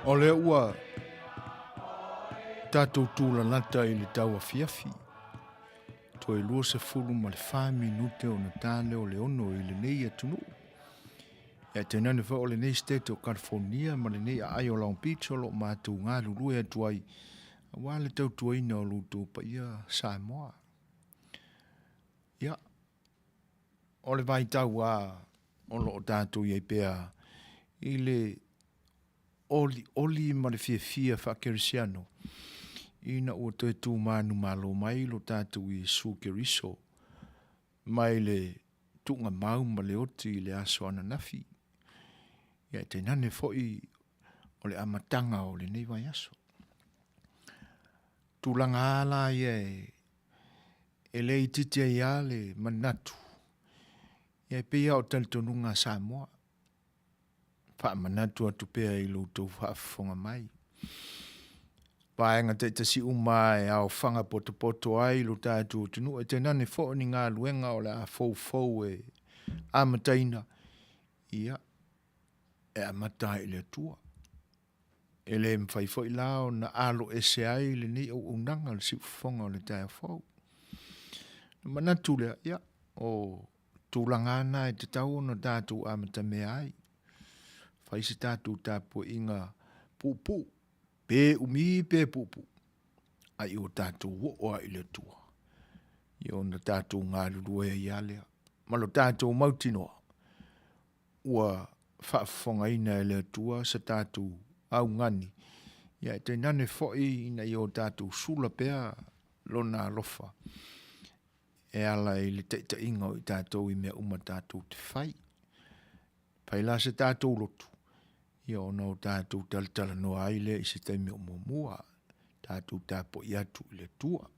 O lea ua tatou tulalata i le tauafiafi, toe 24 minute ona ta lea o le 6 i lenei atunuu. Ia tainane foi o lenei state o California ma lenei aai o Long Beach o lo o matou galulue atu ai aua le tautuaina o lo outou paia Samoa. Ia, o le vaitau lava o lo o tatou i ai pea i le olioli ma le fiafia faakerisiano ina ua toe tu manumalo mai lo tatou Iesu Keriso mai le tuugamau ma le oti i le aso ananafi, ia tainane foi o le amataga o lenei vaiaso. Tulaga lava la ia e le itiiti ai lava le manatu, ia e pei lava o talitonuga a Samoa, faamanatu atu pea i lo outou faafofoga mai. Vaega taitasi uma lava e aofaga potopoto ai lo tatou atunuu, e tainane foi ni galuega o le a foufou e amataina, ia, e amata lava i le Atua. E le mafai foi la ona aloese ai lenei auaunaga o le siufofoga o le taeao fou. Ona manatu lea, ia, o tulaga lava na e tatau ona tatou amatamea ai, fai se tatou tapuaiga puupuu, pe umi pe puupuu, a ia o tatou oo lava i le Atua, ia ona tatou galulue ai lava lea, ma lo tatou mautinoa, ua faafofogaina e le Atua se tatou augani, ia ae tainane foi ina ia o tatou sula pea Lona alofa e ala i le taitaiga o i tatou i mea uma tatou te fai. Fai la se tatou lotu, ia ona o tatou talatalanoa ai lea i se taimi o muamua, tatou tapuai atu i le Atua.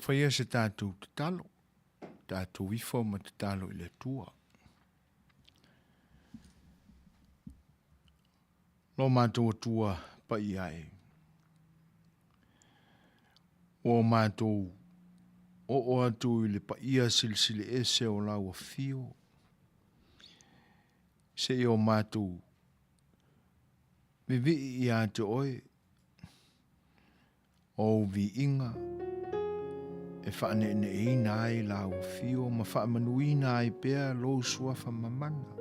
Faia se tatou tatalo, tatou ifo ma tatalo i le Atua. Lo matou Atua paia e, ua o matou oo atu i le paia silisili ese o lau afio, seia o matou vivii ia te oe, o ou viiga e faaneeneeina ai lau afio ma faamanuina ai pea lou suafa mamana.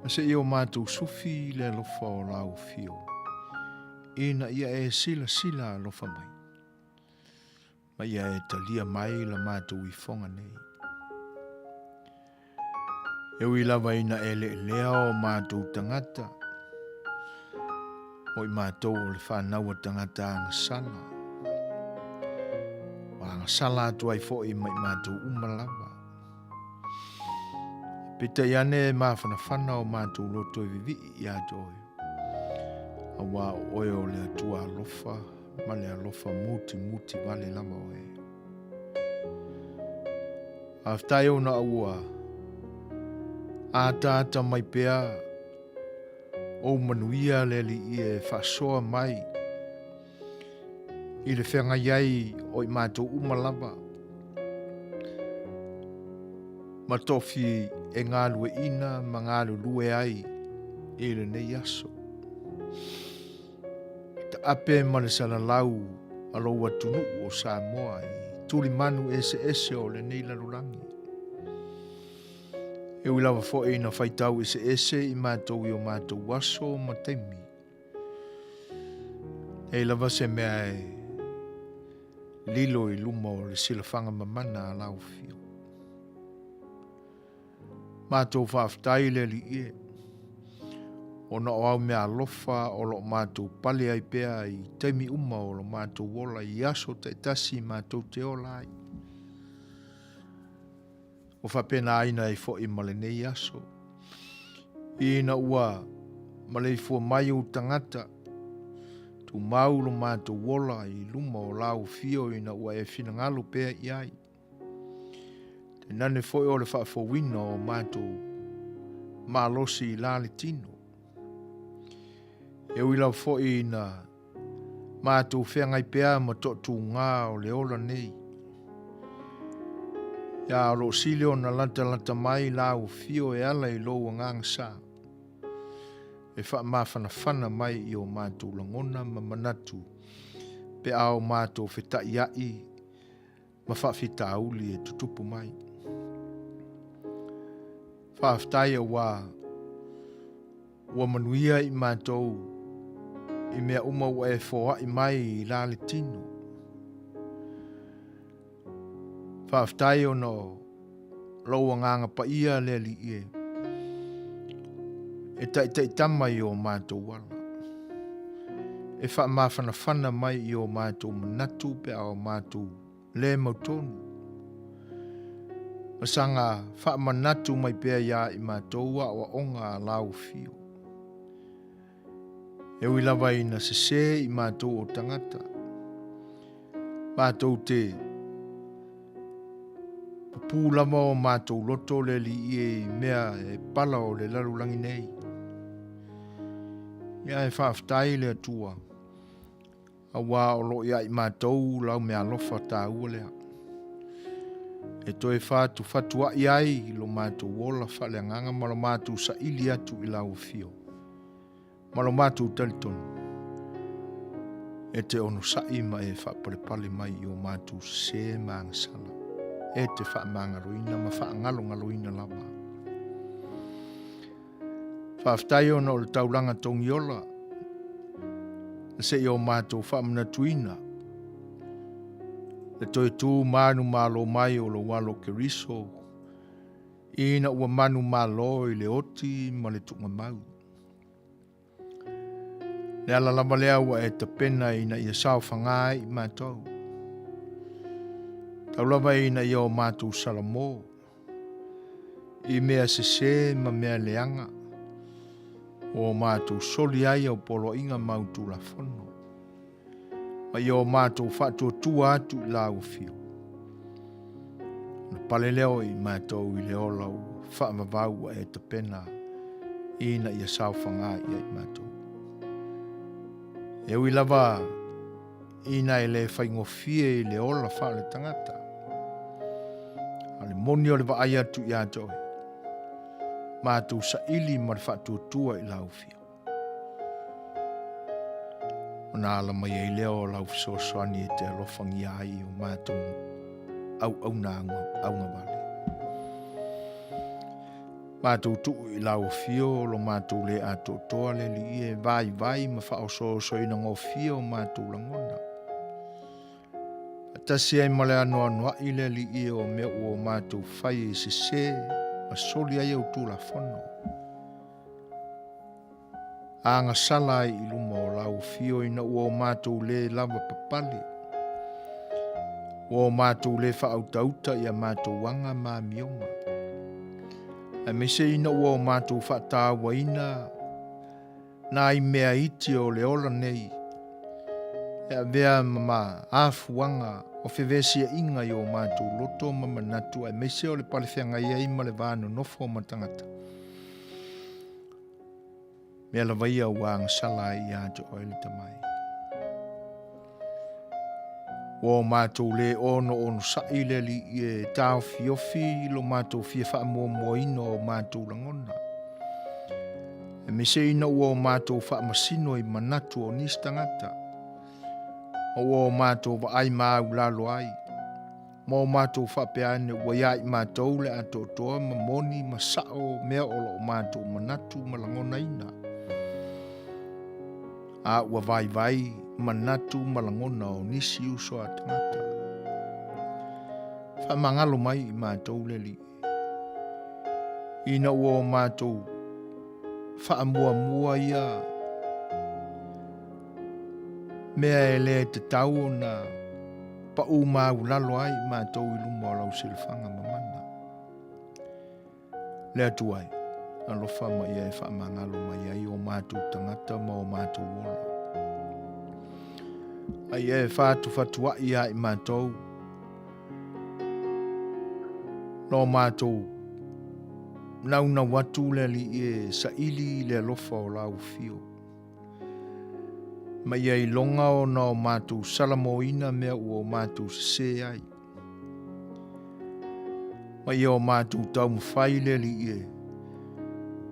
Ma seia o matou sufi i le alofa o lau afio, ina ia e silasila alofa mai, ma ia e talia mai la matou ifoga nei. E ui lava ina eleelea o matou tagata, o i matou o le fanau a tagata agasala, ua agasala atu ai foi ma i matou uma lava. Peitai ane e mafanafana o matou loto e vivii ia te oe, auā o oe o le Atua alofa ma le alofa mutimuti vale lava oe. Faafetai ona ua ataata mai pea ou manuia le Alii e faasoa mai i le feagai ai o i matou uma lava ma tofi e galueina ma galulue ai i lenei aso. Taape ma le salalau a lou atunuu o Samoa i tulimanu eseese o lenei lalolagi. E ui lava foi ina faitau eseese i matou i o matou aso ma taimi, e lava se mea e lilo i luma o le silafaga mamana a lau afio. Matou faafetai le Alii e, ona o au mea alofa o lo o matou pale ai pea i taimi uma o lo matou ola i aso taitasi matou te ola ai. Ua faapenaina ai foi ma lenei aso, ina ua maleifua mai ou tagata, tumau lo matou ola i luma o lau afio ina ua e finagalo pea i ai. Tainane foi o le faafouina o matou malosi i la le tino. E ui lava foi ina matou feagai pea ma toatuga o le ola nei, ia o lo o sili ona latalata mai lau afio e ala i lou agaga sa, e faamafanafana mai i o matou lagona ma manatu pe a o matou feta'ia'i ma faafitauli e tutupu mai. Faafetai auā ua manuia i matou i mea uma ua e foa'i mai i la le tino. Faafetai ona o lou agaga paia le Alii e, e taitaitama i o matou ala, e faamafanafana mai i o matou manatu pe a o matou le mautonu, ma saga faamanatu mai pea iā i matou aoaoga a lau afio. E ui lava ina sesē i matou o tagata, matou te pupū lava o matou loto le Alii e i mea e pala o le lalolagi nei. Ia e faafetai le Atua, auā o lo o ia i matou lau meaalofa taua lea, e toe fatufatua'i ai lo matou ola faaleagaga ma lo matou saili atu i lau afio. Ma lo matou talitonu, e te onosa'i ma e faapalepale mai i o matou sesē ma agasala, e te faamagaloina ma faagalogaloina lava. Faafetai ona o le taulaga togiola na seia o matou faamanatuina le toe tu manumalo mai o lou alo Keriso ina ua manumalo i le oti ma le tuugamau. Le ala lava lea ua e tapena ina ia saofaga ai i matou. Tau lava ina ia o matou salamo i mea sesē ma mea leaga ua o matou soli ai au poloaiga ma au tulafono. Ma ia o matou faatuatua atu i lau afio. Ona pale lea o i matou i le ola ua faavavau ua e tapena ina ia saofaga i ai matou. E ui lava ina e le faigofie i le ola faaletagata, a o le moni o le vaai atu ia te oe, matou saili ma le faatuatua i lau afio. Ona ala mai ai lea o lau fesoasoani e te alofagia ai o matou auauna augavale. Matou tuu i lau afio lo matou le atoatoa le Alii e vaivai ma faaosoosoina gofie o matou lagona. Faatasi ai ma le anoanoai le Alii o mea ua o matou fai e sese ma soli ai au Tulafono. Agasala ai i luma o lau afio ina ua o matou le lava papale, ua o matou le faautauta i a matou aga ma amioga, aemaise ina ua o matou faatauaina nai mea iti o le ola nei e avea ma afuaga o fevesiaiga i o matou loto ma manatu aemaise o le palefeagai ai ma le va nonofo ma tagata. Mea lava ia ua agasala ai ia te oe le Tama e. Ua o matou le onoonosa'i le Alii e taofiofi lo matou fia faamuamuaina o matou lagona. Aemaise ina ua o matou faamasino i manatu o nisi tagata, ma ua o matou vaai maulalo ai, ma o matou faapea ane ua ia i matou le atoatoa ma moni ma sa'o mea o lo o matou manatu ma lagonaina, a ua vaivai manatu ma lagona o nisi uso a tagata. Faamagalo mai i matou le Alii, ina ua o matou faamuamua ia mea e le tatau ona paʻu maulalo ai matou i luma o lau silafaga mamana. Le Atua e, alofa ma ia e faamagalo mai ai o matou tagata ma o matou ola. A ia e faatufatuaʻi ia i matou lo matou naunau atu le Alii e saili i le alofa o lau afio. Ma ia iloga ona o matou salamoina mea ua o matou sesē ai. Ma ia o matou taumafai le Alii e,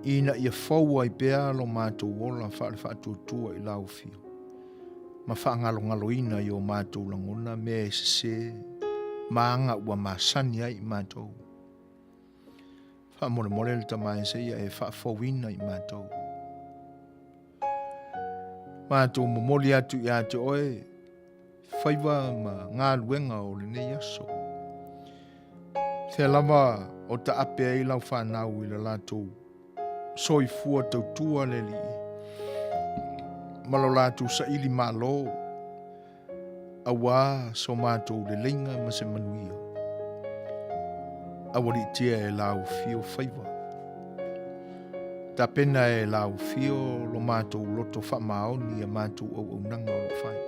ina ia fou ai pea lo matou ola faale-faatuatua i lau afio, ma faagalogaloina i o matou lagona mea e sesē ma aga ua masani ai i matou. Faamolemole le Tama e seia e faafouina i matou. Matou momoli atu ia te oe faiva ma galuega o lenei aso. Fea lava o taape ai lau fanau i le latou soifua tautua le Alii ma lo latou saili malo Auā so matou leleiga ma se manuia. Aualiitia e lau afio faiva. Tapena e lau afio lo matou loto faamaoni i a matou auaunaga o lo o fai.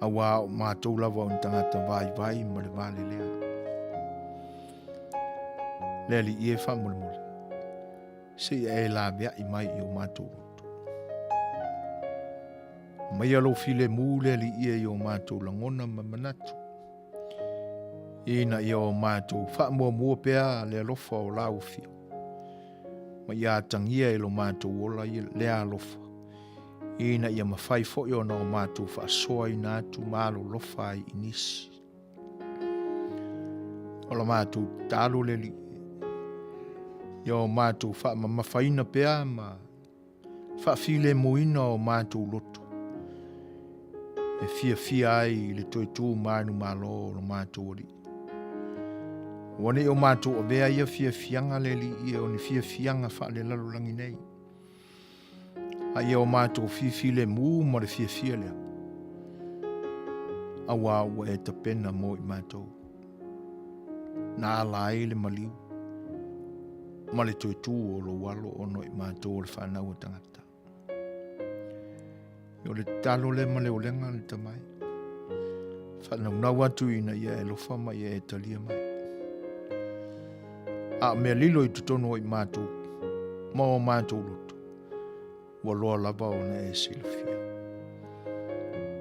Auā o matou lava o ni tagata vaivai ma le valelea. Le Alii e faamolemole, seia e laveai mai i o matou loto. Aumaia lou filemu le Alii e i o matou lagona ma manatu, ina ia o matou faamuamua pea le alofa o lau afio, ma ia atagia e lo matou ola lea alofa, ina ia mafai foi ona o matou faasoaina atu ma alolofa ai i nisi. O la matou tatalo le Alii, ia o matou faamamafaina pea ma faafilemuina o matou loto e fiafia ai i le toe tu manumalo o lo matou Alii. Ua ne i o matou avea ia fiafiaga le Alii e o ni fiafiaga faalelalolagi nei, a ia o matou fifilemu ma le fiafia lea, auā ua e tapena mo i matou. Na ala ai le maliu ma le toe tu o lou alo ona o i matou o le fanau a tagata. O le tatalo lea ma le olega le tamai. Faanaunau atu ina ia e alofa ma ia e talia mai. A o mea lilo i totonu o i matou, ma o matou loto, ua loa lava ona e silafia.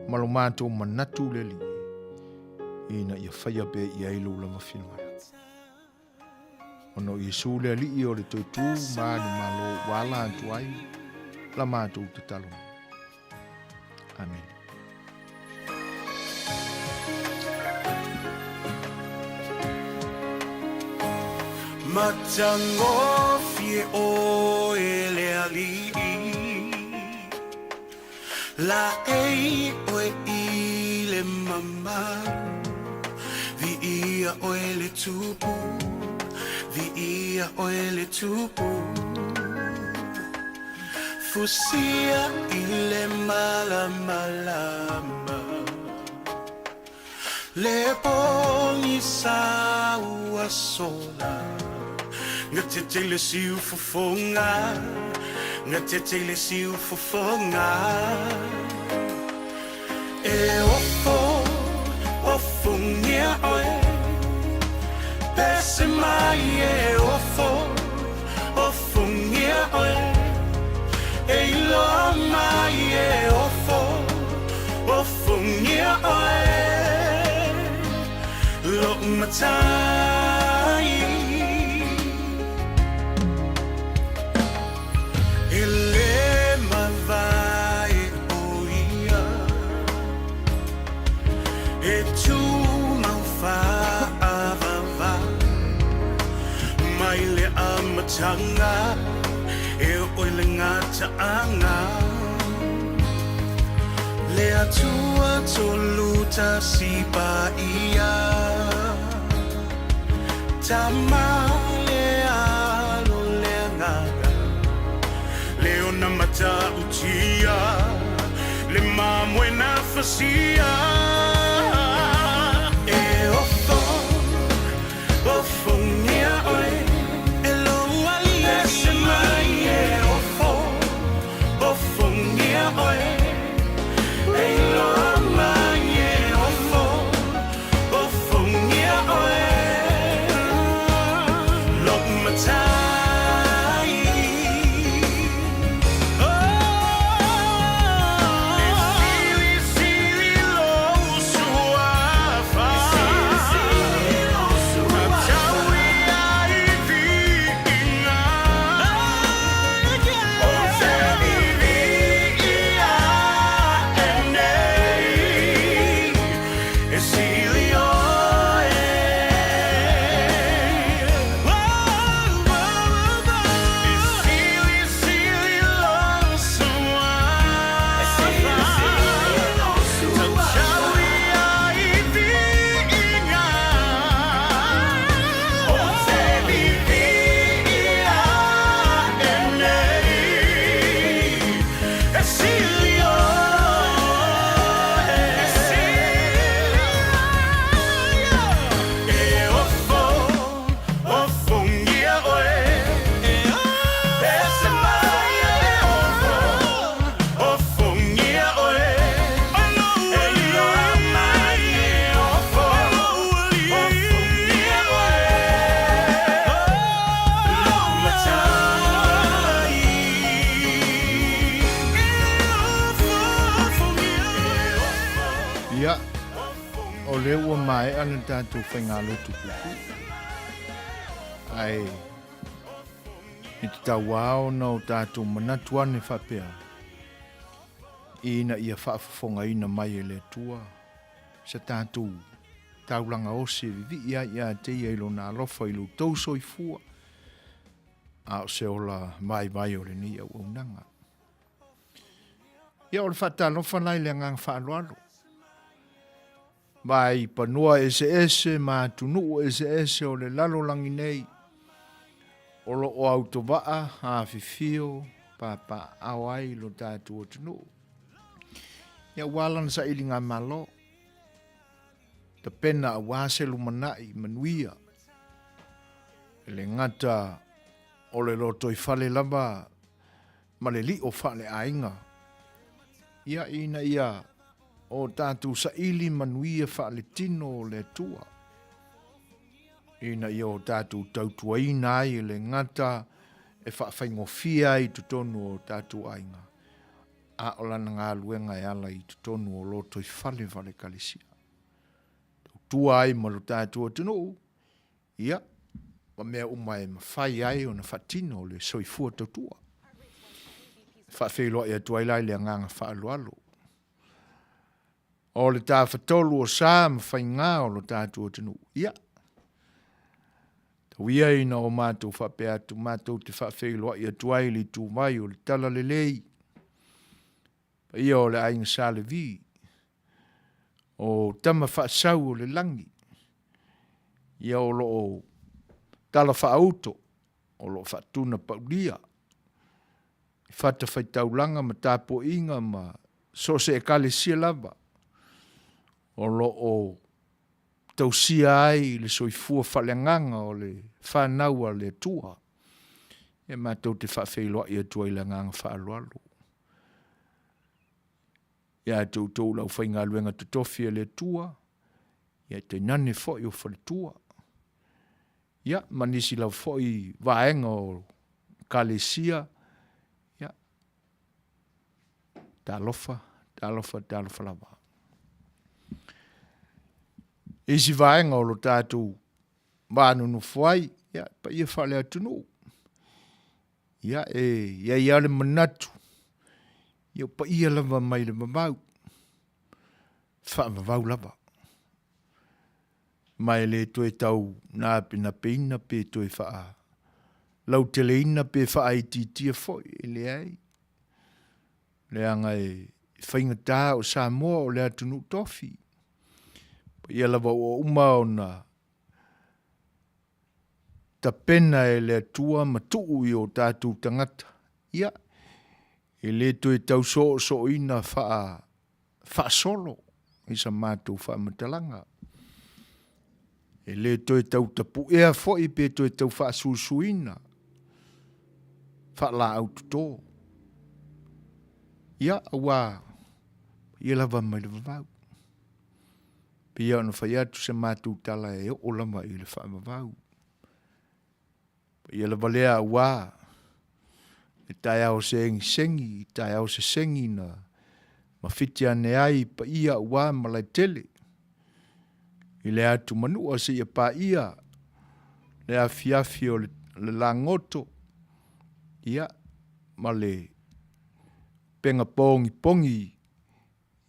Ma lo matou manatu le Alii, ina ia faia pea i ai lou lava finagalo. Ona o Iesu le Alii o le toe tu ma anu malo ua ala atu ai la matou tatalo nei. Amene. Matagofie oe le Alii, Laei oe i le mamalu, Viia oe le Tupu, Viia oe le Tupu. Fusia i le malamalama, Le pogisa ua sola, Gatete i le siufofoga, Gatete i le siufofoga. E ofo, ofongia oe, Pese mai e ofo, ofongia oe, E iloa mai e ofo, ofongia oe, Lo'u matai. E le mavae ʻo ia, E tumau faavavau mai le amataga, E ʻoe le gataaga, Le Atua Tolutasi Paia, Tama le Alo le Agaga, Le ona matautia, Le mamoe na fasia. E ofo, ofongia oe, E lou alii. Pese mai e ofo, ofongia oe, E iloa mai e ofo, ofongia oe, Lo'u matai. E silisili lou suafa, Matau ia i viiga, O te viviia e nei, E sili oe. E silisili lou suafa, Tatau ia i viiga, O te viviia e nei, E sili oe. E ofo, ofongia oe, Pese mai e ofo, ofongia oe, E iloa mai e ofo, ofongia oe, Lou matai. Ia, o lea ua maea le tatou faigalotu puupuu, ae e tatau lava ona o tatou manatu ane faapea, ina ia faafofogaina mai e le Atua sa tatou taulaga osi e vivii ai ia te ia i Lona alofa i lo outou soifua, a o se ola vaivai o lenei auaunaga. Ia, o le faatalofa la i le agaga faaaloalo. Mai panua eseese ma atunuu eseese o le lalolagi nei, o lo o autovaa, afifio, papaaao ai lo tatou atunuu. Ia, ua lana sailigamalo, tapena aua se lumanai manuia, e le gata o le lotoifale lava ma le lio faaleaiga. Ia, ina ia o tatou saili manuia faaletino o le Atua, ina ia o tatou tautuaina ai e le gata e faafaigofie ai i totonu o tatou aiga, a o lana galuega e ala i totonu o lotoifale faale-Ekalesia. Tautua ai ma lo tatou atunuu, ia, ma mea uma e mafai ai ona faatino le soifua tautua. E faafeiloai atu ai la i le agaga faaaloalo. O le tafatolu o sa ma faiga o lo tatou atunuu, ia, tau ia ina o matou faapea atu matou te faafeiloai atu ai i le ituvai o le Talalelei, paia o le Aiga Sa Levi, o tama faasau o le lagi, ia o lo o talafaauto, o lo o faatunapaulia i fatafaitaulaga ma tapuaiga ma so o se Ekalesia lava o lo o tausia ai le soifua faaleagaga o le fanau a le Atua. E matou te faafeiloai atu ai i le agaga faaaloalo. Ia te outou le aufaigaluega totofi a le Atua, ia tainane foi o faletua, ia ma nisi lava foi vaega o Ekalesia, ia, talofa, talofa, talofa lava. Isi vaega o lo tatou va nonofo ai, ia, paia faale-atunuu, ia, e i ai lava le manatu, ia o paia lava mai le vavau, faavavau lava. Ma e le toe tau napenapeina pe toe faalauteleina pe faaitiitia foi, e leai, leaga e faigata o Samoa o le atunuu tofi. O paia lava ua uma ona tapena e le Atua ma tuu i o tatou tagata, ia, e le toe tau soosooina faasolo i sa matou faamatalaga. E le toe tau tapuea foi pe toe tau faasusuina faalaau toto. Ia, aua ia lava mai le vavau. Pei ona fai atu se matou tala e oo lava i le faavavau. Paia lava lea aua le taeao segisegi, taeao sesegi na mafiti ane ai paia aua Malaetele i le atumanua seia paia le afiafi o le lagoto, ia, ma le upega pogipogi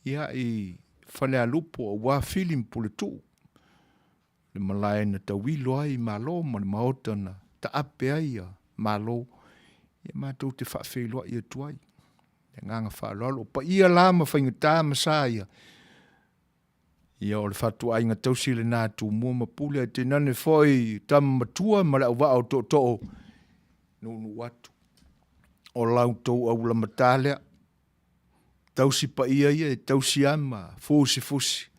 ia i Falealupo aua Fili ma Puletuu, le malae na tauilo ai Malo ma le maota na taape ai Malo, ia matou te faafeiloai atu ai i le agaga faaaloalo. O paia la ma faigata ma sa ia, ia o le fatuaiga tausi lena a Tumua ma Pule, ae tainane foi Tama Matua ma le Auvaa o Tootoo, nuunuu atu, o la outou aualamata lea, tausi paia ia e tausi lava ma fusifusi,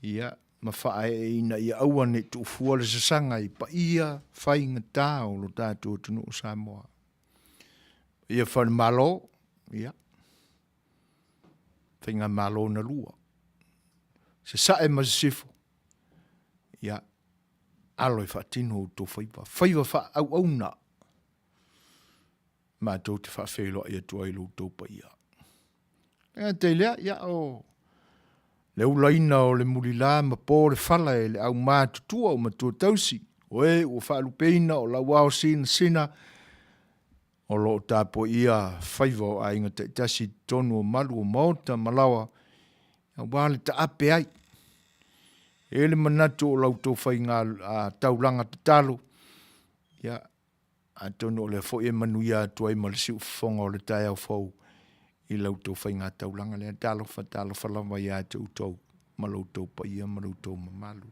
ia, ma faaee ina ia aua ne i tuufua le sasaga i paia faigata o lo tatou atunuu o Samoa. Ia Falemalo, ia, Faigamalo na lua, Sasae ma Sisifo, ia, alo e faatino outou faiva, faiva faaauauna matou te faafeiloai atu ai i lo outou paia. E gata i lea, ia, o le ulaina o le mulila ma po le fala e le aumatutua o matuatausi, o e ua faalupeina o lauao sinasina, o lo o tapuaia faiva o aiga taitasi i totonu o malu o maota ma laoa, aua le taape ai. E i ai le manatu o la outou faiga taulaga tatalo, ia, atonu o lea foi e manuia atu ai ma le siufofoga o le taeao fou i la outou faigataulaga lea. Talofa, talofa lava ia te outou ma lo outou paia ma lo outou mamalu.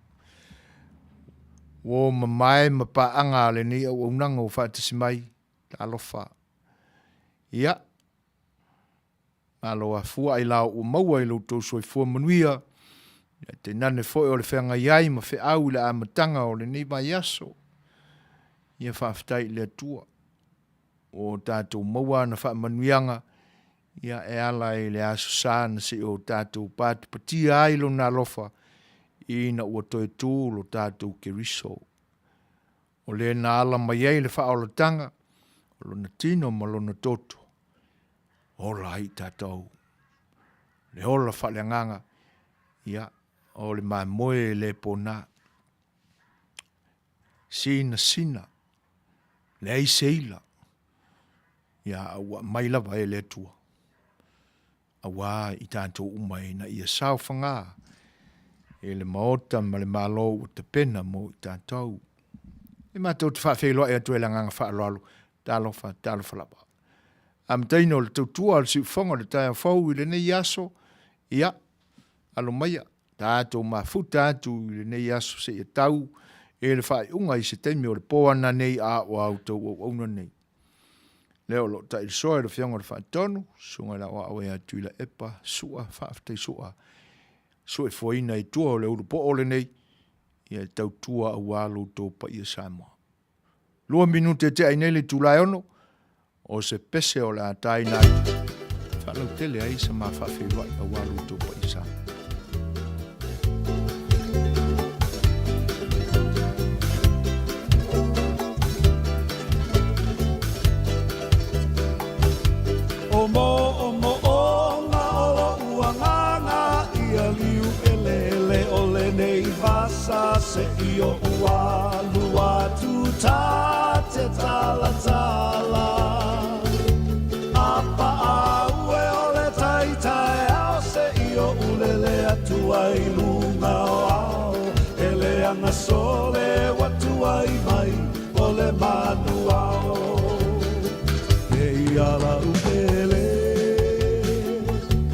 Ua mamae ma paaga a lenei auaunaga ua faatasi mai, talofa. Ia, malo afua ailao ua maua i lo outou soifua manuia, ae tainane foi o le feagai ai ma feau i le amataga o lenei vaiaso. Ia faafetai i le Atua ua tatou maua ana faamanuiaga. Ia, e ala i le Aso Sa na se i o tatou patipatia ai Lona alofa ina ua toe tu lo tatou Keriso. O le na ala mai ai le faaolataga o Lona tino ma Lona toto, ola ai i tatou. Le ola faaleagaga, ia, o le mamoe e le pona. Sinasina, leai se ila, ia a ua aumai lava e le Atua, auā i tatou uma ina ia saofaga i le Maota ma le Malo ua tapena mo i tatou. E matou te faafeiloai atu ai i le agaga faaaloalo, talofa, talofa lava. Amataina o le tautua a le siufofoga o le taeao fou i lenei aso, ia, alo maia, tatou mafuta atu i lenei aso seia tau i le faaiuga i se taimi o le po a nanei a o a outou auauna nei. Lea o lo o tailisoa e le Afioga i le Faatonu, Susuga i le Aoao ia Tuilaepa Sua, faafetai Sua, suefuaina i tua o le ulupoo lenei, ia e tautua aua lo outou paia Samoa. 2 minute e tea ai nei le itula e 6, o se pese o le a taina atu, faalautele ai sa ma faafeiloai aua lo outou paia Samoa. O moomooga o lo'u agaga ia liu eleele o lenei vasa se i oʻu alu atu ta te talatala a paʻau e o le tai taeao se i oʻu lele atu ai luga o ao e leaga sole ua tuai mai o le manu ao e ia la'u pele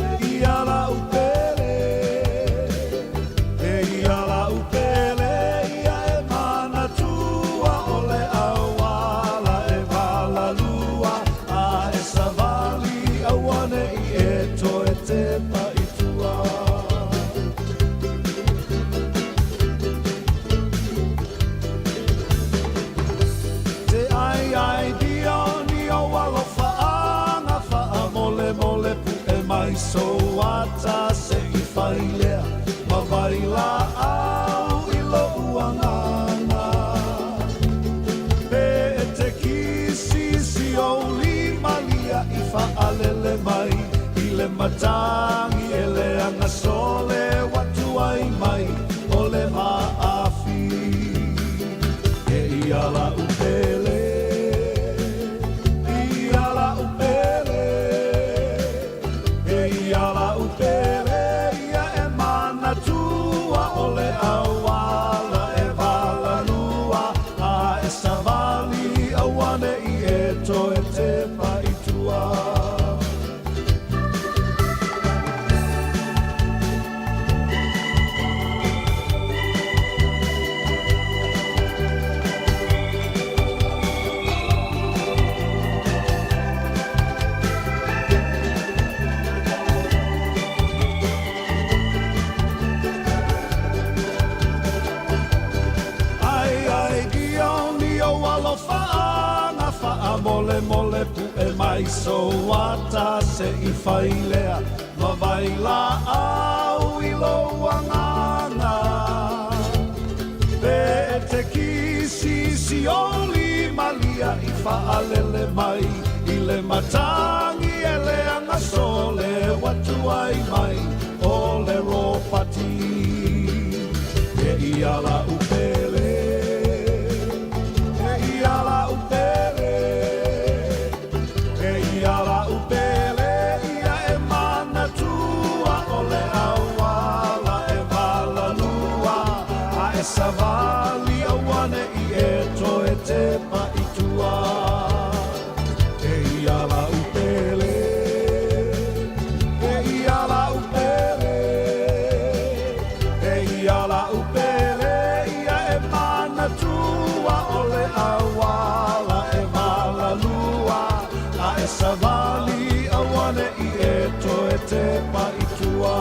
e ia la'u pele e ia la'u pele ia e manatua o le auala e walalua a e savali auane'i e toe tepa i tua. Te ai ai dioni o alofaaga faamolemole pu'e mai sou ata se i fai lea ma vailaau i lo'u agaga. Pe e te kisi si ou lima lia'i faalele mai i le matagi e leaga sole ua tuai mai o le vaafi. E ia la'u pele, ia la'u pele, e ia la'u pele ia e manatua o le auala e walalua a e savali auane'i e toe tepa i tua. Ai ai dioni o alofaaga faamolemole pu'e mai sou ata se i fai lea ma vailaau i lou agaga. Pe e te kisi si ou lima lia'i faalele mai i le matagi e leaga sole ua tuai mai o le ropati. E ia la'u pele, e ia la'u pele, e ia la'u pele ia e manatua o le auala e walalua a e savali auane'i e toe tepa i tua. E ia la'u pele, e ia la'u pele, e ia la'u pele ia e manatua o le auala e walalua a e savali auane'i e toe tepa i tua.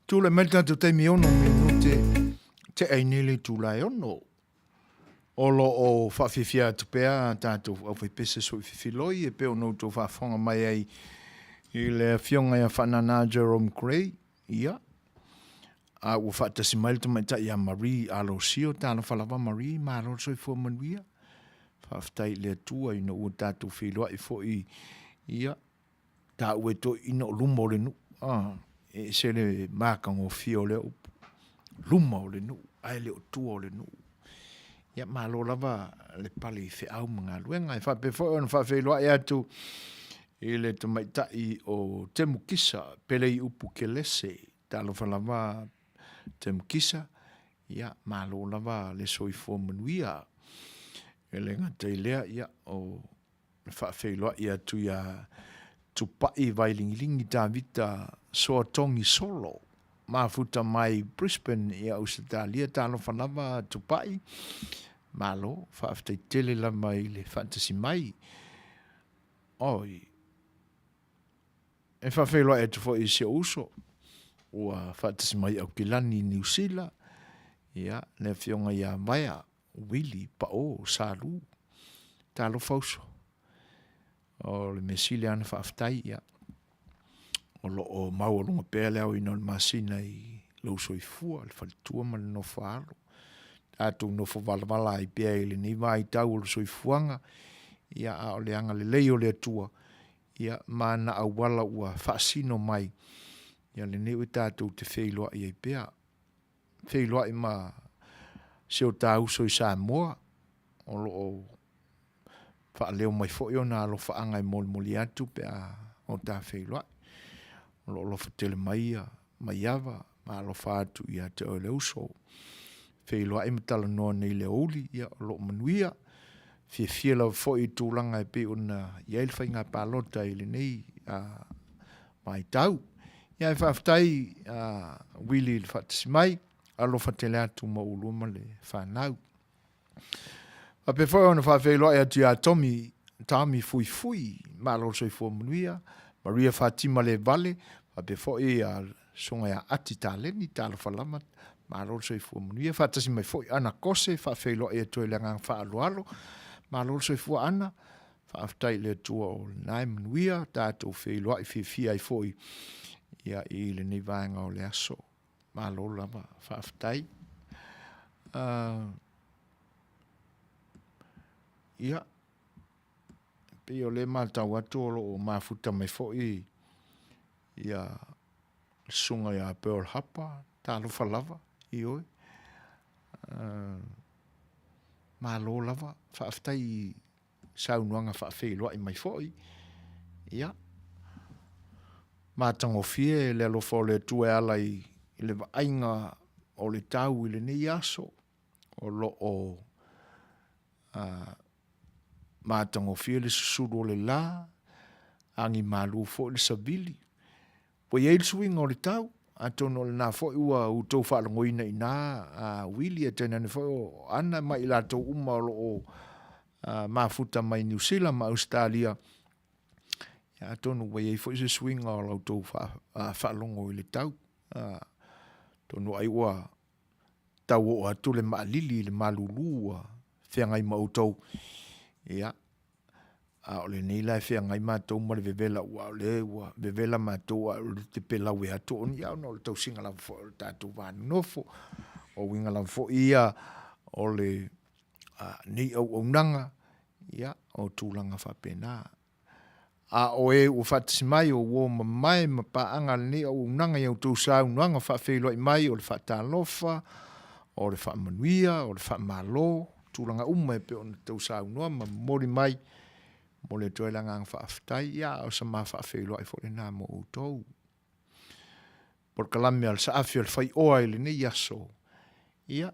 Tulai mai le tatou taimi e 6 minute. Tea ai nei le itula e 6. O lo o faafiafia atu pea a tatou aufaipese soififiloi e pei ona outou faafofoga mai ai i le Afioga ia Faanana Jerome Gray, ia, a ua faatasi mai le tamaitai ia Marie Alosio. Talofa lava Marie, malo le soifua manuia. Faafetai i le Atua ina ua tatou feiloai foi, ia, taua e toeaiina o luma o le nuu. Ah, e ese le matagofie o lea upu, luma o le nuu, ae le o tua o le nuu. Ia, malo lava le pale i feau ma galuega. E faapea foi ona faafeiloai atu i le tamaitai o Temukisa, Peleiupu Kelese. Talofa lava Temukisa, ia, malo lava le soifua manuia. E le gata i lea, ia, o le faafeiloai atu ia Tupai Vailingilingi Tavita Soatogi Solo, mafuta mai Brisbane i Ausetalia. Talofa lava Tupai, malo, faafetai tele lava i le faatasi mai. Oi, e faafeiloai atu foi i si ou uso ua faatasi mai Aukilani i Niu Sila, ia, le afioga ia Vaea Willie Pao Salu. Talofa uso. O le mea sili lava ona faafetai, ia, o lo o maualuga pea le aoina o le masina i lou soifua, le faletua ma le nofo a alo. Tatou nofo valavala ai pea i lenei vaitau o le soifuaga, ia, a o le agalelei o le Atua, ia, ma ana auala ua faasino mai, ia lenei ua tatou te feiloai ai pea. Feiloai ma si o ta uso i Samoa, o lo o faaleo mai foi ona alofaaga e molimoli atu pe a o ta feiloai. O lo o alofa tele mai ia Maiava ma alofa atu ia te oe le uso. Feiloai ma talanoa nei i le aoauli, ia o lo o manuia. Fiafia lava foi i tulaga e pei ona i ai le faiga palota i lenei vaitau. Ia ae faafetai Willie i le faatasi mai, alofa tele atu ma oulua ma le fanau. Faapea foi ona faafeiloai atu ia Tommy, Tommy Fuifui, malo le soifua manuia, Maria Fatima Levale, faapea foi ia Susuga ia Ati Taleni, talofa lava, malo le soifua manuia. Faatasi mai foi Ana Kose, faafeiloai atu ai le agaga faaaloalo, malo le soifua Ana, faafetai i le Atua o lena e manuia, tatou feiloai fiafia ai foi ia, i lenei vaega o le aso. Malo lava, faafetai. Uh, ia, pei o lea matau atu o lo o mafuta mai foi ia le susuga ia Pearl Hapa, talofa lava i oe. Uh, malo lava, faafetai i saunoaga faafeiloai mai foi. Ia, matagofie le alofa o le Atua e ala i le vaaiga o le tau i lenei aso, o lo o uh, matagofie le susulu o le la, agi malu foi le savili. Ua i ai le suiga o le tau, atonu o lena foi ua outou faalogoina i ina a Willie e tainane foi o Ana ma i latou uma o lo o mafuta mai Niu Sila ma Ausetalia, atonu ua i ai foi se suiga o la outou faalogo i le tau. Atonu ai ua tau oo atu le maalili i le malulu ua feagai ma outou, ia, a o lenei la e feagai matou ma le vevela aua o lea ua vevela matou a o le pepelaue atu o ni ona o le tausiga lava foi o le tatou va nonofo. O uiga lava foi ia o le nei auaunaga, ia, o tulaga faapena. A o e ua faatasi mai o uo mamae ma paaga a lenei auaunaga i a outou saunoaga faafeiloai mai o le faatalofa, o le faamanuia, o le faamalo, tulaga uma e pei ona outou saunoa ma momoli mai, momoli atu ai le agaga faafetai, ia a o sa ma faafeiloai foi lena mo outou. Polokalame a le Saafi o le Faioa i lenei aso, ia,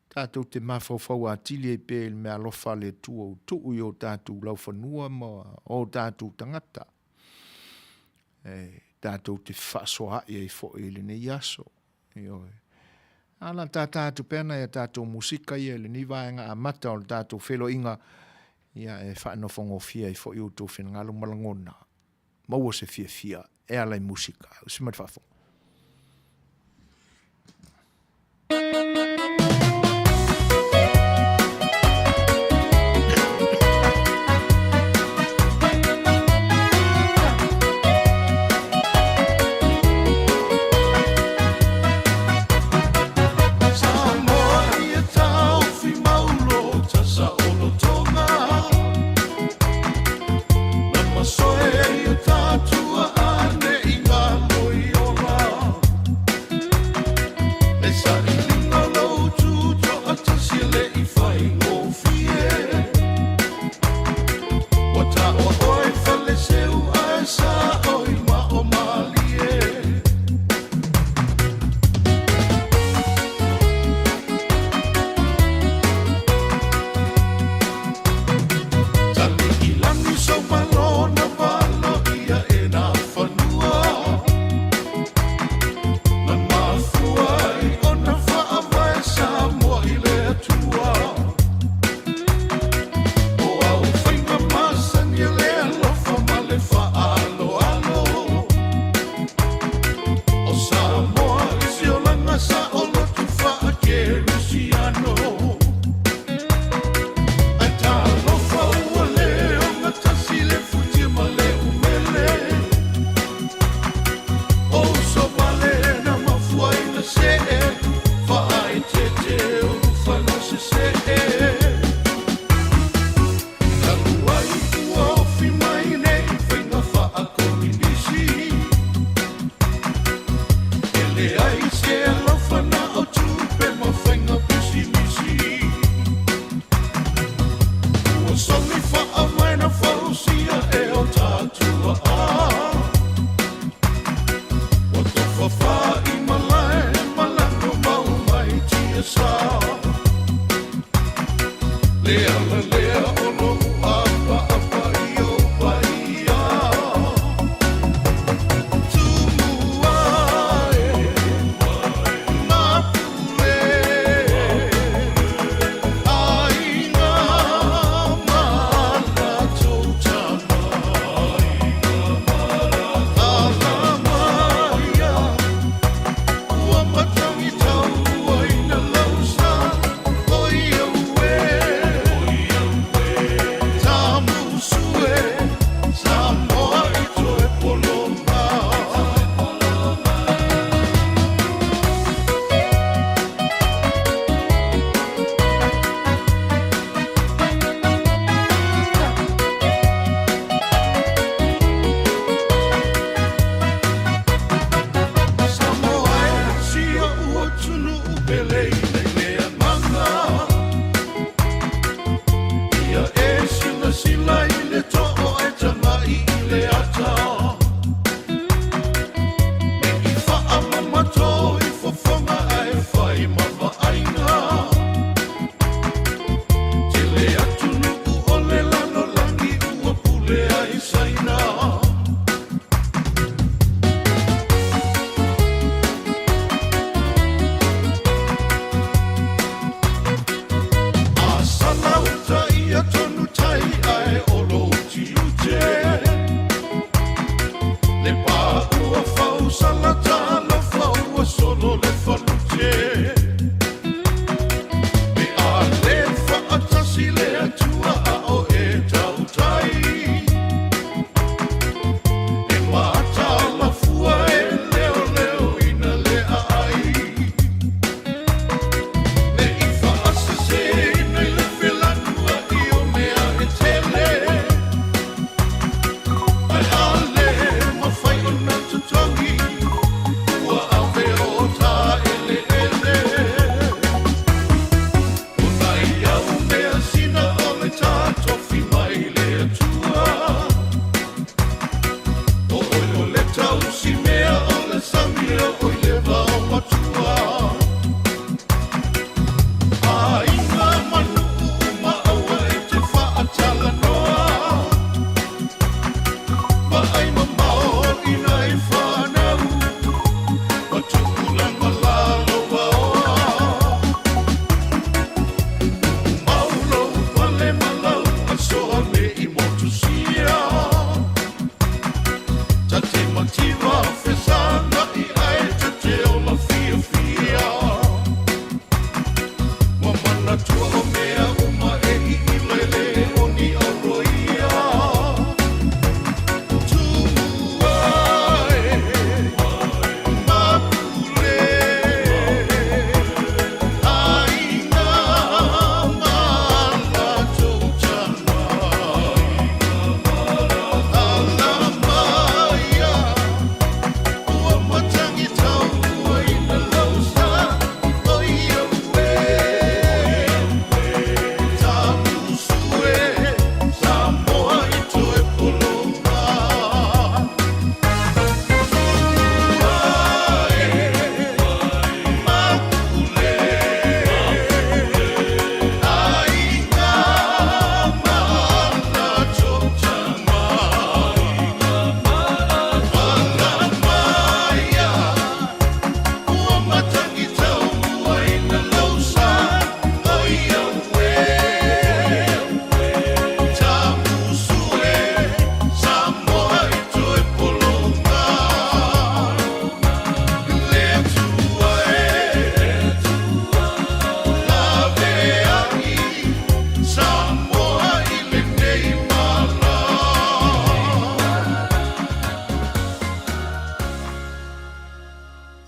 tatou te mafaufau atili ai pea i le meaalofa a le Atua ua tuu i o tatou laufanua ma o tatou tagata, e tatou te fefaasoaai ai foi i lenei aso. Ioe. A la tātā atu pea nai a tatou musika ia i lenei vaega amata o le tatou feiloaiga, ia e faanofogofie ai foi outou finagalo ma lagona. Maua se fiafia e ala i musika. Usi mai le faafofoga.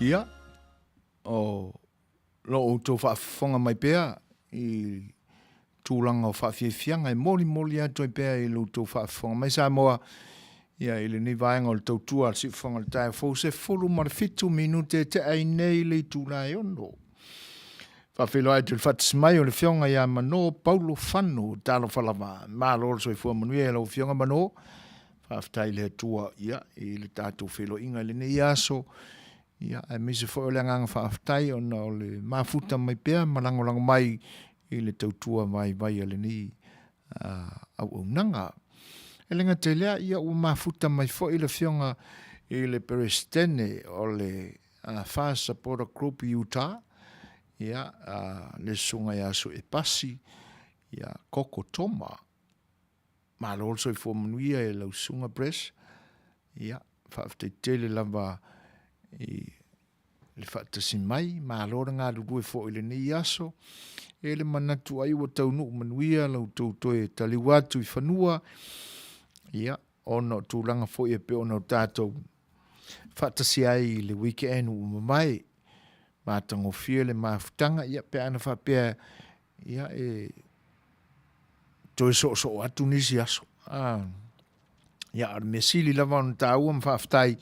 Ia, o lo outou faafofoga mai pea i tulaga o faafiafiaga e molimoli atu ai pea i lo outou faafofoga mai Samoa, ia i lenei vaega o le tautua a le Siufofoga o le Taeao Fou, 17 minute e tea ai nei le itula e 6. Faafeiloai atu i le faatasi mai o le Afioga ia Mano Paulo Fano, talofa lava, malo le soifua manuia i lau Afioga Mano. Faafetai i le Atua ia, i le tatou feiloaiga i lenei aso, ia, aemaise foi o le agaga faafetai ona o le mafuta mai pea ma lagolago mai i le tautua vaivai a lenei auaunaga. E le gata i lea, ia ua mafuta mai foi le Afioga i le Peresetene o le FAST Supporter Group i Utah, ia, le Susuga ia Suepasi, ia, Koko Toma. Malo le soifua manuia e lau Susuga Pres. Ia, faafetai tele lava i le faatasi mai, malo le galulue foi i lenei aso. E le manatu ai ua taunuu manuia la outou toe taliu atu i fanua, ia, ona o tulaga foi e pei ona o tatou faatasi ai i le weekend ua mavae. Matagofie le mafutaga, ia, pe ana faapea, ia, e toe soosoo atu nisi aso. Ah, ia, o le mea sili lava ona taua ma faafetai,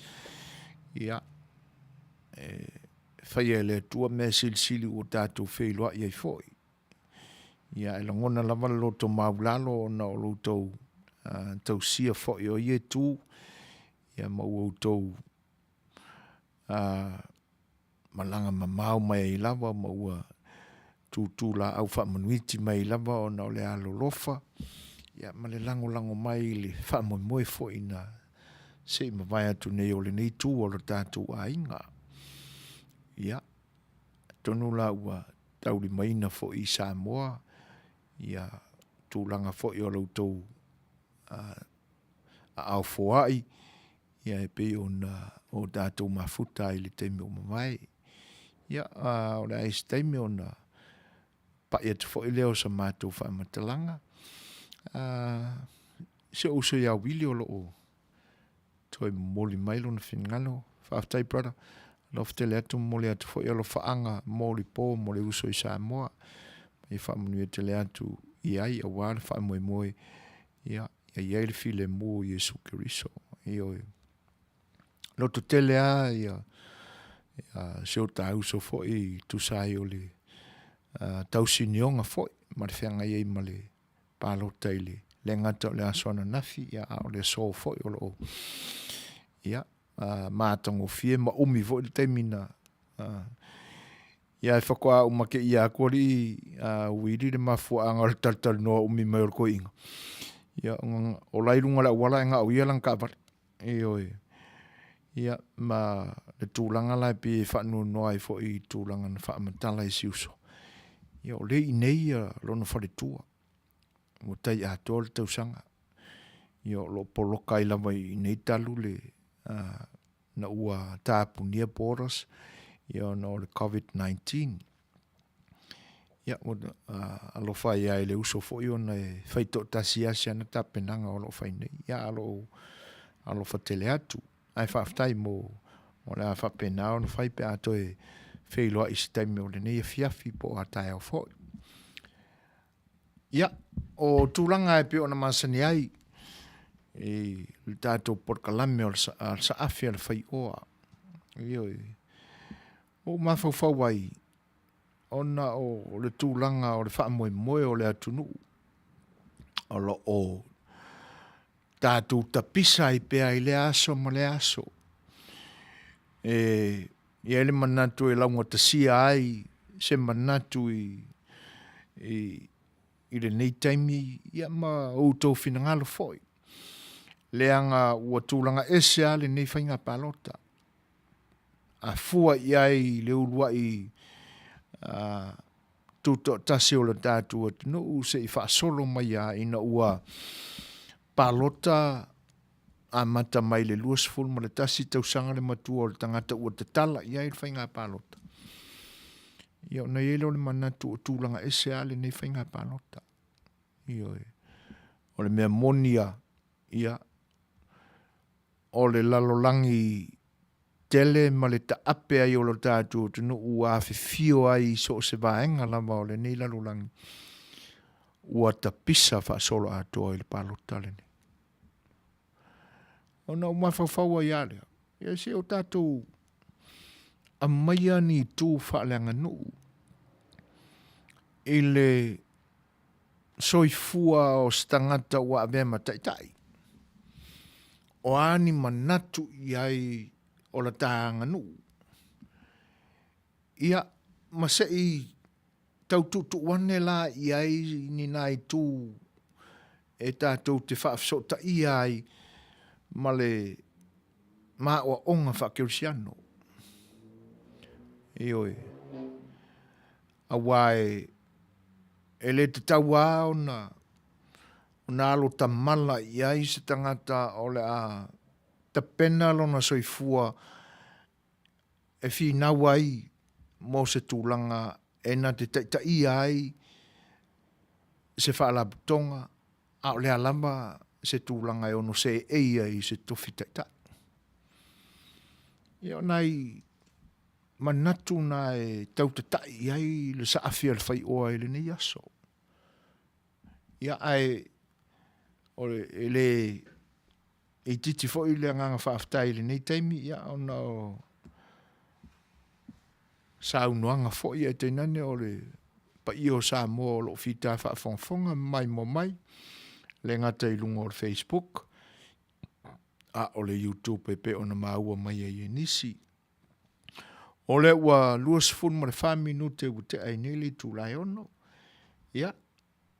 ia, e faia e le Atua mea silisili ua tatou feiloai ai foi. Ia, e lagona lava le loto maulalo ona o lo outou tausia foi o ia itu, ia ma ua outou malaga mamao mai ai lava ma ua tutulaau faamanuiti mai lava ona o le alolofa ia ma le lagolago mai i le faamoemoe foi na se i mavae atu nei o lenei itu o le tatou aiga. Ia, atonu la ua taulimaina foi i Samoa ia tulaga foi o la outou aao foai ia e pei ona o tatou mafuta ai i le taimi ua mavae. Ia, o le a i ai se taimi ona pai atu foi lea o sa matou faamatalaga. Si ou uso ia Wili o lo o toe momoli mai lona finagalo. Faafetai brother, alofa tele atu, momoli atu foi alofaaga mo le po mo le uso i Samoa. Ia faamanuia tele atu i ai aua le faamoemoe ia ia i ai le filemu o Iesu Keriso. Ioe. Loto tele lava ia, ia si o ta uso foi e tusa ai o le tausinioga foi ma le feagai ai ma le palota i le le gata o le aso ananafi, ia, a o le aso foi o lo o ia, matagofie ma umi foi le taimi na Ia ae faatoa ou mateia atu alii Wili le mafuaaga o le talatalanoa umi mai o le toeaina, ia ona o la e i luga o le auala ae na o ia lana taavale. Ioe. Ia ma le tulaga la e pei e faanoanoa ai foi i tulaga na faamatala e si uso, ia o lea e i inei lona faletua, ua tai atoa le tausaga. Ia o lo o poloka ai lava i inei talu le na ua tapunia borders ia ona o le Covid-19. Ia, ua alofa ai lava i le uso foi ona e fai toatasi lava si ana tapenaga o lo o fai nei. Ia, a o lo o alofa tele atu. Ae faafetai mo o le a faapena ona fai pe a toe feiloai i se taimi o lenei afiafi po o a taeao foi. Ia, o tulaga e pei ona masani ai i le tatou polokalame o le saafi a le faioa. Ioe. Ua ou mafaufau ai, ona o le tulaga o le faamoemoe o le atunuu o lo o tatou tapisa ai pea i lea aso ma lea aso. E i ai le manatu e laugatasia ai se manatu i, i, i lenei taimi ia ma outou finagalo foi. Leaga ua tulaga ese lava lenei faiga palota. A fua i ai i le uluai tutoatasi o le tatou atunuu se i faasolo mai lava ina ua palota amata mai le 21 tausaga le matua o le tagata ua tatala i ai le faiga palota, ia ona i ai lea o le manatu o tulaga ese lava lenei faiga palota. Ioe. O le mea moni lava, ia, o le lalolagi. tele ma le taape ai o lo tatou atunuu ua afifio ai i so o se vaega lava o lenei lalolagi, ua tapisa faasoloatoa i le palota lenei. Ona ou mafaufau ai lava lea, ia se o tatou aumaia ni itu faaleaganuu i le soifua o se tagata ua avea ma taitai. O a ni manatu i ai o la ta aganuu? Ia, ma se i tau tuutuu ane la i ai ni nai itu e tatou te faafesootaia ai ma le maoaoga faakerisiano. Ioe. Aua e, e le tatau lava ona, ona alo tamala i ai se tagata o le a tapena lona soifua e finau ai mo se tulaga e na te taitaia ai se faalapotopotoga, a o lea lava se tulaga e ono seei ai i se tofi taitai. Ia o nai manatu na e tau tatai i ai le saafi a le faioa i lenei aso. Ia ae o le, e le itiiti foi le agaga faafetai i lenei taimi, ia ona o saunoaga foi ae tainane o le paia o Samoa o lo o fita faafogafoga ma maimoa mai, le gata i luga o le Facebook, a o le YouTube e pei ona maua mai ai e nisi. O lea ua 24 minute ua tea ai nei le itula e 6. Ia,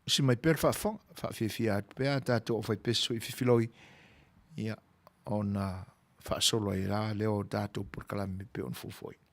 usi mai pea le faafofoga, faafiafia atu pea a tatou aufaipese i fifiloi, ia, ona faasolo ai la lea o tatou polokalame pei ona fuafuaina.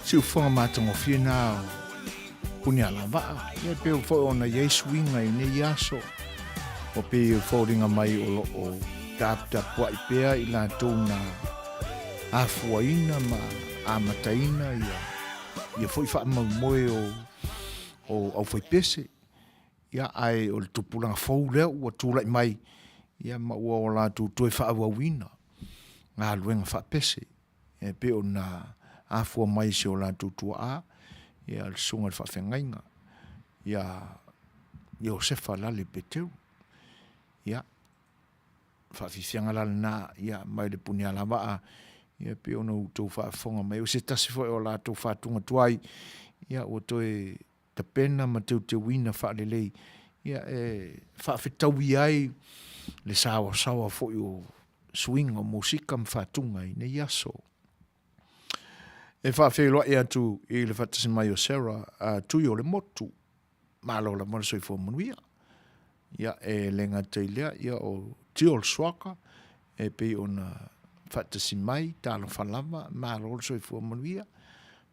Siufofoga matagofie na o Punialavaa, ia e pei foi ona i ai suiga i nei aso, ua pei e foliga mai o lo o taputapuai pea i latou na afuaina ma amataina ia ia foi faamoemoe o o aufaipese, ia ae o le tupulaga fou lea ua tulai mai, ia ma ua o latou toe faaauauina galuega faapese. E pei ona afua mai i si o latou tuaa, ia le susuga i le faafeagaiga ia Iosefa Lale Peteru. Ia, faafiafiaga la lena, ia, mai le Punialavaa, ia pei ona outou faafofoga mai, o se tasi foi o latou faatuga tuai, ia ua toe tapena ma teuteuina faalelei, ia e faafetauia ai le saoasaoa foi o suiga o musika ma faatuga i nei aso. E faafeiloai atu i le faatasi mai o Sarah uh, Tui o le Motu. Malo lava le soifua manuia. Ia, e le gata i lea, ia o Tio le Suaka, e pei ona faatasi mai, talofa lava, malo le soifua manuia.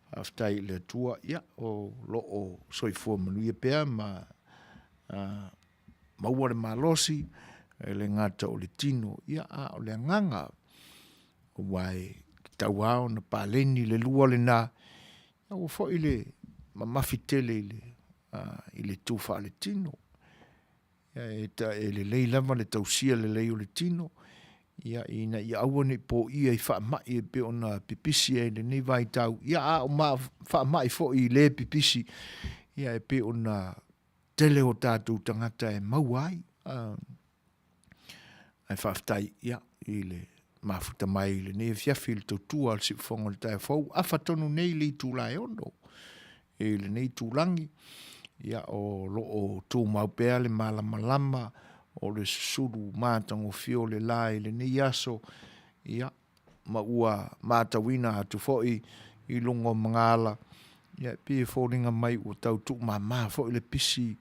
Faafetai i le Atua, ia, o lo o soifua manuia pea ma uh, maua le malosi, e le gata o le tino, ia, a o le agaga, aua e tatau lava ona paleni le lua lena, ia ua foi le mamafi tele i le, uh, i le tu faaletino. Ia, e, ta, e lelei lava le tausia lelei o le tino, ia, ina ia aua ne i poia i faamai e pei ona pipisi ai i lenei vaitau, ia, a o ma faamai foi i le pipisi, ia, e pei ona tele o tatou tagata e maua ai. Ae faafetai ia, i le mafuta mai i lenei afiafi i le tautua a le Siufofoga o le Taeao Fou, afa tonu nei le itula e 6 i lenei itulagi, ia, o lo o tumau pea le malamalama o le susulu matagofie o le la i lenei aso, ia, ma ua matauina atu foi i luga o magaala, ia, e pei e foliga mai ua tau tuumama foi le pisi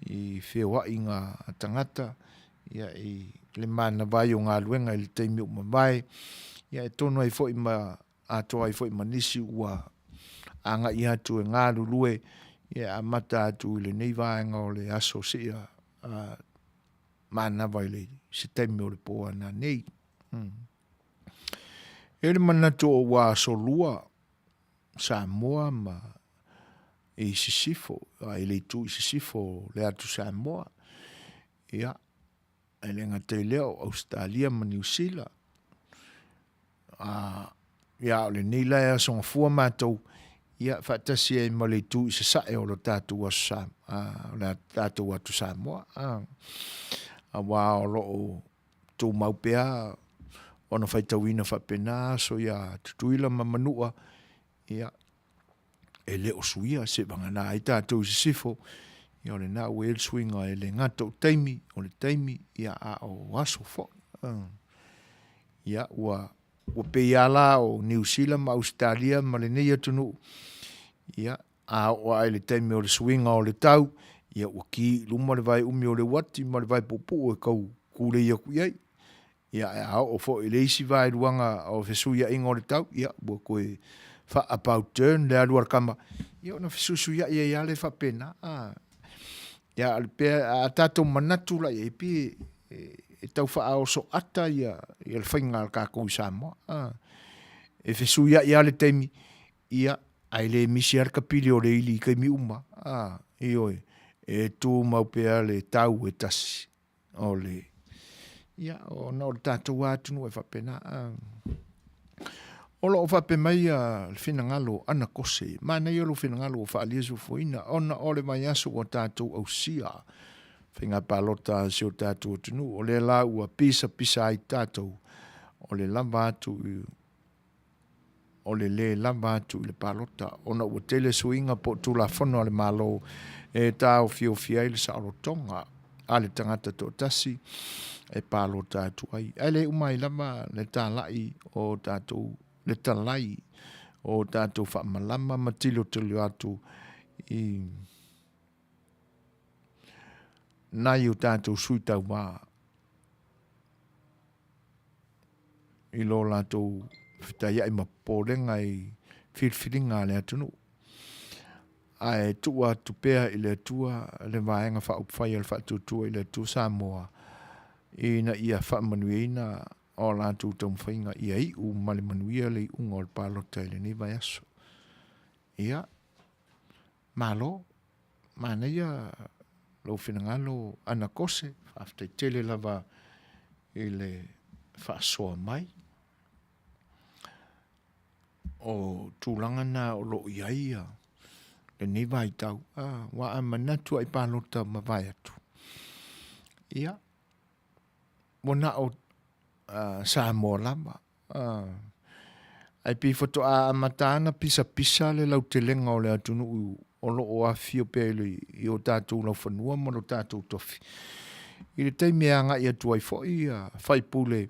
i feoaiga a tagata, ia, i le manava ai o galuega i le taimi ua mavae, ia, e tonu ai foi ma atoa ai foi ma nisi ua agai atu e galulue, ia, e amata atu i lenei vaega o le aso seia manava i le se taimi o le po a nanei. E i ai le manatu o ua asolua Samoa ma i sisifo, i le itu i sisifo o le atu Samoa. Ia, e le gata i lea o Ausetalia ma Niu Sila. A, ia, o lenei la e aso gafua matou, ia, faatasi ai ma le itu i sasae o le tatou aso Sa, a, o le tatou atu Samoa. A, aua o lo o tumau pea ona faitauina faapena aso ia Tutuila ma Manua, ia, e le o suia seivagana ai tatou i sisifo, ia o lena ua i ai le suiga e le gata o taimi, o le taimi, ia a o aso foi. Ia ua ua pei lava la o Niu Sila ma Ausetalia ma lenei atunuu, ia a oo ae i le taimi o le suiga o le tau, ia ua ki i luma le vae umi o le uati ma le vae puupuu e tau kulei atu i ai. Ia, ae a oo foi i le isi vaeluaga o fesuiaiga o le tau, ia, ua toe faa-about turn le alu a le tama, ia ona fesuisuiai ai lava lea faapena. A, ia, a pea, a tatou manatu la i ai, pei e, e tau faaosoata ia, ia le faiga a le tatou i Samoa. A, e fesuiai lava le taimi, ia, ae le misi lava le kapili o le ili i taimi uma. A, ioe, e tumau pea le tau e tasi. O le, ia, ona o le tatou atunuu e faapena. O lo o faapea mai le finagalo o Ana Kose, manaia lou finagalo ua faaalia suafuaina, ona o le vaiaso ua tatou ausia faiga palota a si o tatou atunuu, o lea la ua pisapisa ai tatou o le lava atu i o le lē lava atu i le palota ona ua tele suiga po o Tulafono a le Malo e taofiofi ai le saolotoga a le tagata toatasi e palota atu ai. Ae le uma ai lava le talai o tatou, le talai o tatou faamalama ma tilotilo atu i nai o tatou sui tauva i lo latou fetaiai ma popolega i. filifiliga a le atunuu. Ae tuu atu pea i le Atua le Vaega Faaupufai a le Faatuatua i le Atua Samoa ina ia faamanuiaina o a latou taumafaiga ia iu ma le manuia le iuga o le palota i lenei vaiaso. Ia, malo, manaia lou finagalo Ana Kose, faafetai tele lava i le faasoa mai. O tulaga na o lo o i ai lenei vaitau, aua a manatu lava i palota ua mavae atu, ia, ua na o Samoa lava, ae pei faatoa amata lava ona pisapisa le lautelega o le atunuu o lo o afifio pea i o tatou laufanua ma lo tatou tofi, i le taimi e agai atu ai foi sui usufono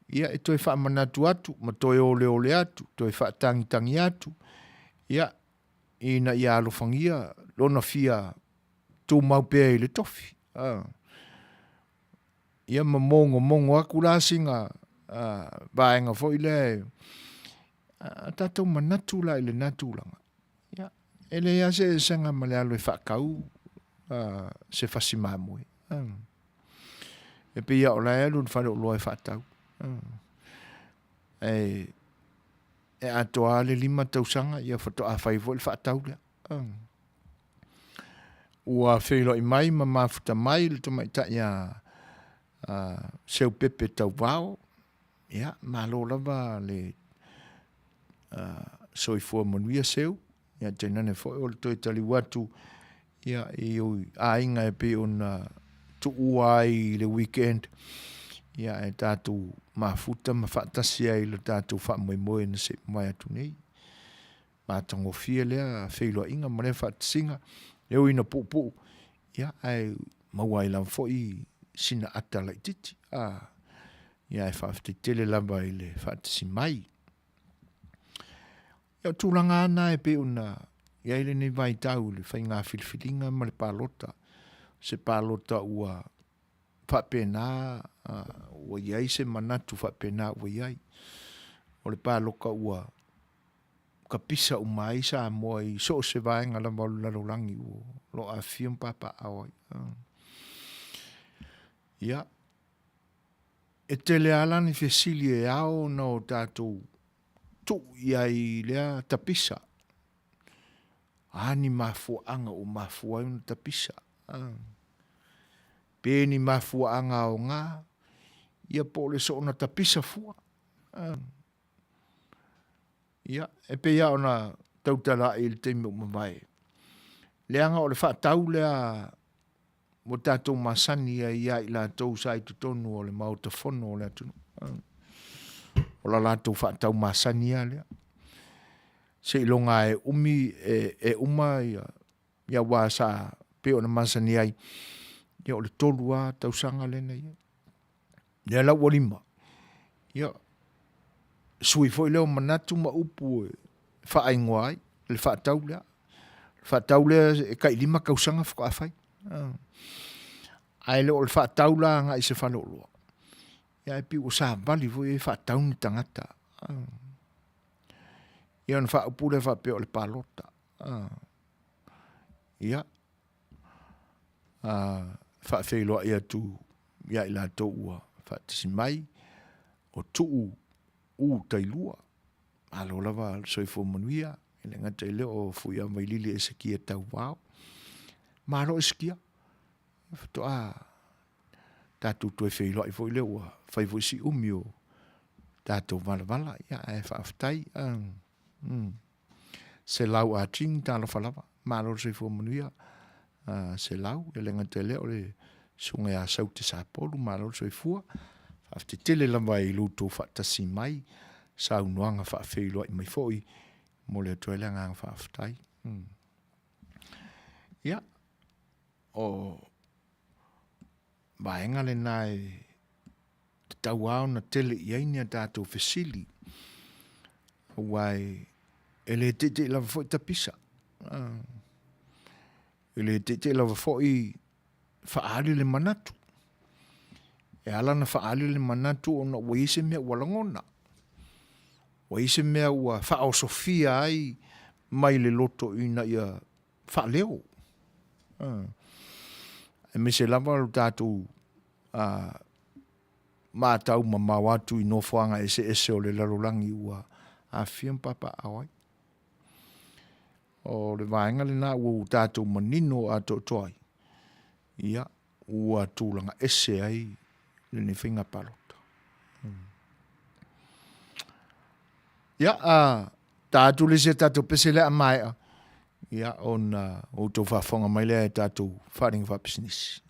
ia e toe faamanatu atu ma toe oleole atu, toe faatagitagi atu, ia, ina ia alofagia lona fia tumau pea i le tofi. Ia ma mogomogo atu la sina vaega foi lea, a tatou manatu la i lena tulaga, ia, e leai lava se eseesega ma le alu e faatau se fasi mamoe. E pei lava o la e alu i le faleoloa e faatau. Ae atoa lava le 5 tausaga faatoa fai foi le faatau lea. Ua feiloai mai ma mafuta mai le tamaitai a Seupepe Tauvao, ia, malo lava le soifua manuia Seu, ia tainane foi o le toe taliu atu i ou aiga e pei ona tuua ai i le weekend, ia ae tatou mafuta ma faatasi ai i le tatou faamoemoe na se i mavae atu nei. Matagofie lea feiloaiga ma lea faatasiga, e ui ina puupuu, ia ae maua ai lava foi sina ata laitiiti. Ia ae faafetai tele lava i le faatasi mai. Ia o tulaga lava na e pei ona i ai lenei vaitau i le faiga filifiliga ma le palota, se palota ua faapena ua i ai se manatu faapena ua i ai. O le palota ua tapisa uma ai Samoa i so o se vaega lava o le lalolagi o lo o afifio ma papaaao ai. Ia, e tele lava la ni fesili e ao ona o tatou tuu i ai i lea tapisa. O a ni mafuaaga ua mafua ai ona tapisa? Pe ni mafuaaga aoga, ia po o le soona tapisa fua. Ia, e pei lava ona tautala i le taimi ua mavae, leaga o le faatau lea ua tatou masani ai ia i latou sa i totonu o le Maota Fono o le atunuu. O le latou faatau masani lava lea. Seiloga lava e umi e uma aua sa pei ona masani ai, ia o le 3 lava tausaga lea na i ai. Lea la ua 5, ia sui foi lea o manatu ma upu e faaigoa ai le faatau lea. O le faatau lea e tai 5 tausaga faatoa fai. Ae le o le faatau la agai i se faleoloa, ia ae pei ua savali foi e faatau ni tagata. Ia ona faaupu lea faapea o le palota. Ia, faafeiloai atu ia i latou ua faatasi mai, o Tuu U Tailua, malo lava le soifua manuia, e le gata i lea o Fuiavailili Esekia Tauvao. Malo Esekia, faatoa tatou toe feiloai foi lea ua fai foi si umi o tatou valavala, ia ae faafetai. Selau Ah Ching, talofa lava, malo le soifua manuia Selau, e le gata i lea o le susuga ia Saute Sapolu, malo le soifua. Faafetai tele lava i lo outou faatasi mai, saunoaga faafeiloai mai foi, e momoli atu ai le agaga faafetai. Ia, o vaega lena e tatau lava ona tele i ai ni a tatou fesili, aua e le teitei lava foi tapisa, e le teitei lava foi faaali le manatu. E ala ona faaali le manatu ona ua i ai se mea ua lagona. Ua i ai se mea ua faaosofia ai mai le loto ina ia faaleo. Aemaise lava lo tatou matau mamao atu i nofoaga eseese o le lalolagi ua afifio ma papaaao ai. O le vaega lena ua ua tatou manino atoatoa ai, ia, ua tulaga ese ai lenei faiga palota. Ia, a ta atu le isi a tatou pese lea a maea, ia, ona outou faafofoga mai lea i tatou faaaliga faapisinisi.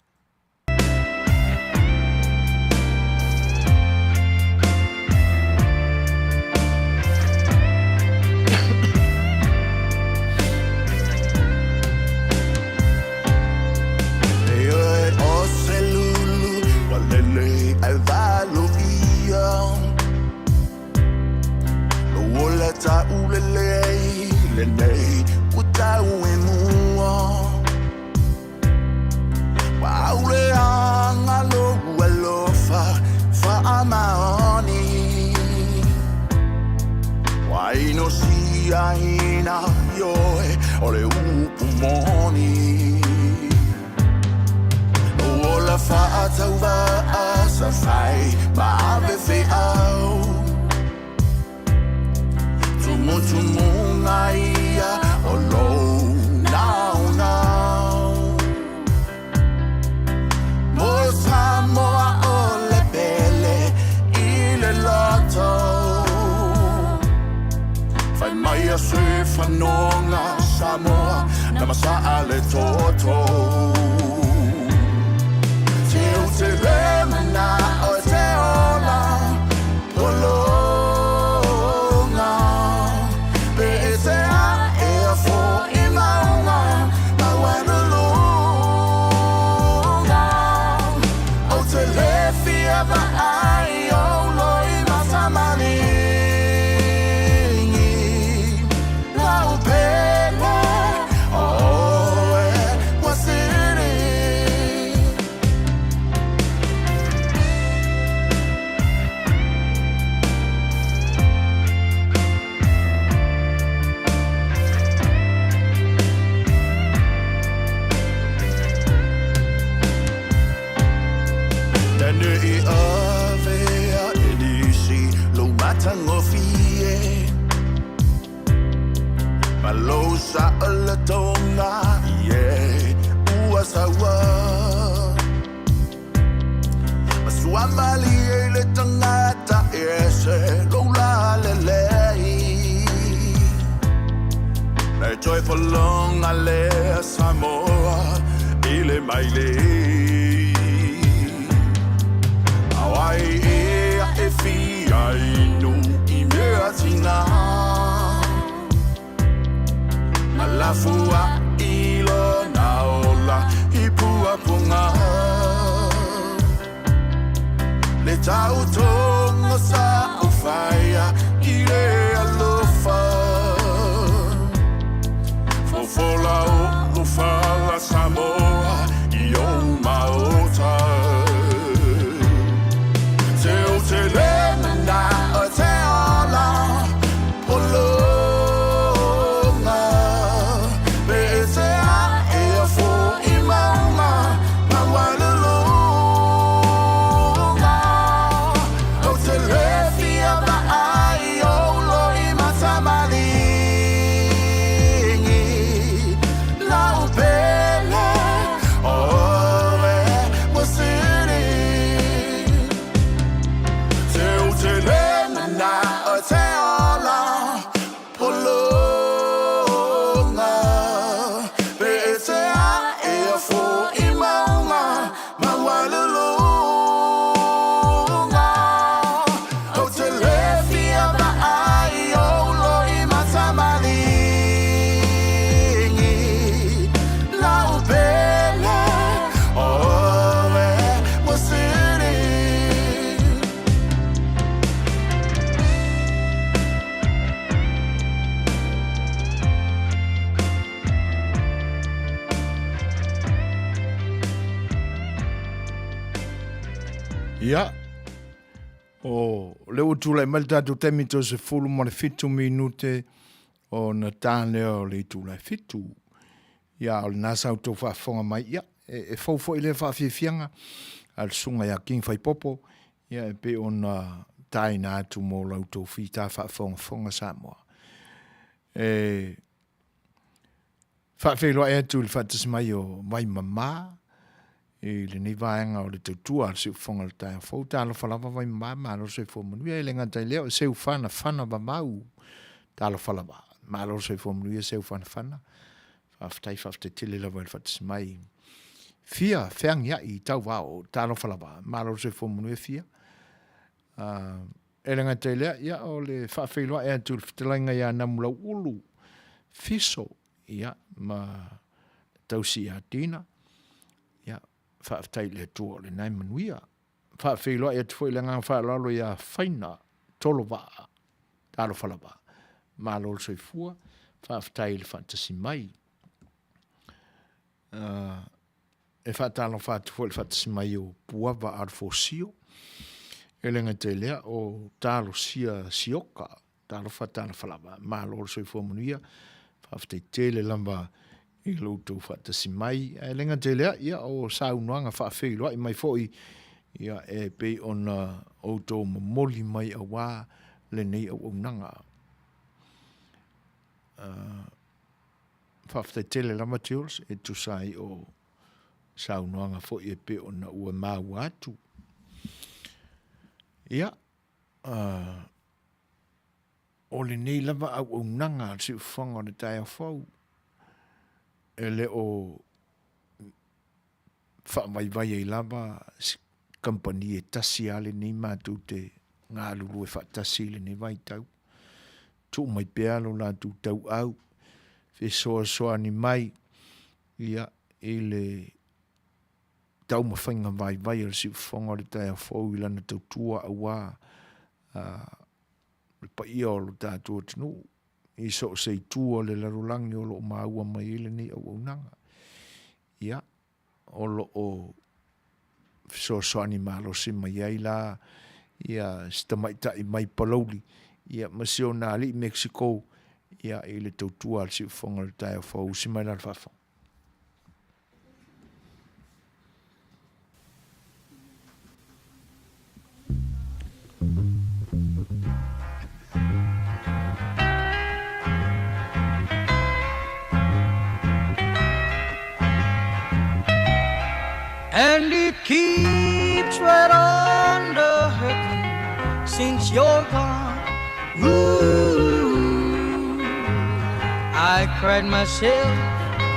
O lea ua tulai mai le tatou taimi toe 17 minute ona ta lea o le itula e 7. Ia, o lena sa outou faafofoga mai, ia, e fou foi lea faafiafiaga a le susuga ia King Faipopo, ia e pei ona taina atu mo la outou fita faafogafoga Samoa. E faafeiloai atu i le faatasi mai o Vaimama i lenei vaega o le tautua a le siufofoga o le taeao fou. Talofa lava Vaimama, malo le soifua manuia. E le gata i lea o Seufanafana Vavau, talofa lava, malo le soifua manuia Seufanafana. Faafetai, faafetai tele lava i le faatasi mai. Fia feagiai i Tauvao, talofa lava, malo le soifua manuia Fia. E le gata i lea, ia, o le faafeiloai atu i le fetalaiga ia Namulauulu Fiso, ia, ma tausi ia Dina, ia, faafetai i le Atua o lena e manuia. Faafeiloai atu foi i le agaga faaaloalo ia Faina Tolovaa, talofa lava, malo le soifua, faafetai i le faatasi mai. E faatalofa atu foi i le faatasi mai o Puava Alfosio, e le gata i lea o Talosia Sioka, talofa talofa lava, malo le soifua manuia, faafetai tele lava i lo outou faatasi mai. Ae le gata i lea, ia o saunoaga faafeiloai mai foi, ia e pei ona outou momoli mai aua lenei auaunaga. Faafetai tele lava Jules e tusa ai o saunoaga foi e pei ona ua maua atu. Ia, o lenei lava auaunaga a le siufofoga o le taeao fou, e le o faavaivai ai lava si kamupani e tasi lava lenei matou te galulue faatasi i lenei vaitau. Tuu mai pea lo latou tauau, fesoasoani mai ia i le taumafaiga vaivai a le siufofoga o le taeao fou i lana tautua aua le paia o lo tatou atunuu i so o se itu o le lalolagi o lo o maua mai ai lenei auaunaga. Ia, o lo o fesoasoani malosi mai ai la ia si tamaitai mai Palauli ia ma si ona alii Mexico ia i le tautua a le siufofoga o le taeao fou. Usi mai la le faafofoga. And it keeps right on the hurting since you're gone. Ooh, I cried myself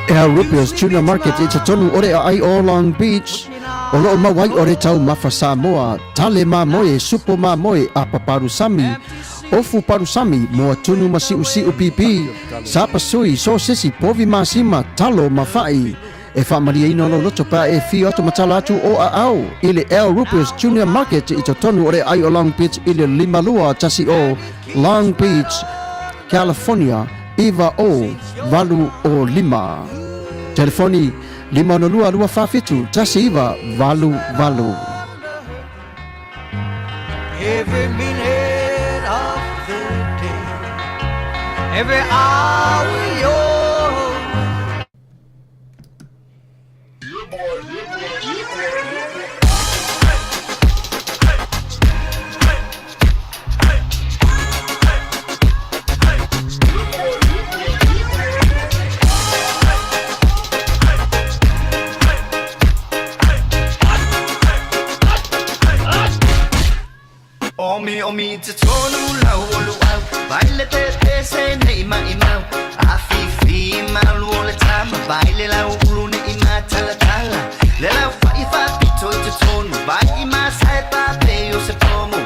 Al Rupio's Tuna Market i totonu o le aai o Long Beach, o loo mau ai o le taumafa Samoa, tale mamoe, supo mamoe, apa palusami, ofu palusami, moa tunu ma siusiu pipi, sapasui, sosesi, povi masima, talo ma fa'i. E faamalieina lou loto pe a e fio atu ma tala atu o aao i le Al Rupio's Junior Market i totonu o le aai o Long Beach i le 5210 Long Beach, California 90805. Telefoni 562 247 1988. Every minute of the day, every hour you're Omi omi te tonu lau o luau Vai le te te se nei mai mau A fi fi malu o le tama Vai le lau ulu ne i ma tala tala Le lau fa i fa pito i te tonu Vai i ma sai pa pe o se pomu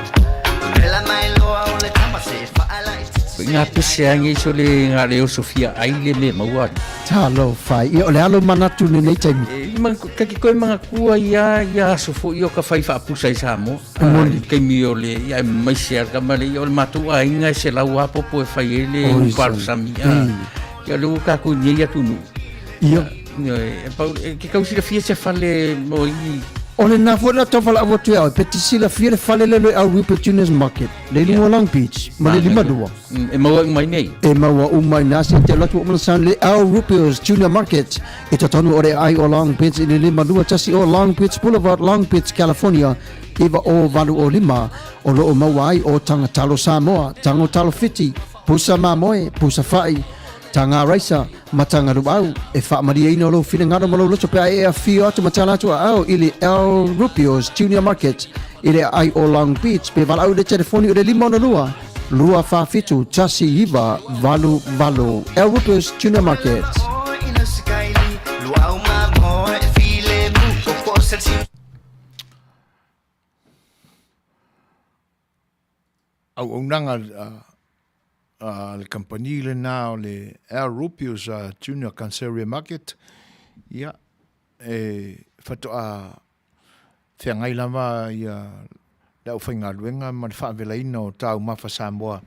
Le la mai loa o le tama se fa ala i te Nga pese ange iso le nga le oso fia ai le me maua. Talofa e. Ia, o le a lou manatu i lenei taimi? E, ma, ka ki koe mangatua ia, ia aso foi o ka fai faapusa i Samoa. E moni. I taimi o le, ia e maise a ka male, ia o le matou aiga e selau a popo e fai ai le Oi, upalusami. A, ia le ua kākou i nei atunuu. Ia. Ia, e, pau, e, ke kau silafia se fale mo i O lena foi na taufalaau atu ia oe, pe te silafia le fale lea le Au Rupe Tunas Market, le i luga o Long Beach, ma le 52. E maua uma i nei. E maua uma i na se te alu atu ua mana le Au Rupe's Tuna Market i totonu o le aai o Long Beach i le 521 Long Beach Boulevard, Long Beach, California, 90805, o lo o maua ai o taga talo Samoa, tago talo Fiti, pusa mamoe, pusa fai, taga raisa, ma taga luau. E faamalieina lou finagalo ma lou loto pe a e afio atu ma tala atu aao i le El Rubio's Junior Market i le aai o Long Beach pe valaau i le telefoni o le 562 247 1988. El Rubio's Junior Market. Auaunaga a le kamupani lena o le Al Rupius Junior Canceria Market, ia, e faatoa feagai lava ia le aufaigaluega ma le faavelaina o taumafa Samoa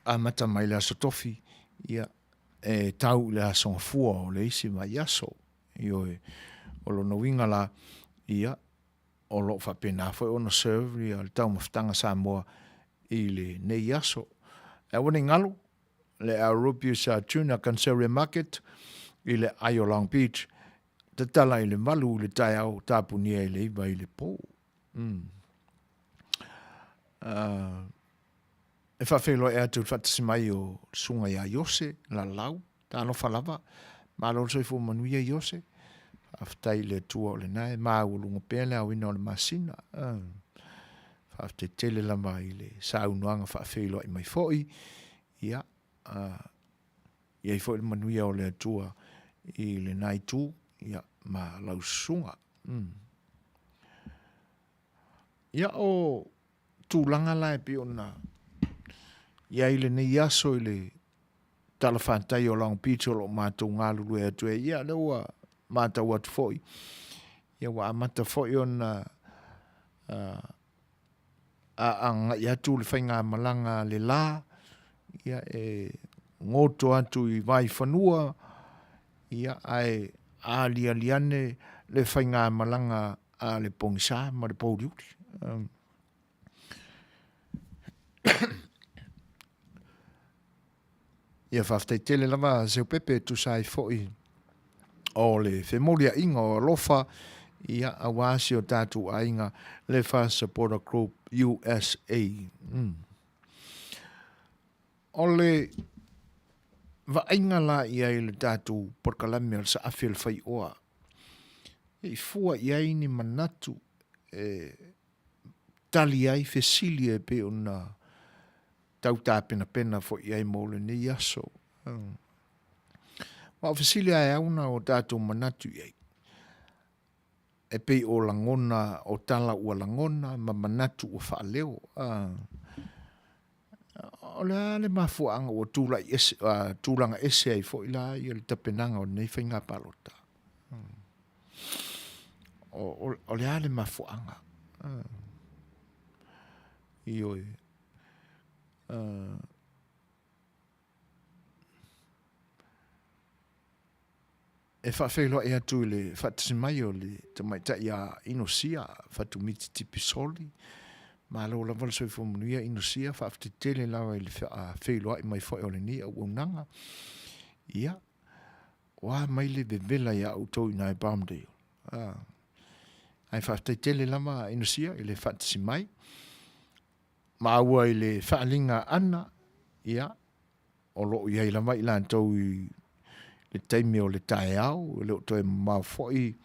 amata mai le Aso Tofi, ia, e tau i le Aso Gafua o le isi vaiaso. Ioe, o lona uiga la, ia, o lo o faapena foi ona serve ia le taumafataga Samoa i lenei aso. Ae aua ne i galo, le Arubius Tuna Canceria Market i le Aai o Long Beach, tatala i le 8 i le taeao, tapunia i le 9 i le po. Mm. E faafeiloai atu i le faatasi mai o le susuga ia Iose Lalau, talofa lava, malo le soifua manuia Iose, faafetai i le Atua o lena e maualuga pea le aoina o le masina. Faafetai tele lava i le saunoaga faafeiloai mai foi, ia, i ai foi le manuia o le Atua i lena itu, ia, ma lau susuga. Ia, o tulaga la e pei ona i ai lenei aso i le talafatai o Long Beach o lo o matou galulue atu ai, ia lea ua matau atu foi, ia ua amata foi ona agai atu le faigamalaga a le la, ia e goto atu i Vaifanua, ia ae aliali ane le faigamalaga a le pogisa ma le pouliuli. Ia faafetai tele lava Seupepe e tusa ai foi o le femoliaiga o alofa ia aua si o tatou aiga le First Supporter Group USA. O le vaaiga la i ai le tatou polokalame o le Saafi o le Faioa, i fua i ai ni manatu e tali ai fesili e pei ona tau tapenapena foi i ai mo lenei aso. Ma o fesili a e au na o tatou manatu i ai, e pei o lagona, o tala ua lagona ma manatu ua faaleo. O le a le mafuaaga ua tulai ese, tulaga ese ai foi la ia le tapenaga o lenei faiga palota? O le a le mafuaaga? Ioe. E faafeiloai atu i le faatasi mai o le tamaitai ia Inosia Fatumiti Tipisoli. Malo lava le soifua manuia Inosia, faafetai tele lava i le faafeiloai mai foi o lenei auaunaga. Ia, o a mai le vevela ia outou i ina i Palmdale. Ah. Ae faafetai tele lava Inosia i le faatasi mai. Maua i le faaaliga ana, ia, o lo o i ai lava i latou i le taimi o le taeao, e le o toe mamao foi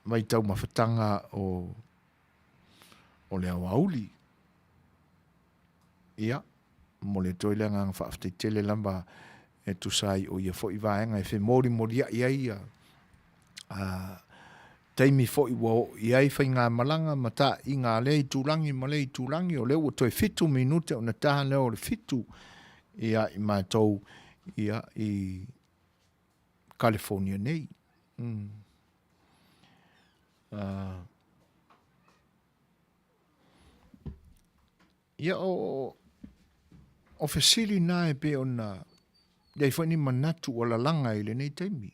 mai taumafataga o le aoauli. Ia, momoli atu ai le agaga faafetai tele lava e tusa ai o ia foi vaega e femolimoliai ai ia taimi foi ua oo i ai faigamalaga ma taaiga a lea itulagi ma lea itulagi, o lea ua toe 7 minute ona ta lea o le 7 ia i matou ia i California nei. Ia o fesili na e pei ona i ai foi ni manatu ua lalaga i lenei taimi.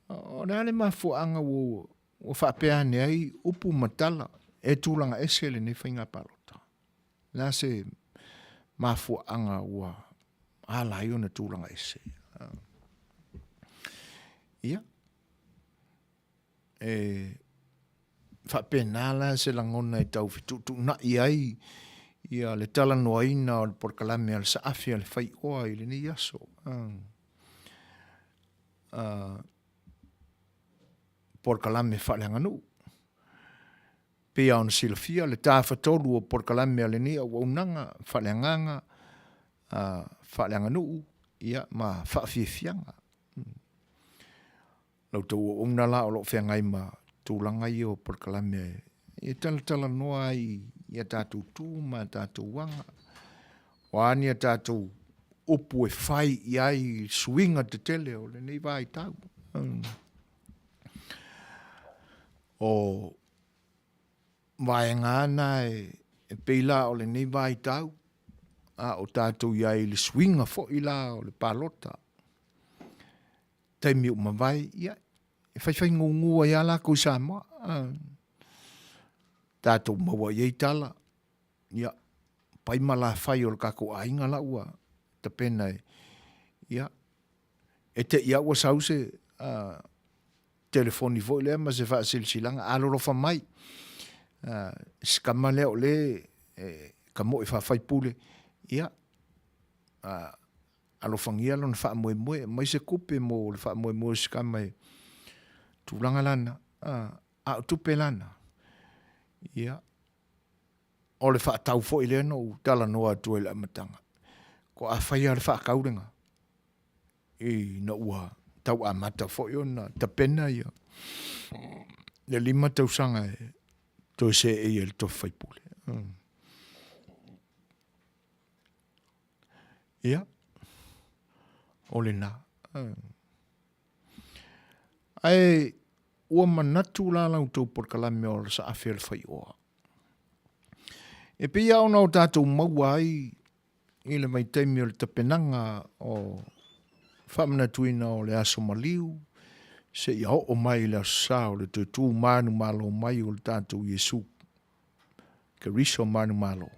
O le a le mafuaaga ua Ua faapea ane ai upu ma tala e tulaga ese lenei faiga palota. O le a se mafuaaga ua ala ai ona tulaga ese? Ia, e faapena la se lagona e tau fetuutuunai ai ia le talanoaina o le polokalame a le Saafi a le Faioa i lenei aso. Polokalame faaleaganuu. Pei lava ona silafia le tafatolu o polokalame a lenei auaunaga faaleagaga, faaleaganuu ia ma faafiafiaga. La outou auauna la o lo o feagai ma tulaga ia o polokalame e talatalanoa ai i a tatou tu ma a tatou aga, o a ni a tatou upu e fai i ai suiga tetele o lenei vaitau. O vaega lava na e pei la o lenei vaitau, a o tatou i ai i le suiga foi la o le palota, taimi ua mavae, ia, e faifai gugu ai lava latou i Samoa, tatou maua i ai tala, ia, pai malafai o le tatou aiga la ua tapena e, ia, e te i lava ua sau se telefoni foi lea ma se faasilasilaga, alolofa mai, si tama lea o lea e tamoe faa-faipule, ia, alofagia lona faamoemoe, aumai se tupe mo le faamoemoe o si tama e tulaga la na, a o tupe la na, ia, o le faatau foi lea na ou talanoa atu ai i le amataga, faatoa fai lava le faatau lena, ina ua tau amata foi ona tapena ia le 5 tausaga e toe seei ai i le tofi faipule. Ia, o lena. Ae ua manatu la la outou polokalame o le saafi o le faioa. E pei lava ona o tatou maua ai i le vaitaimi o le tapenaga o faamanatuina o le aso maliu seia oo mai i le aso Sa o le toe tu manumalo mai o le tatou Iesu Keriso manumalo.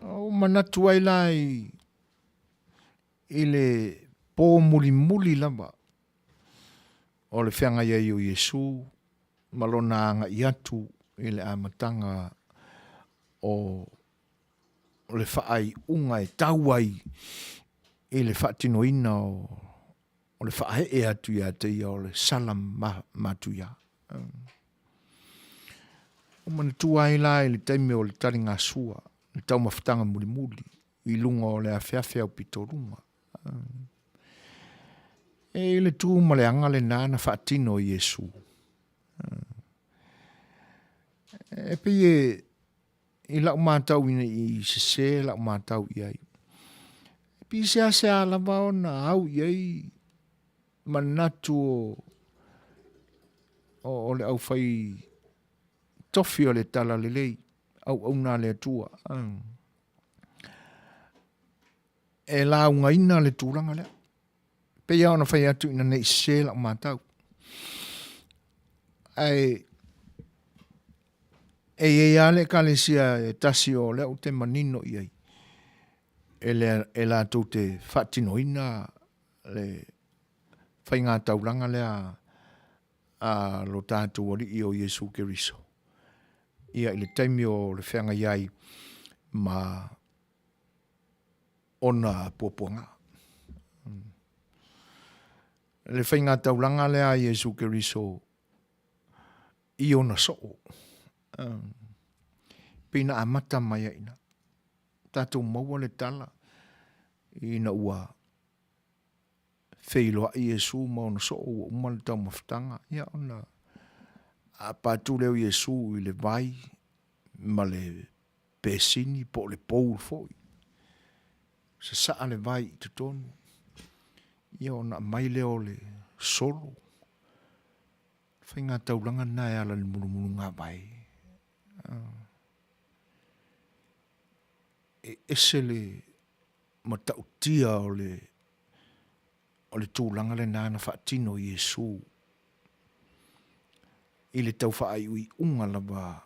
Ua manatu ai la i, i le po mulimuli lava o le feagai ai o Iesu ma lona agai atu i le amataga o le faaiuga e tau ai i le faatinoina o le faaee atu ia te ia o le sala matuia. Ua manatua ai la i le taimi o le taligasua, le taumafataga mulimuli i luga o le afeafe aupito luga. E i le tu ma le aga lena na faatino e Iesu. E pei e i lau matau ina i sese lau matau i ai. E pei seasea lava ona au i ai manatu o, o le aufai tofi o le talalelei, auauna a le Atua. E laugaina le tulaga lea. Pei lava ona fai atu ina ne i sese lau matau. Ae e i ai lava le ekalesia e tasi o lea ou te manino i ai, e, le, e latou te faatinoina le faiga taulaga lea a lo tatou Alii o Iesu Keriso. Ia i le taimi o le feagai ai ma ona puapuaga. Le faiga taulaga lea a Iesu Keriso i ona soo. Pei na amata mai ai ina. Tatou maua le tala ina ua feiloai Iesu ma ona soo ua uma le taumafataga, ia ona aapa atu lea o Iesu i le vai ma le pesini po o le bowl foi. Sasaa le vai i totonu, ia ona aumai lea o le solo. Faiga taulaga lena e ala i le mulumulugavae. E ese le matautia o le o le tulaga lena na faatino e Iesu. i le tau faaiuiuga lava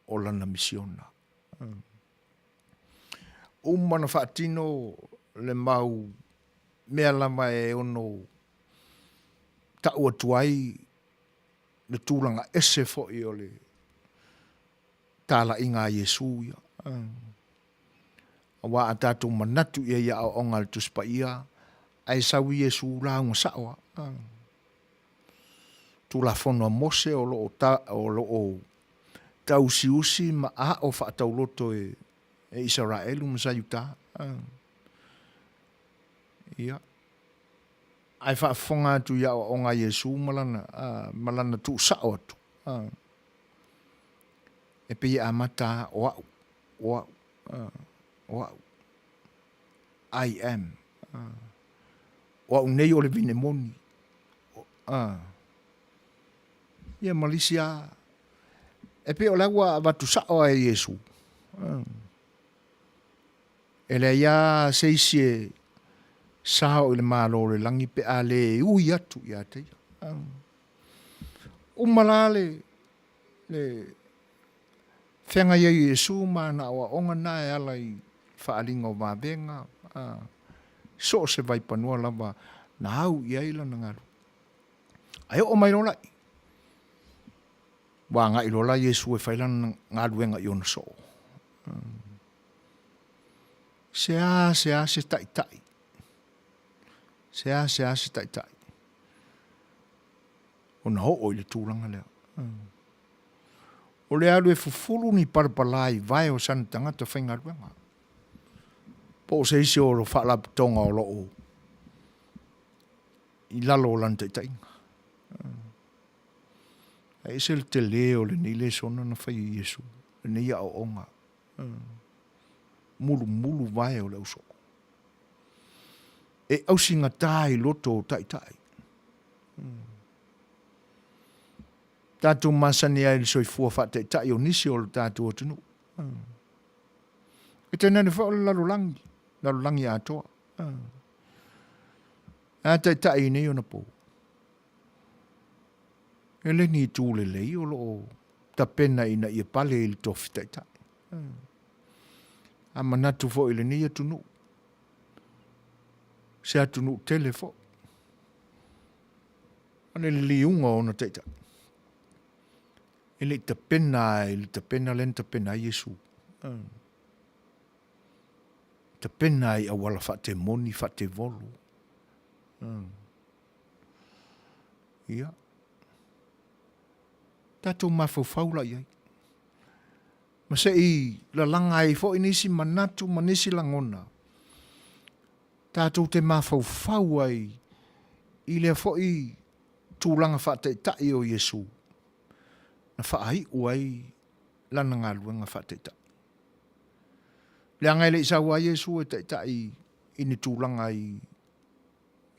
o lana misiona. Uma ona faatino le mau mea lava e ono tau atu ai le tulaga ese foi o le talaiga a Iesu ia. Aua a tatou manatu i ai i aoaoga a le Tusi Paia, ae sau Iesu lauga sao lava. Tulafono a Mose o lo o ta, o lo o tausiusi ma ao faatauloto e, e Isaraelu ma Saiuta. Ia. Ae faafofoga atu i aoaoga a Iesu ma lana, ma lana tuusao atu. E pei e amata o au, o au, o au. I am. O au nei o le vine moni. Ia ma le isi a. E pei o lea ua avatu sao lava e Iesu. E leai lava se isi e sao i le Malo o le lagi pe a le ui atu ia te ia. Uma la le, le feagai ai o Iesu ma ana aoaoga na e ala i faaaliga o vavega, a, so o se vaipanua lava na au i ai lana galuega. Ae oo mai loa laʻi, ua agai loa la Iesu e fai lana galuega i ona soo. Se a se a se taitai, se a se a se taitai, ona oo i le tulaga lea. O le alu e fufulu ni palapala i vae o sana tagata faigaluega, po o se isi o faalapotopotoga o lo o i lalo o lana taitaiga. Ae ese le tele o lenei lesona na fai e Iesu, lenei aoaoga. Mulumulu vae o le ausoo. E ausigata i loto o taitai. Tatou masani ai i le soifua faataitai o nisi o le tatou atunuu. E tainane foi o le lalolagi, lalolagi atoa. E a taitai i nei ona po? E le ni itu lelei o lo o tapena ina ia pale i le tofi taitai. A manatu foi i lenei atunuu, se atunuu tele foi, ma le liliuga o ona taitai. E le i tapena i le tapena lea na tapena ai Iesu. Tapena i auala faatemoni, faatevolo. Ia. Tatou mafaufau la i ai. Ma se i lalaga ai foi nisi manatu ma nisi lagona. Tatou te mafaufau ai i lea foi tulaga faataitai o Iesu na faaiu ai lana galuega faataitai. Leaga e le i sau lava Iesu e taitai i ni tulaga i,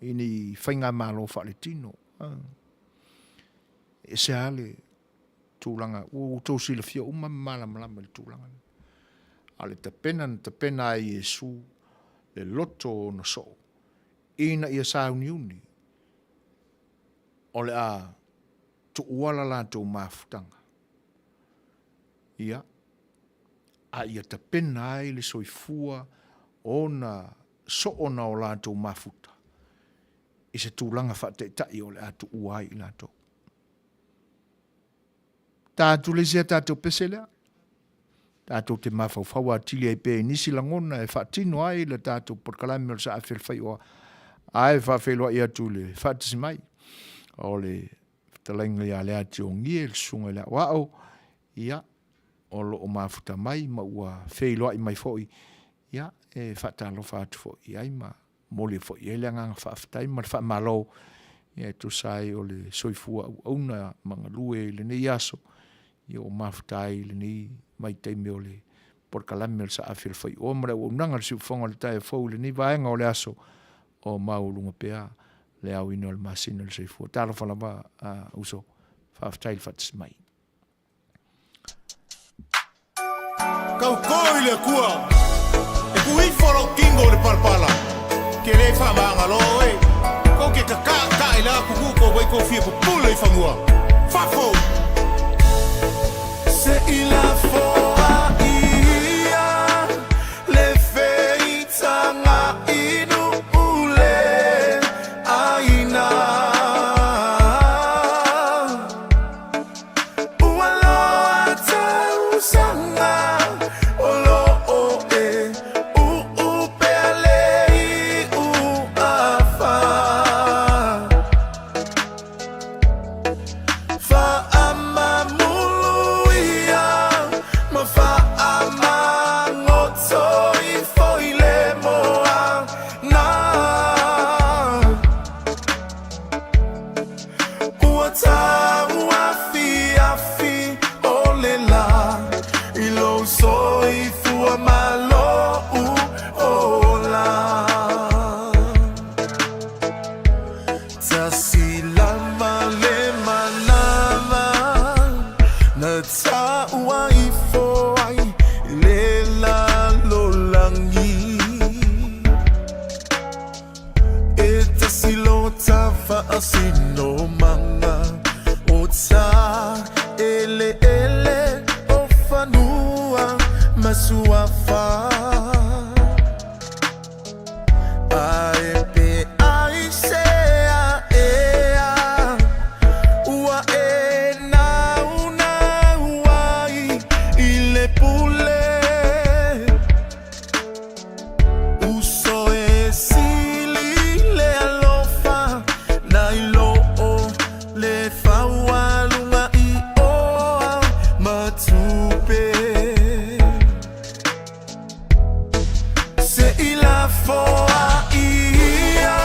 i ni faigamalo faaletino. E ese lava le tulaga, ua outou silafia uma ma malamalama i le tulaga lea. A o le tapena na tapena ai e Iesu le loto o ona soo, ina ia sauniuni o le a tuua la latou mafutaga. Ia, a ia tapena ai le soifua ona soona o latou mafuta i se tulaga faataitai o le a tuua ai i latou. Ta atu le isi a tatou pese lea, tatou te mafaufau atili ai pea i nisi lagona e faatino ai le tatou polokalame o le Saafi o le Faioa, ae faafeiloai atu i le faatasi mai o le fetalaiga ia Leati Ogie, le susuga i le aoao, ia, o lo o mafuta mai ma ua feiloai mai foi, ia, e faatalofa atu foi i ai ma momoli foi i ai le agaga faafetai ma le faamalo, ia, e tusa ai o le soifua auauna ma galue i lenei aso, ia ua mafuta ai i lenei vaitaimi o le polokalame o le Saafi o le Faioa ma le auaunaga a le Siufofoga o le Taeao Fou i lenei vaega o le aso o maualuga pea le aoina o le masina o le soifua. Talofa lava a uso, faafetai le faatasi mai. Tauto i le Atua, e tuu ifo lou tino i le palapala, ke le faamagalo oe. Kou te tataʻataʻi la atunuu kou ai kou fia pupule i fanua. Fafo! Se i lafoa ia le feitaga inu le ʻāina. Ua loa tausaga o loo e ʻuʻu pea le iʻu afa. Faamamulu ia ma faamagoto ifo i le moana. Ua tauafiafi o le lā i lou soifua ma lou ola. Tasi lava le manava na taua ifo ai i le lalolagi. E tasi lota faasinomaga o ta eleele o fanua ma suafa. Ae pe aisea ea ua e naunau ai i le pule. Uso e sili le alofa nai lo le faualuga i oa ma tupe. Se i lafoa ia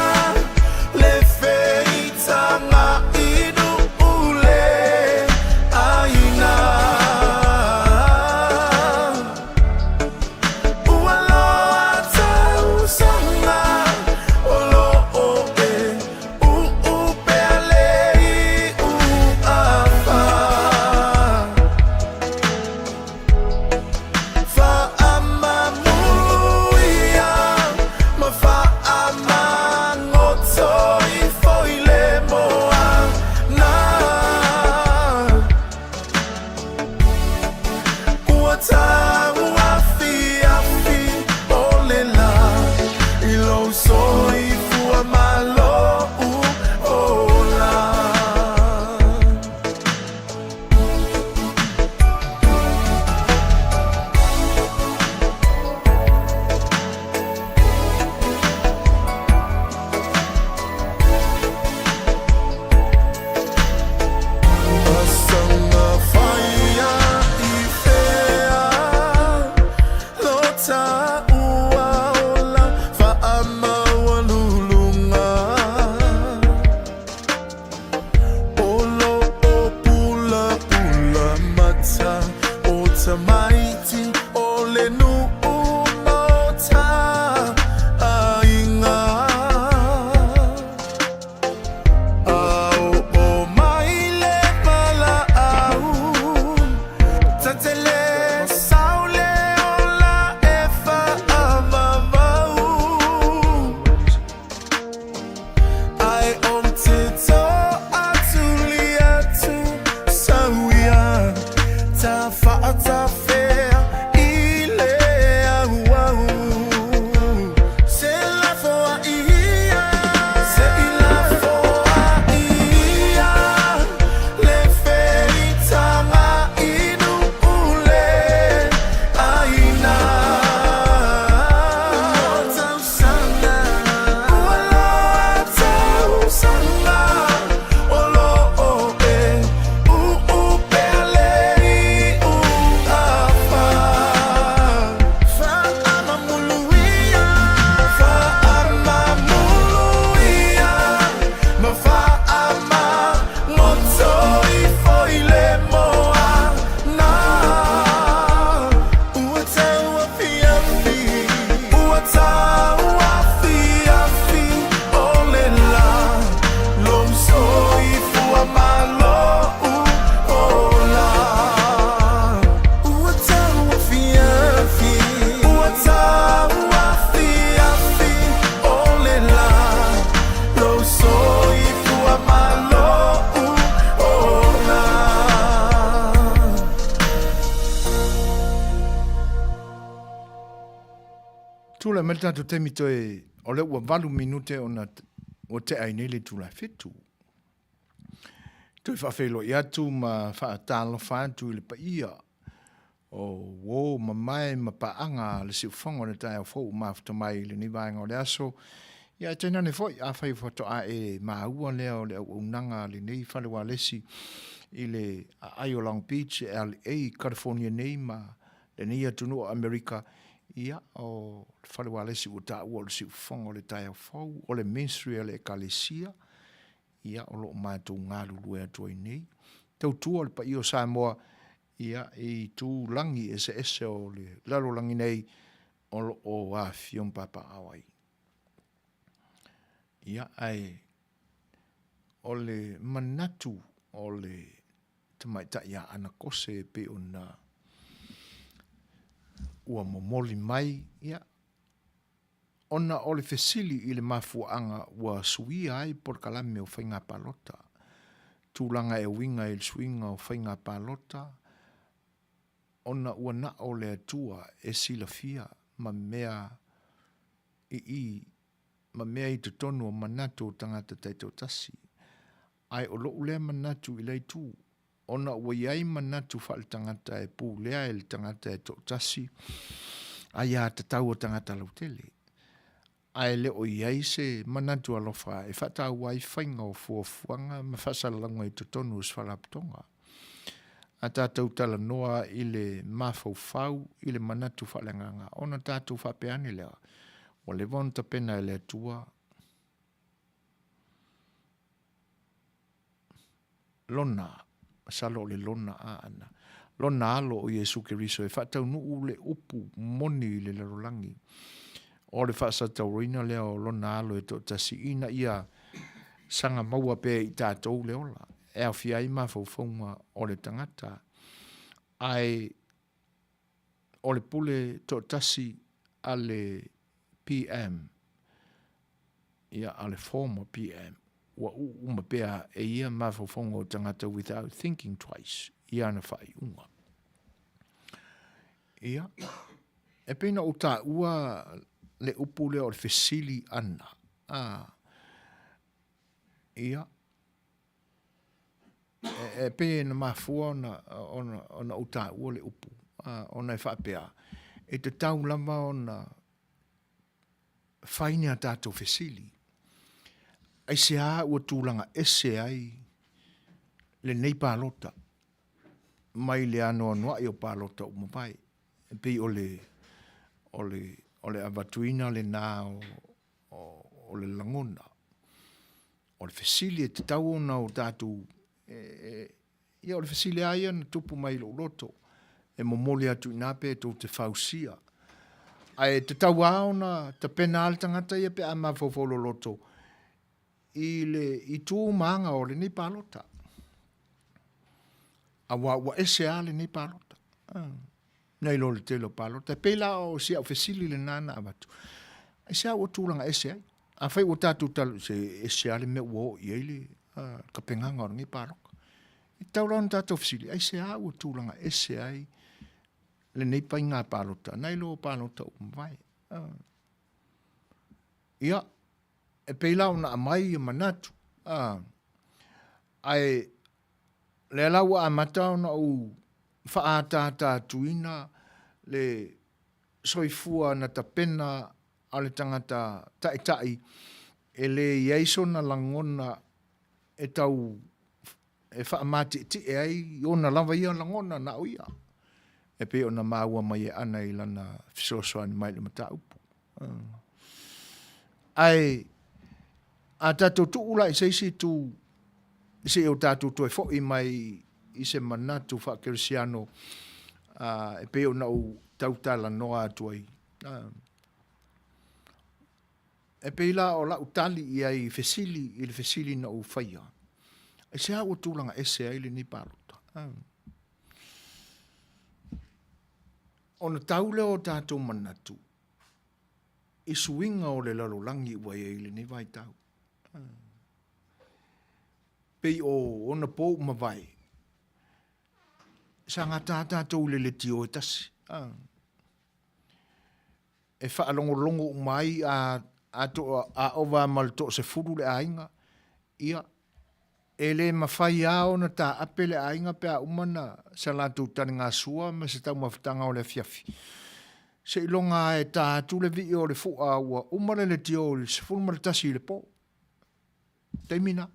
le feitaga inu le ʻāina. Ua loa tausaga o loo e ʻuʻu pea le iʻu afa. Faamamulu ia ma faamagoto ifo i le moana. Ua tauafiafi o le lā i lou soifua ma lou ola. Asaga faia i fea lo taua ola faamaualuluga. O loo pulapula mata o tamaiti o le nuu ma o ta aiga. A oo mai le valaau, ta te le sau le ola e faavavau. Ae ou te toatuli atu sau ia ta faatafea i le Tulai mai le tatou taimi toe, o lea ua 8 minute ona ua tea ai nei le itula e 7. Toe faafeiloai atu ma faatalofa atu i le paia o uo ma mae ma paaga a le siufofoga o le taeao fou ua mafuta mai i lenei vaega o le aso. Ia ae tainane foi, afai faatoa e maua lea o le auaunaga a lenei fale ualesi i le aai o Long Beach, LA, California nei ma lenei atunuu o Amerika, ia, o le fale ualesi ua taua o le siufofoga o le taeao fou, o le ministry a le Ekalesia, ia, o lo o matou galulue atu ai nei. Tautua le paia o Samoa, ia, i itu lagi eseese o le lalolagi nei, o lo o afifio ma papaaao ai. Ia, ae o le manatu o le tamaitai ia Ana Kose e pei ona ua momoli mai, ia, ona o le fesili i le mafuaaga ua suia ai polokalame o faiga palota, tulaga e uiga i le suiga o faiga palota, ona ua na o le Atua e silafia ma mea i i ma mea i totonu o manatu o tagata taitoatasi. Ae o loʻu lea manatu i lea itu, ona ua i ai manatu faaletagata e pulea e le tagata e toatasi aiatatau a tagata lautele, ae le o i ai se manatu alofa e faataua ai faiga o fuafuaga ma faasalalauga i totonu o se faalapotopotoga. A tatou talanoa i le mafaufau i le manatu faaleagaga, ona tatou faapea ane lea, ua leva ona tapena e le Atua Lona, masalo o le Lona a ana, Lona Alo o Iesu Keriso e faataunuu le upu moni i le lalolagi. O le faasatauaina lea o Lona Alo e toatasi ina ia saga maua pea i tatou le ola, e aofia ai mafaufauga o le tagata. Ae o le pule toatasi a le PM, ia a le former PM, ua uu uma pea e ia mafaufauga o tagata without thinking twice i ana faaiuga. Ia, e pei na ou taua le upu lea o le fesili ʻana. A, ia, e, e pei na mafua ona, ona, ona ou taua le upu, a, ona e faapea, e tatau lava ona fai ni a tatou fesili. Aisea ua tulaga ese ai lenei palota mai le anoanoai o palota ua mavae? E pei o le, o le, o le avatuina lena o, o, o le lagona. O le fesili e tatau ona o tatou e, e, Ia, o le fesili lava ia na tupu mai i lou loto, e momoli atu i ina pe tou te fausia. Ae tatau lava ona tapena lava le tagata ia pe a mafaufau loloto i le itu ma aga o lenei palota. Aua ua ese lava lenei palota. Nai lo le tele o palota. E pei la o si au fesili lena na avatu. Aisea ua tulaga ese ai? Afai ua tatou talo, se ese lava le mea ua oo i ai le tapenaga o lenei palota. E tatau la ona tatou fesili, aisea ua tulaga ese ai lenei faiga palota nai lo palota ua mavae. Ia, e pei la ona aumai manatu, ae lea la ua amata ona ou faaataata atuina le soifua na tapena a le tagata taitai e le i ai sona lagona e tau e faamatietie ai ona lava ia lagona na o ia, e pei ona maua mai e Ana i lana fesoasoani mai i le mataupu. Ae a tatou tuu la i se isi itu seia o tatou toe foi mai i se manatu faakerisiano e pei ona ou tautalanoa atu ai, E pei la o lau tali i ai i fesili i le fesili na ou faia, aisea ua tulaga ese ai lenei palota? Ona tau lea o tatou manatu i suiga o le lalolagi ua i ai i lenei vaitau. Pei o ona po ua mavae, sa gata tatou i le leitio e tasi. e faalogologo uma ai a, a, to, a ova ma le toasefulu le aiga, ia, e le mafai lava ona taape le aiga pe a uma na sa latou taligasua ma se taumafataga o le afiafi. Seiloga lava e ta atu le vii o le fua ua uma le leitio i le 11 i le po. Taimi na.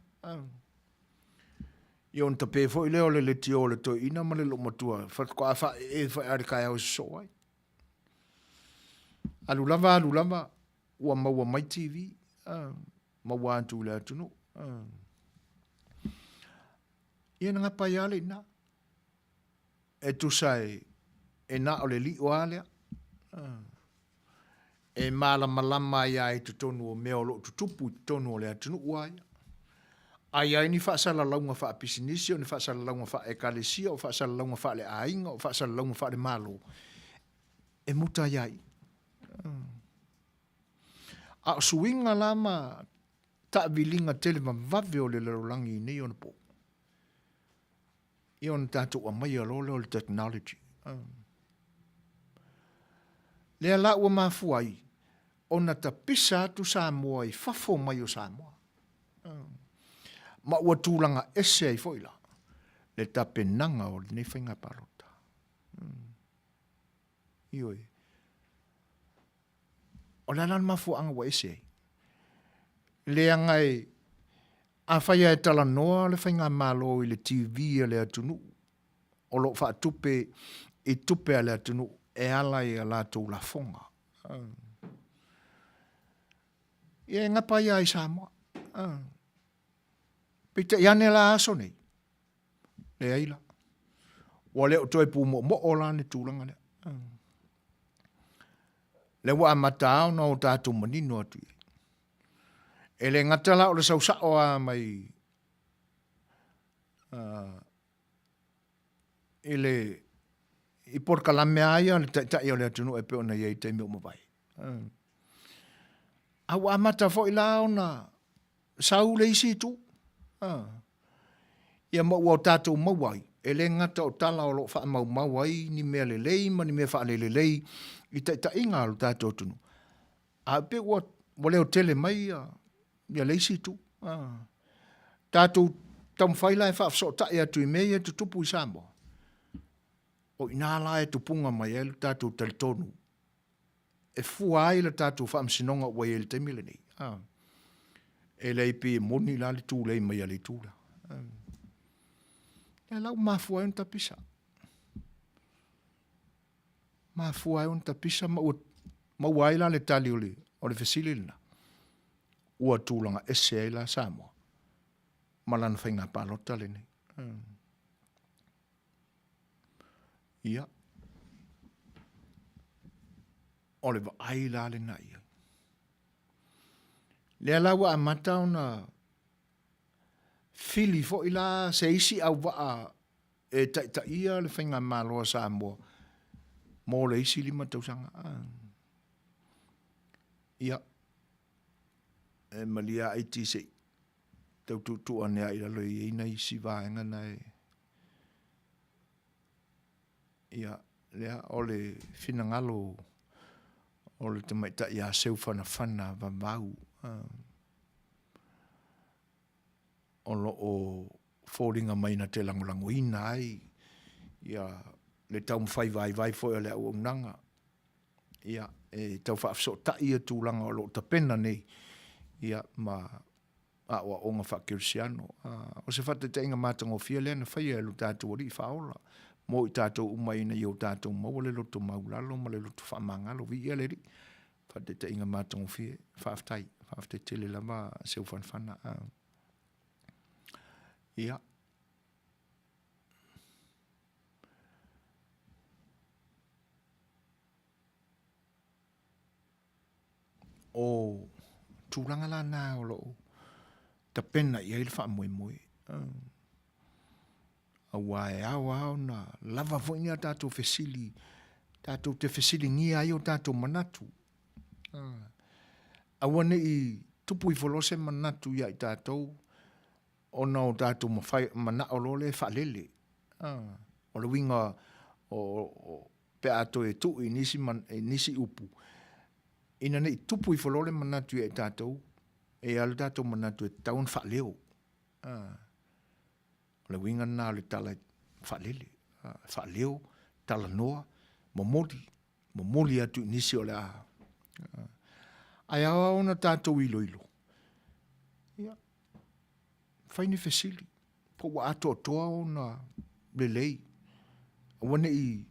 Ia ona tape foi lea o le leitio o le toeaina ma le loomatua faatoa faaee foi lava i le taeao e sosoo ai. Alu lava alu lava ua maua mai TV, maua atu i le atunuu. Ia na gapa ai lava le ina. E tusa e, e na o le lio lava lea. E malamalama ai lava i totonu o mea o lo o tutupu i totonu o le atunuu lava ia. A i ai ni faasalalauga faapisinisi, o ni faasalalauga faa-Ekalesia, o faasalalauga faaleaiga, o faasalalauga faalemalo, e muta ai lava i i. A o suiga la ma taaviliga televavave o le lalolagi i nei ona po, ia ona tatou aumaia loa lea o le technology. Lea la ua mafua ai ona tapisa atu Samoa i fafo mai o Samoa. Ma ua tulaga ese ai foi la le tapenaga o lenei faiga palota. Ioe. O le a la le mafuaaga ua ese ai? Leaga e, afai lava e talanoa le faigamalo i le TV a le atunuu, o lo o faatupe i tupe a le atunuu e ala i a latou lafoga. Ia e gapa ai lava i Samoa. Peitai ane la aso nei, leai la. Ua le o toe pumoomoo la le tulaga lea. Lea ua amata lava ona o tatou manino atu i ai. E le gata la o le sau sao lava mai i le i polokalame lava ia a le Taitai o le atunuu e pei ona i ai i taimi ua mavae. A ua amata foi la ona sau le isi itu. Ia ma ua tatou maua ai, e le gata o tala o lo o faamaumau ai ni mea lelei ma ni mea faalelelei i taitaiga a lo tatou atunuu, a pei ua leotele mai ia le isi itu. Tatou taumafai la e faafesootai atu i mea ia e tutupu i Samoa, o i ina la e tupuga mai ai lo tatou talitonu e fua ai le tatou faamasinoga ua i ai i le taimi lenei. E leai pei e moni la le tulei mai a le itu lea. Lea la ua mafua ai ona tapisa. Mafua ai ona tapisa ma ua maua ai la le tali o le, o le fesili lena. Ua tulaga ese ai la Samoa ma lana faiga palota lenei. Ia, o le vaai la lena i ai. Lea la ua amata ona fili foi la se isi auvaa e taitaia le faigamalo a Samoa mo le isi 5 tausaga. Ia, e malia iti se i tau tuutuu ane lava i lalo e i ai nai isi vaega na e Ia, lea o le finagalo o le tamaitai ia Seufanafana Vavau o lo o foliga mai na te lagolagoina ai ia le taumafai vaivai foi o le auaunaga ia e tau faafesootai ia tulaga o lo o tapena nei ia ma aoaoga faakerisiano. O se faataitaiga matagofie lea na faia e lo tatou Alii Faaola mo i tatou uma ina ia o tatou maua le loto maulalo ma le loto faamagalo. Viia le Alii. Faataitaiga matagofie. Faafetai. Faafetai tele lava Seufanafana. Ia. O tulaga la na o lo o tapena i ai le faamoemoe. Aua e ao lava ona lava foi ni a tatou fesili, tatou te fesiligia ai o tatou manatu. Aua ne i tupu ifo loa se manatu ia i tatou ona o tatou manao loa lea e faalele. O le uiga o, pe a toe tuu i nisi, i nisi upu, Ina ne i tupu ifo loa le manatu ia i tatou, e i ai lo tatou manatu e tatau ona faaleo. O le uiga lena o le tala faalele, faaleo, talanoa, momoli, momoli atu i nisi o le a. Ae ao lava ona tatou iloilo, ia, fai ni fesili, po ua atoatoa ona lelei, aua ne i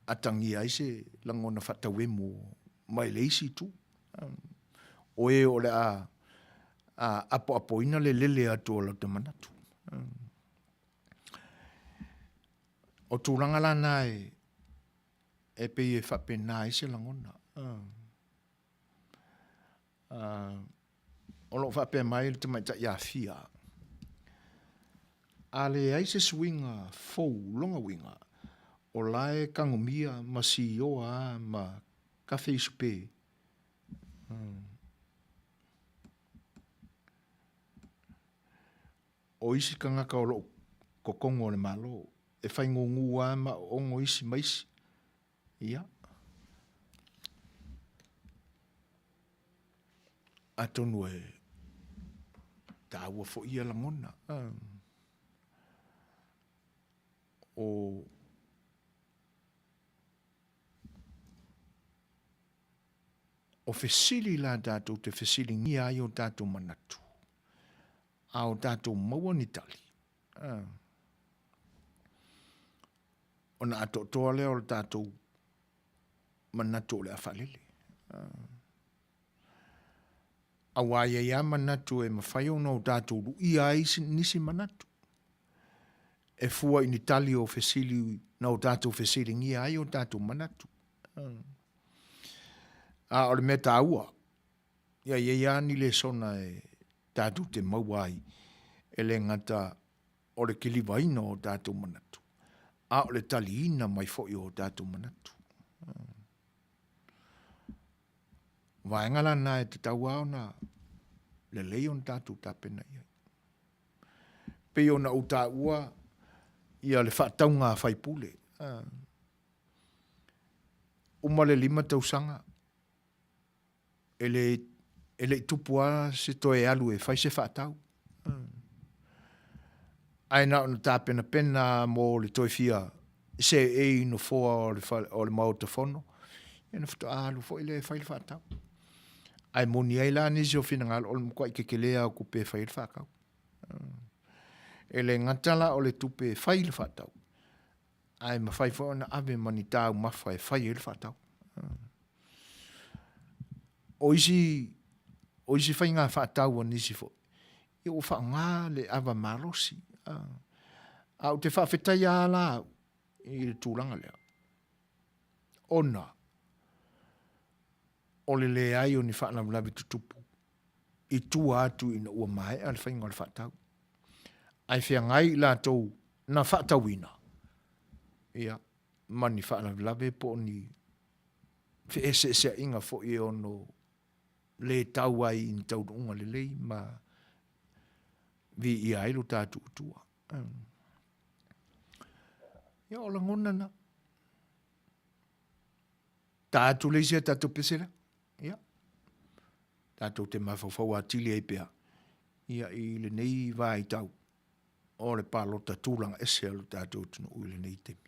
atagia ai se lagona faatauemu mai le isi itu. O e o le a apoapoina le lele atu o latou manatu. O tulaga la na e pei e faapena ai se lagona. O lo o faapea mai le tamaitai Afia, a leai se suiga fou lona uiga, o la e tagomia ma sioa lava ma kafe isupe. O isi tagata o lo o totonu o le Malo, e faigugu lava ma oogo isi ma isi. Ia, atonu e taua foi ia lagona. O O fesili la tatou te fesiligia ai o tatou manatu, a o tatou maua ni tali, ona atoatoa lea o le tatou manatu o le a faalele. Aua e i ai lava manatu e mafai ona o tatou luia ai nisi manatu, e fua i ni tali o fesili na o tatou fesiligia ai o tatou manatu. A o le mea taua, ia i ai lava ni lesona e tatou te maua ai, e le gata o le kilivaina o tatou manatu, a o le taliina mai foi o tatou manatu. O vaega la na e tatau lava ona lelei ona tatou tapena i ai. Pei ona ou taua ia le faatauga a faipule. Uma le 5 tausaga e le e le i tupu lava se toe alu e fai se faatau. Ae na ona tapenapena mo le toe fia seei i nofoa o le, o le Maota Fono, ia ona faatoa alu foi lea e fai le faatau. Ae moni ai la nisi o finagalo, o le matuai tetele lava o tupe e fai ai le faatau. E le gata la o le tupe e fai le faatau, ae mafai foi ona ave ma ni taumafa e fai ai le faatau. O isi, o isi faiga faatau a nisi foi, ia ua faaaoga le ava malosi. A ou te faafetaia lava la au i le tulaga lea, ona o le leai o ni faalavelave tutupu i tua atu ina ua maea le faiga o le faatau. Ae feagai i latou na faatauina, ia, ma ni faalavelave po o ni feeseeseaiga foi e ono le tau ai i ni taunuuga lelei ma viia ai lo tatou Atua. Ia, o lagona na. Ta atu le isi a tatou pese lea. Ia, tatou te mafaufau atili ai pea ia i lenei vaitau o le palota tulaga ese a lo tatou atunuu i lenei taimi.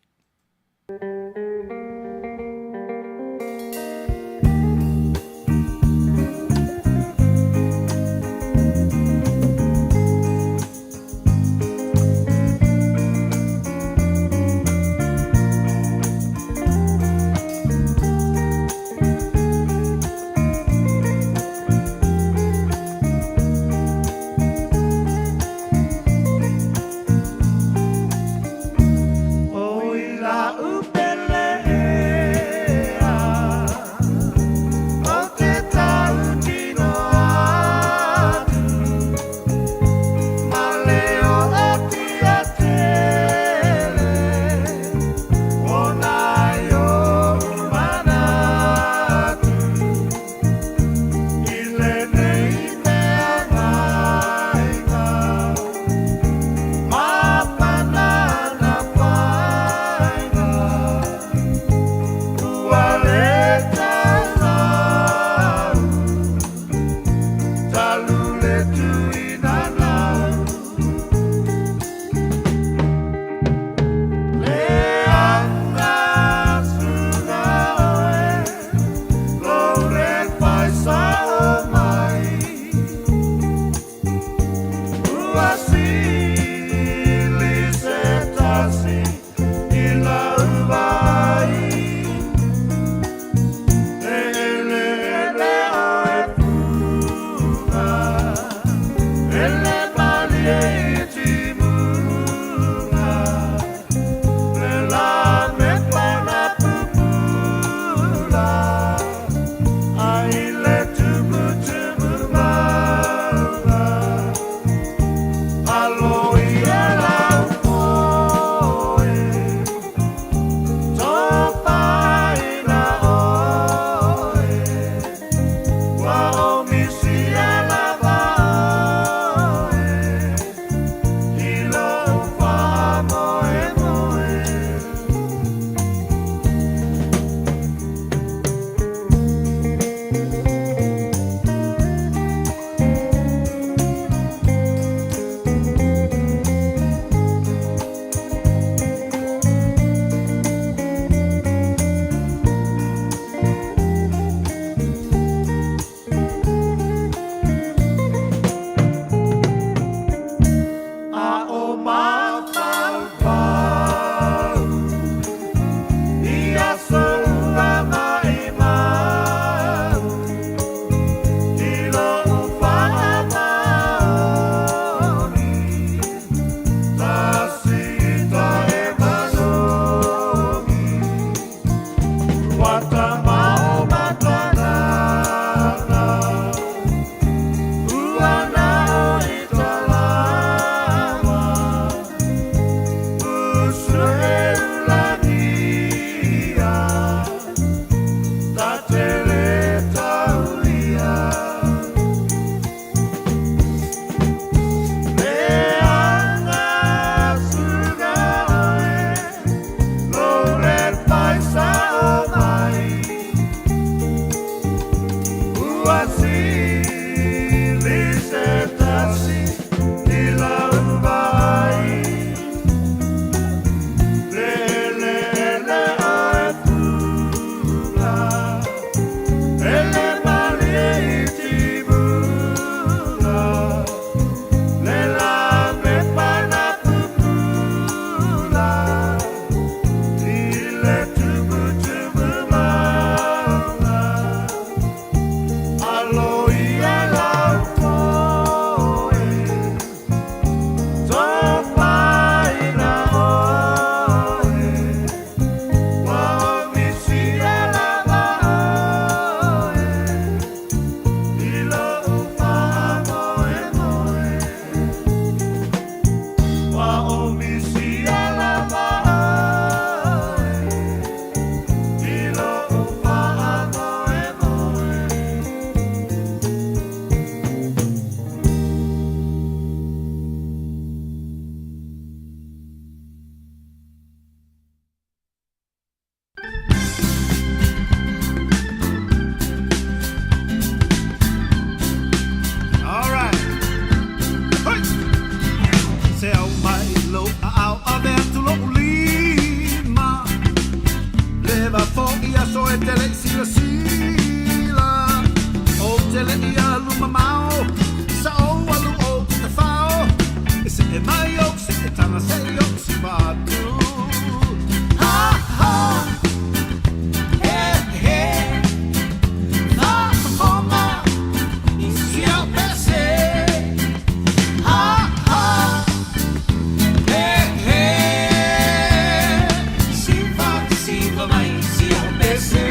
Se au mai lou aao ave atu lo'u lima Le va fo'i aso e te le'i silasila Ou te le'i alu mamao Sa ou alu ou te tafao E se'e mai ou se'e taga se'i ou siva atu Ha ha He he Faafofoga Si au pese Ha ha He he Siva siva mai si au pese.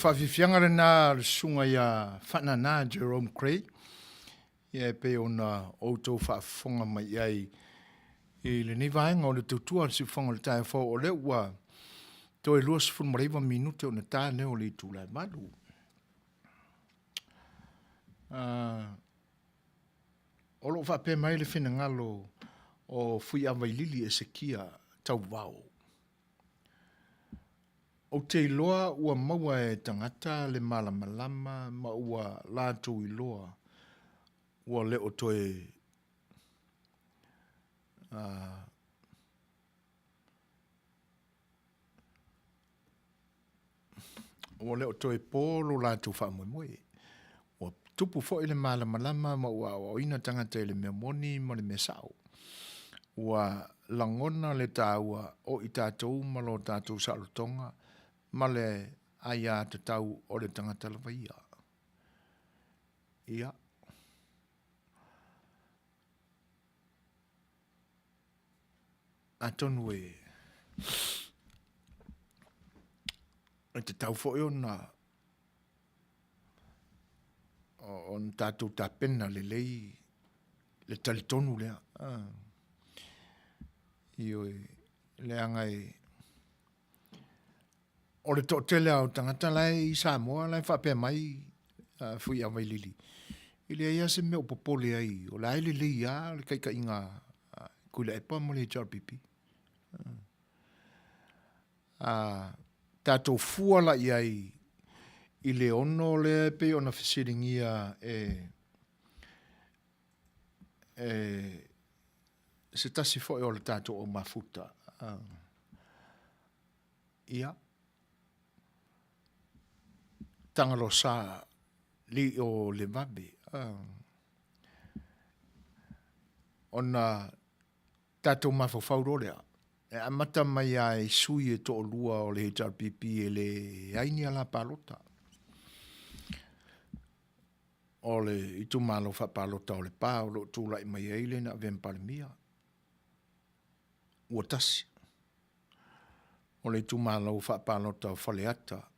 faafiafiaga lena a le susuga ia Faanana Jerome Craig, ia e pei ona outou faafofoga mai i ai i lenei vaega o le tautua a le siufofoga o le taeao fou, o lea ua toe 29 minute ona ta lea o le itula e 8. O lo o faapea mai le finagalo o Fuiavailili Esekia Tauvao, Ou te iloa ua maua e tagata le malamalama ma ua latou iloa ua le o toe Ua le o toe po lo latou faamoemoe. Ua tupu foi le malamalama ma ua aoaoina tagata i le mea moni ma le mea sao. Ua lagona le taua o i tatou ma lo tatou saolotoga ma le aiatatau o le tagata lava ia. Ia. Atonu e e tatau foi ona ona tatou tapena lelei le talitonu lea. Ioe, leaga e o le toatele lava o tagata la e i Samoa la e faapea mai Fuiavailili, e leai lava se mea o popole ai, o la e lelei lava le taitaiga a Tuilaepa ma le HRPP. A tatou fua la i ai i le ono lea e pei ona fesiligia e se tasi foi o le tatou au mafuta, ia, Tagaloasa o Levave, ona tatou mafaufau loa lea, e amata mai lava i sui e toalua o le HRPP e leai ni ala palota. O le itumalo faapalota o Lepa o lo o tulai mai ai le na avea ma Palemia. Ua tasi. O le itumalo faapalota o Faleata,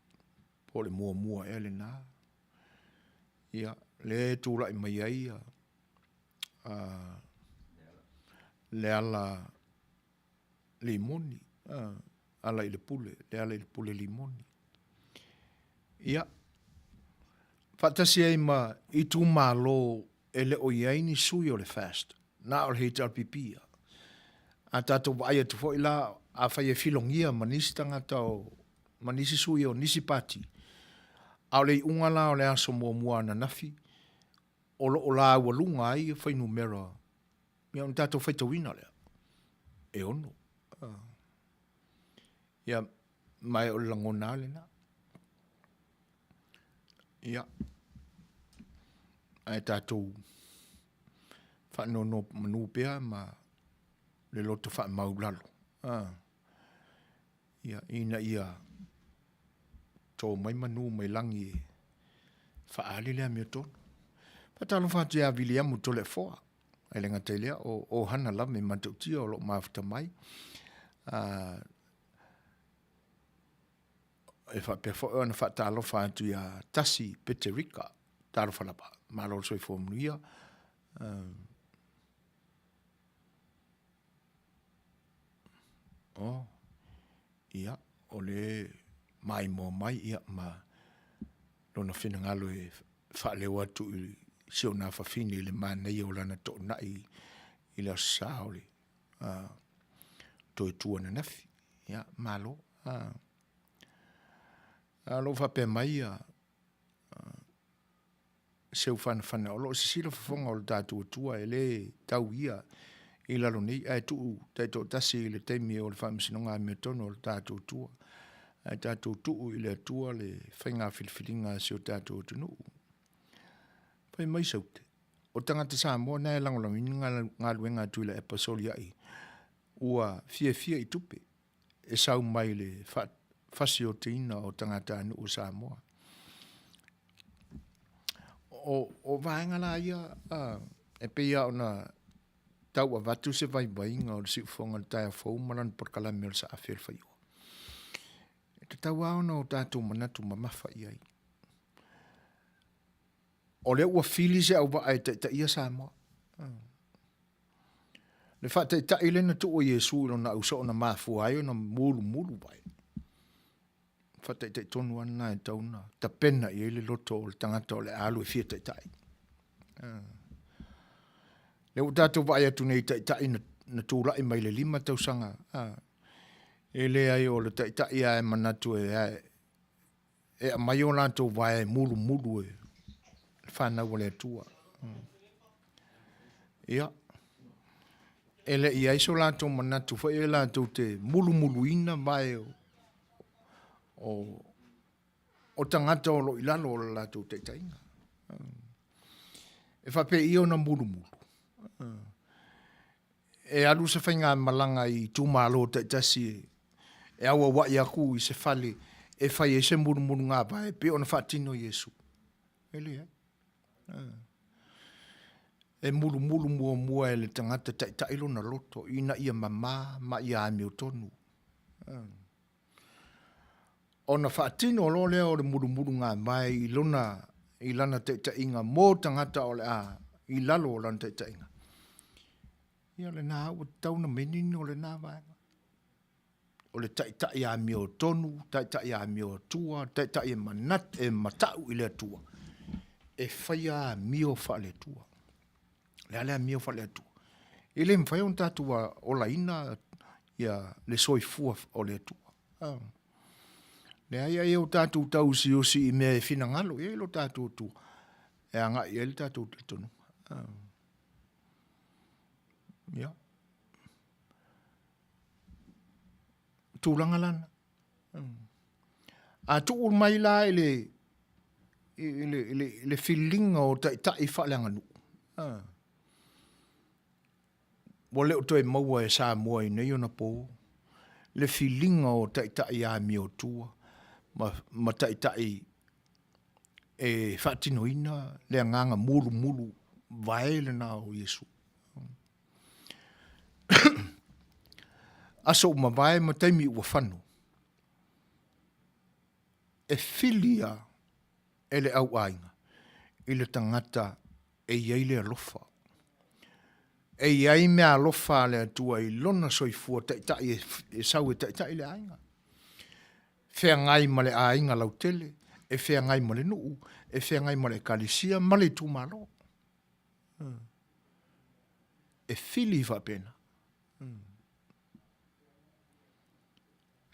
po o le muamua ea lena. Ia, lea e tulai mai ai Leala Limoni, Alailepule, Lealailepule Limoni. Ia, faatasi ai ma itumalo e le o i ai ni sui o le FAST, na o le HRPP ia. A tatou vaai atu foi la, afai e filogia ma nisi tagata o, ma nisi sui o nisi pati, a o le iuga la o le aso muamua ananafi, o lo o laualuga ai fuainumera, ia ona tatou faitauina lea, e ono. Ia, ma o le lagona lava lena. Ia, ae tatou faanonomanu pea ma le loto faamaulalo, ia, ina ia to mai manu mai lagi e faaali le amiotonu. Faatalofa atu ia Viliamu Toleafoa, e le gata i lea, o Ohana lava e matautia o lo o mafuta mai. E faapea foi ona faatalofa atu ia Tasi Peterika, talofa lava, malo le soifua manuia. Oh, ia, o le maimoa mai, ia, ma lona finagalo e faaleo atu i si ona afafine i le manaia o lana toonai i le Aso Sa o le toe tu ananafi. Ia, malo. A o lo o faapea mai ia, seufanafana o lo o sisila fofoga o le tatou Atua e le tau ia i lalo nei, ae tuu taitoatasi i le taimi o le faamasinoga amiotonu o le tatou Atua, ae tatou tuu i le Atua le faiga filifiliga a si o tatou atunuu. Fai mai Saute, o tagata Samoa na e lagolagoina galuega a Tuilaepa Soliai ua fiafia i tupe e sau mai le fasiotiina o tagatanuu o Samoa. O vaega la ia e pei lava ona tau avatu se vaivaiga o le siufofoga o le taeao fou ma lana polokalame o le Saafi o le Faioa. Tatau lava ona o tatou manatu mamafa i ai. O lea ua fili se auvaa e taitaia Samoa. Le faataitai lea na tuu e Iesu i lona ausoo na mafua ai ona mulumulu vae. Faataitai tonu lava lena e tatau ona tapena i ai le loto o le tagata o le a alu e fia taitai. Lea ua tatou vaai atu nei i taitai na, na tulai mai le lima tausaga. E leai o le taitai lava e manatu e, e aumai o latou vae mulumulu e le fanau a le Atua. Ia, e le i ai so latou manatu foi e latou te mulumuluina vae o, o, o tagata o lo o i lalo o le latou taitaiga. E faapei ona mulumulu. E alu se faigamalaga i itumalo taitasi e auauai atu i se fale e fai ai se mulumulugavae e pei ona faatino e Iesu. E leai. E mulumulu muamua e le tagata taitai lona loto ina ia mama ma ia amiotonu. Ona faatino loa lea o le mulumulugavae i lona i lana taitaiga mo tagata o le a i lalo o lana taitaiga. Ia lena ua tatau ona manino lena vaega. O le taitai amiotonu, taitai amioatua, taitai e manat, e matau i le Atua, e faia amio faale-Atua. Le a le amio faale-Atua? E le mafai ona tatou olaina ia le soifua o le Atua. Ah. Leai, ai o tatou tausiosi i mea e finagalo i ai lo tatou Atua, e agai i ai le tatou talitonuga. Ah. Ia. Tulaga lana. A tuu mai la i le, i le, i le, i le filiga o taitai faaleaganuu, ua le o toe maua e Samoa i nei ona po le filiga o taitai amiotua ma, ma taitai e faatinoina le agaga mulumulu vae lena o Iesu. Aso ua mavae ma taimi ua fano, e filia e le auaiga i le tagata e i ai le alofa. E i ai meaalofa a le Atua i lona soifua taitai e sau e taitai le aiga. Feagai ma le aiga lautele, e feagai ma le nuu, e feagai ma le ekalesia ma le itumalo. E fili faapena.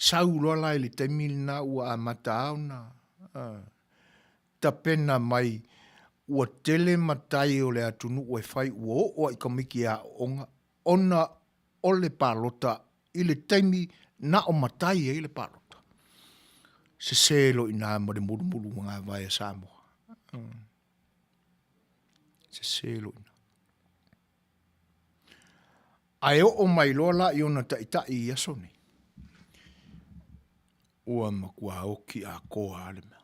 Sau loa la i le taimi lena ua amata a ona tapena mai ua tele matai o le atunuu e fai ua oo lava i tamaiti e aooga ona o le palota i le taimi na o matai ai le palota. Sese loa i ina ma le mulumulugavae a Samoa. Sese loa i ina. Ae oo mai loa la i ona taitai i aso nei, ua matua oki atoa lava le mea.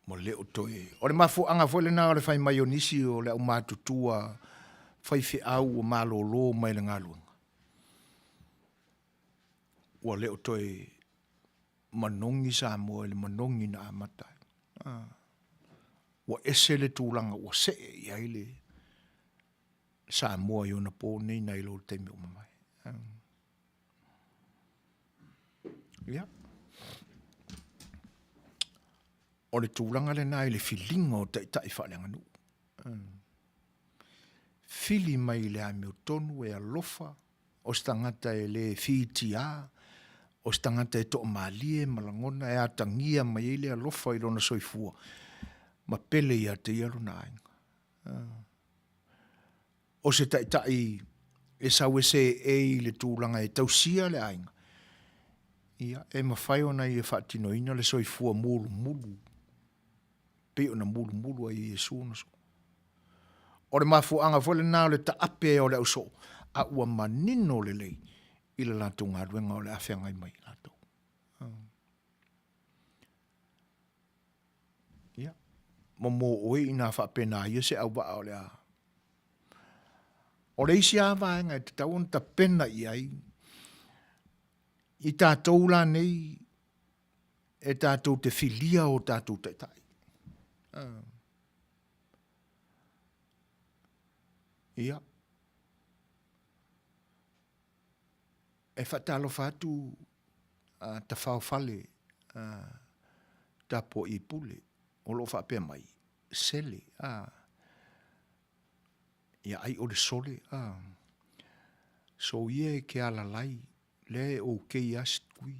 Ua le o toe... O le mafuaaga foi lena o le fai mai o nisi o le aumatutua faifeau ua malolo mai le galuega, ua le o toe manogi Samoa i le manogi na amata ai. Ua ese le tulaga ua see i ai le Samoa i ona po nei nai lo le taimi ua mavae. Ia. O le tulaga lena i le filiga o taitai faaleaganuu. Fili mai i le amiotonu e alofa o se tagata e le fitia, o se tagata e toamalie ma lagona e atagia mai ai le alofa i lona soifua ma pele ia te ia lona aiga. O se taitai e sau e seei i le tulaga e tausia le aiga, ia, e mafai ona ia faatinoina le soifua mulumulu pei ona mulumulu ai e Iesu ona soo. O le mafuaaga foi lena o le taape o le ausoo, a ua manino lelei i le latou galuega o le a feagai mai i latou. Ia, momo oe inā faapena ia se auvaa o le a. O le isi lava vaega e tatau ona tapena i ai. I tatou la nei, e tatou te filia o tatou taitai. Ia. E faatalofa atu a Tafaofale a Tapua'i Pule o lo o faapea mai, sele a ia ai o le sole a so ia e ke alalai lea e okay a setui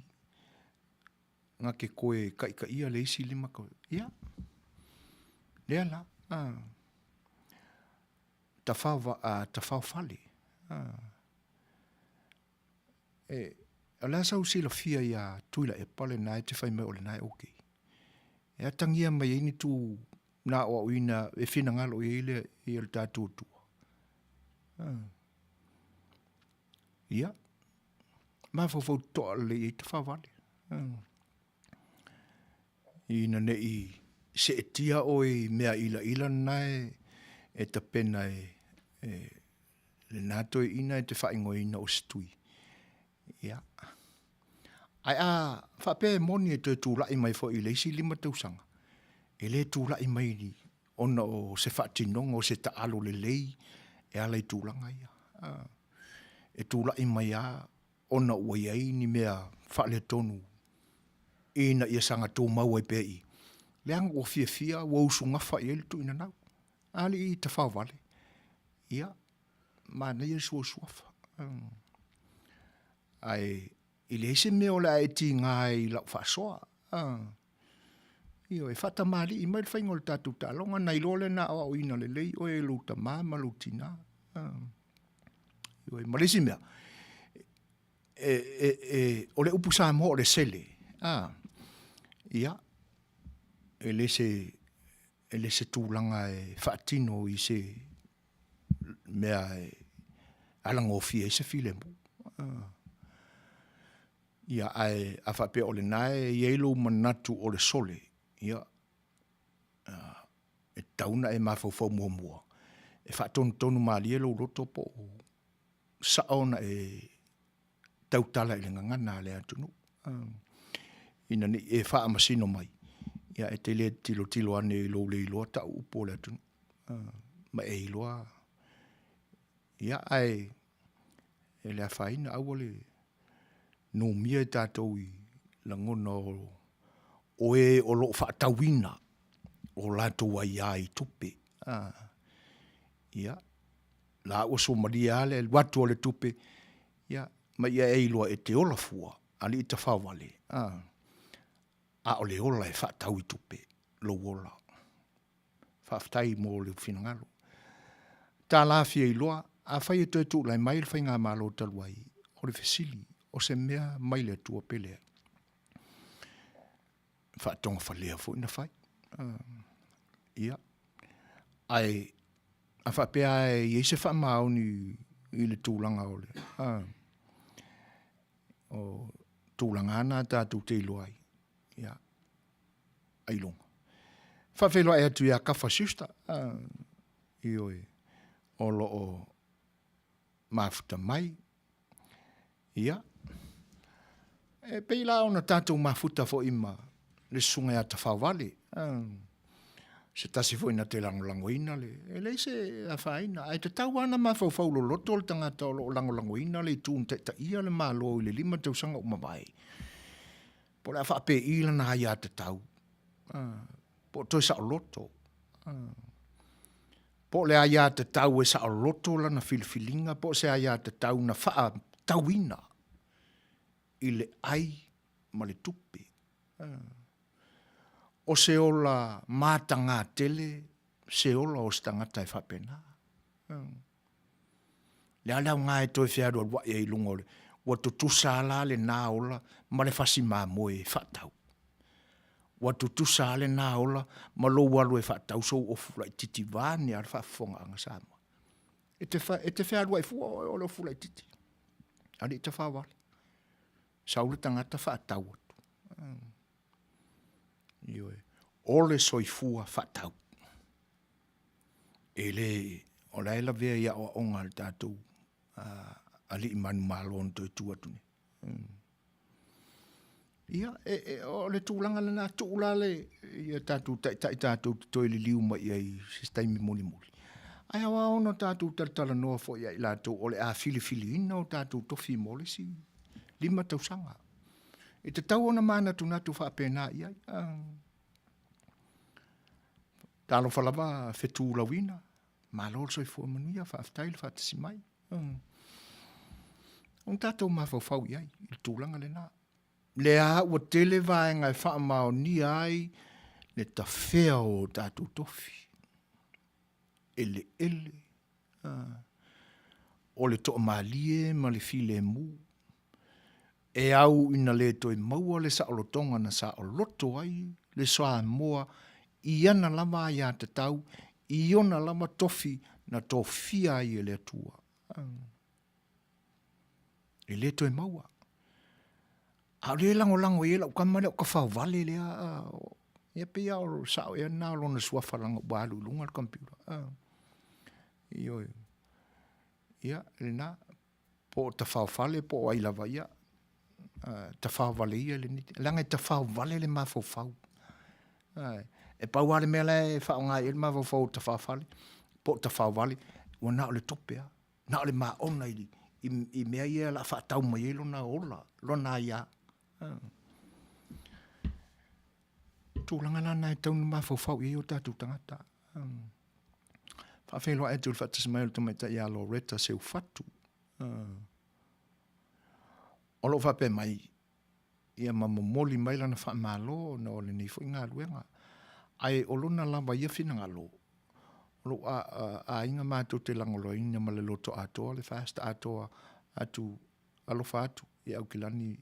nga ke koe kaikaia le isi lima ka ia lea la a tafao a tafaofale a E, o le a sau silafia iā Tuilaepa lena e te fai mai o lena e okay. E atagia mai ai ni tū na aoaoina e finagalo i ai le, ia le tatou Atua. Ah. Ia, mafaufau totoa lelei ai tafavale. Ah. Ina ne i seetia oe i mea ilaila na e, e tapena e, e lena toeaina e te faaigoaina o se tui. Ia. Ae a faapea e moni e toe tulai mai foi i le isi 5 tausaga, e le tulai mai ona o se faatinoga o se taalo lelei e ala i tulaga ia. E tulai mai lava ona ua i ai ni mea faaletonu ina ia saga tumau ai pea i i. Leaga ua fiafia, ua usugafa i ai le tuuinanau. Alii tafaovale, ia, manaia le suasuafa. Ae i leai se mea o le a e tiga ai i lau faasoa. Ioe, faatamalii mai le faiga o le tatou taaloga, na iloa lea na aoaoina lelei oe e lou tama ma lou tina. Ioe, ma le isi mea, e, e, e, o le upu Samoa o le sele, ia, e le se, e le se tulaga e faatino i se mea e alagofie ai se filemu. Ia, ae a faapea o lena e i ai lou manatu o le sole, ia, e tatau ona e mafaufau muamua e faatonutonu malie lou loto po o sao ona e tautala i le gagana a le atunuu. Ina ne i e faamasino mai, ia e te le tilotilo ane i lou le iloa tau upu o le atunuu. Ma e iloa, ia ae e le afaina, aua le numia i tatou i lagona o e o lo o faatauina o latou aiā i tupe. Ia, la ua suamalie lava le alu atu o le tupe, ia, ma ia e iloa e te ola fua, alii tafaovale, a, a o le ola e faatau i tupe, lou ola. Faafetai mo le finagalo. Tala fia iloa, afai e toe tuulai mai le faigamalo talu ai, o le fesili, o se mea mai le Atua pe leai. Faatogafalea foi na fai. Ia. Ae a faapea e i ai se faamaoni i le tulaga o le o tulaga na tatou te iloa ai. Ia. Ailoga. Faafeiloai atu ia Kafa Schuster, ioe, o lo o mafuta mai. Ia, e pei la ona tatou mafuta foi ma le susuga ia Tafaovale, se tasi foi na te lagolagoina le, e leai se afaina, ae tatau lava ona mafaufau loloto le tagata o lo o lagolagoina le itu na taitaia le Malo i le 5 tausaga ua mavae, po o le a faapei lana aiatatau, po o toe saoloto. Po o le aiatatau e saoloto lana filifiliga po o se aiatatau na faatauina i le ai ma le tupe. O se ola mataga tele se ola o se tagata e faapena. Le a le aoga e toe fealualuai ai i luga o le ua tutusa la lena ola ma le fasi mamoe e faatau. Ua tutusa lava lena ola ma lou alu e faatau sou ofu laitiiti vaeane lava le faafofogaaga Samoa. E te, e te fealuai fua oe o le ofu laitiiti. Alii tafaovale. Sau le tagata faatau atu. Ioe. O le soifua faatau. E le, o la e lavea i aoaoga a le tatou alii manumalo na toe tu atu nei. Ia, e, e, o le tulaga lena, tuu la le, ia tatou taitai tatou te toe liliu mai i ai i se taimi mulimuli. Ae aoao ona tatou talatalanoa foi ia i latou o le a filifiliina o tatou tofi mo le isi 5 tausaga. E tatau ona manatunatu faapena i ai. Talofa lava fetulauina, malo le soifua manuia, faafetai le faatasi mai. Ona tatou mafaufau i ai i le tulaga lena. Lea ua tele vaega e faamaonia ai le tafea o tatou tofi. Eleele, o le toamalie ma le filemu, e au ina le toe maua le saolotoga na saoloto ai le Samoa i ana lava aiatatau, i ona lava tofi na tofia ai e le Atua. E le toe maua. A o lea e lagolago i ai lau tama lea o Tafaovale lea, ia pei lava o sao ea lena o lona suafa leaga ua alu i luga le computer. Ioe. Ia, lena. Po o Tafaofale po o ai lava, ia, tafaovale ia lenei, leaga e tafaovale le mafaufau. E pau lava le mea la e faaaoga i ai le mafaufau o Tafaofale po o Tafaovale, ua na o le tupe lava, na o le maona i, i, i mea ia o le a faatau mai ai lona ola, lona aia. Tulaga la na e tatau ona mafaufau i ai o tatou tagata. Faafeiloai atu i le faatasi mai o le tamaitai ia Loretta Seufatu. O lo o faapea mai, ia ma momoli mai lana faamalo ona o lenei foi galuega. Ae o lona lava ia finagalo, o lou aiga matou te lagolagoina ma le loto atoa le FAST atoa atu alofa atu i Aukilani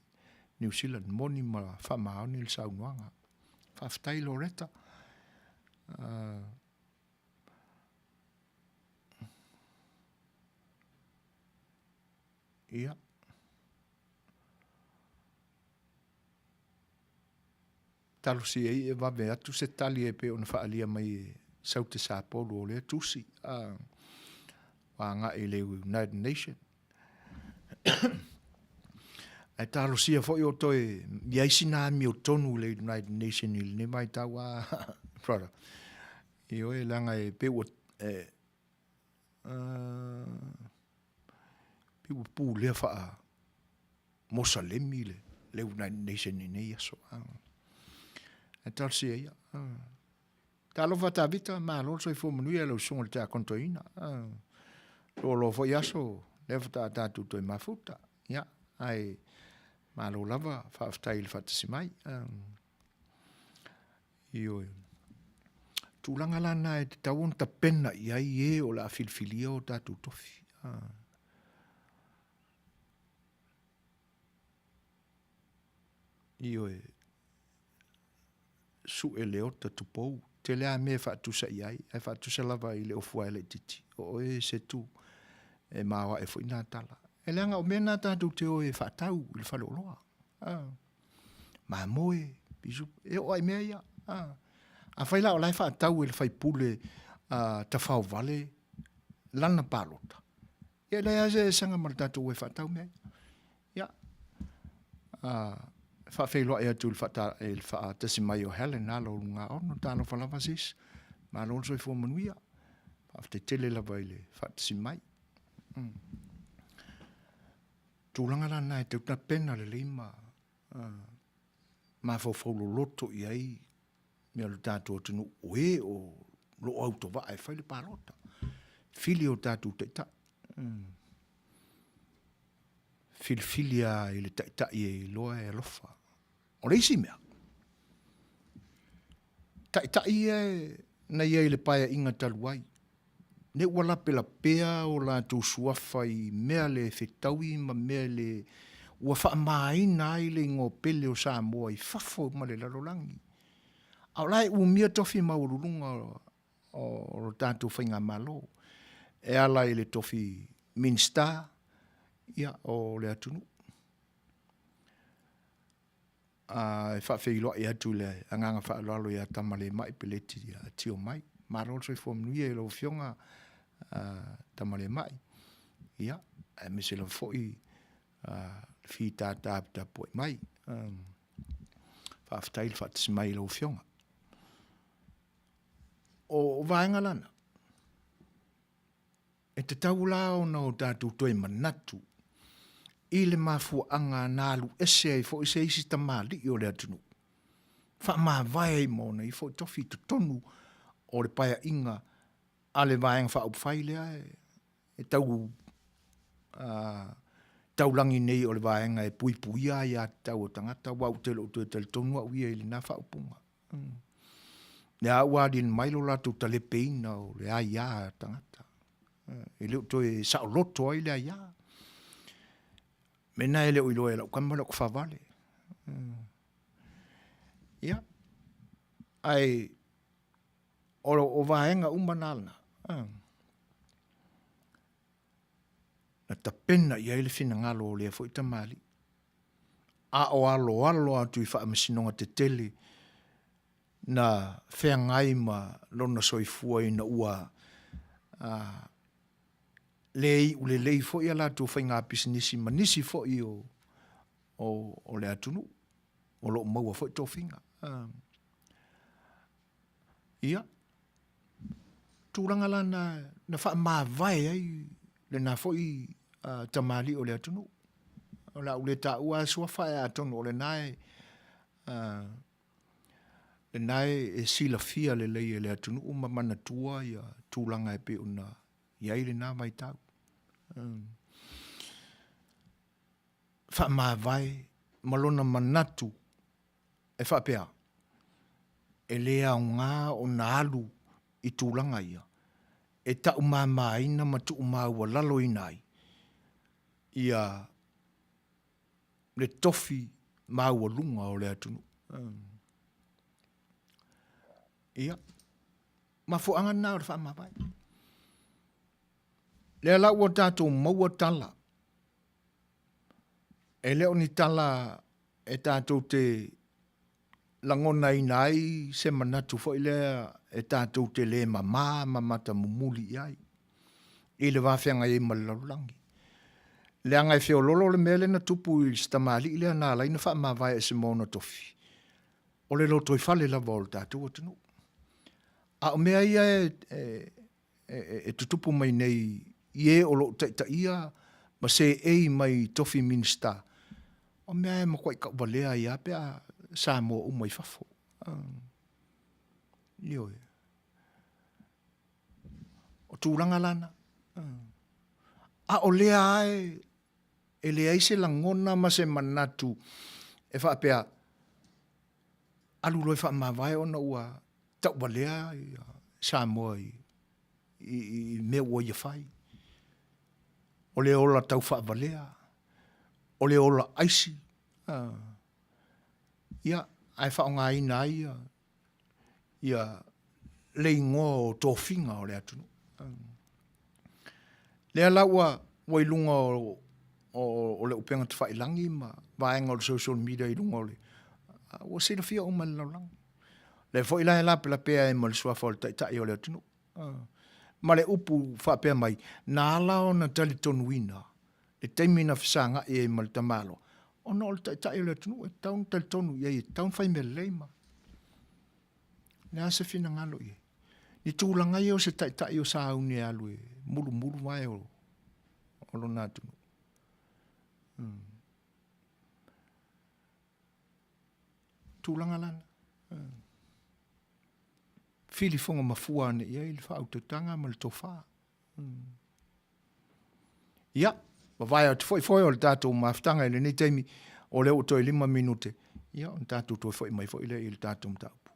Niu Sila, moni ma faamaoni le saunoaga. Faafetai Loretta. Ia. Talosia ia e vave atu se tali e pei ona faaalia mai e Saute Sapolu o lea tusi a agai i le United Nation. Ae talosia foi o toe i ai sina amiotonu i le United Nation i lenei vaitau a brother. Ioe, leaga e pei ua e, pei ua pulea faa Mosalemi le, le United Nation i nei aso. Ae talosia ia. Talofa Tavita, malo le soifua manuia i lau susuga i le Tiakono Toeaina. Loaloa foi aso, lea faatoa tatou toe mafuta. Ia, ae malo lava, faafetai i le faatasi mai. Ioe. Tulaga la na e tatau ona tapena i ai e o le a filifilia o tatou tofi. Ioe. Sue Leota Tupou, tele lava mea e faatusa i ai, ae faatusa lava i le ofu ae laitiiti, o oe Setu, e maoae foi na tala. E leaga o mea na tatou te o e faatau i le faleoloa. Mamoe, pisupo, e oo lava i mea ia. Afai la o la e faatau e le faipule tafaovale lana palota, ia e leai lava se eseesega ma le tatou o e faatau mea ia. Ia, e faafeiloai atu i le faatasi mai o Helen Alo Lugaono, talofa lava sis, malo le soifua manuia, faafetai tele lava i le faatasi mai. Tulaga la na e tau tapena lelei ma mafaufau loloto i ai mea o le tatou atunuu o e o lo o autovaa e fai le palota, fili o tatou taitai. Filifili lava i le taitai e iloa e alofa. O le isi mea, taitai ia na i ai i le paeaiga talu ai, ne ua lapelapea o latou suafa i mea le fetaui ma mea le ua faamāina ai le igoa pele o Samoa i fafo ma le lalolagi. A o la e umia tofi maualuluga o lo tatou faigamalo e ala i le tofi Minisita ia, o le atunuu. A e faafeiloai atu i le agaga faaaloalo ia Tamalema'i Peleti Tio Mai. Malo le soifua manuia i lau Afioga Tamalema'i, ia, aemaise lava foi le fitātā tapuai mai. Faafetai le faatasi mai i lau Afioga. O vaega lana, e tatau la ona o tatou toe manatu i le mafuaaga na alu ese ai foi se isi tamalii o le atunuu, faamavae ai ma ona ifo i tofi i totonu o le Paeaiga a le Vaega Faaupufai lea e tau taulagi nei o le vaega e puipuia aiatatau a tagata, aua ou te le o toe talitonu au ia i lena faaupuga. Lea ua aliali mai lo latou talepeina o le aia a tagata. E le o toe saoloto ai le aia. Mena e le o iloa e lau tama lau favale. Ia, ae o vaega uma na lena, na tapena i ai le finagalo o lea foi tamalii, a o aloalo atu i faamasinoga tetele na feagai ma lona soifua ina ua le iu lelei foi a latou faiga pisinisi ma nisi foi o le atunuu o lo o maua foi tofiga. Ia, tulaga la na, na faamavae ai lena foi tamalii o le atunuu. O le a ou le taua lava suafa ae atonu o lena e, lena e silafia lelei e le atunuu ma manatua ia tulaga e pei ona i ai lena vaitau. Faamavae ma lona manatu e faapea, e le aoga ona alu i tulaga ia e taumamaina ma tuumaualaloina ai ia le tofi maualuga o le atunuu. Ia, mafuaaga lena o le faamavae. Lea la ua tatou maua tala, e le o ni tala e tatou te lagonaina ai se manatu foi lea e tatou te le mama ma matamumuli i ai i le va feagai ai ma le lalolagi. Leaga e feololo le mea lea na tupu i si tamalii lea na ala ai ona faamavae ese ma ona tofi, o le lotoifale lava o le tatou atunuu. A o mea ia e, e tutupu mai nei i e o lo o taitaia ma seei mai i tofi Minisita, o mea e matuai tauvalea ai lava pe a Samoa uma i fafo. Ioe. O tulaga la na. A o lea lava e leai se lagona ma se manatu e faapea, alu loa e faamavae ona ua tauvalea Samoa i mea ua ia fai. O le ola taufaavalea, o le ola aisi, ia, ae faaaogaina ai ia le igoa o tofiga o le atunuu. Lea la ua i luga o le upega tafailagi ma vaega o le social media i luga o le, ua silafia uma e le lalolagi. Lea foi la e lapelapea ai ma le suafa o le Taitai o le atunuu. Ma le upu faapea mai, na ala ona talitonuina le taimi na fesagai ai ma le tamaloa, ona o le Taitai o le atunuu e tatau ona talitonu i ai, e tatau ona fai mea lelei ma. O le a se finagalo i ai? Ni tulaga ia o se Taitai o sauni e alu e mulumulu vae o lona atunuu. Tulaga la na. Filifoga mafua ane i ai le faautautaga ma le tofa. Ia, vavae atu foi foe o le tatou mafutaga i lenei taimi, o lea ua toe 5 minute, ia ona tatou toe foi mai foi lea i le tatou mataupu.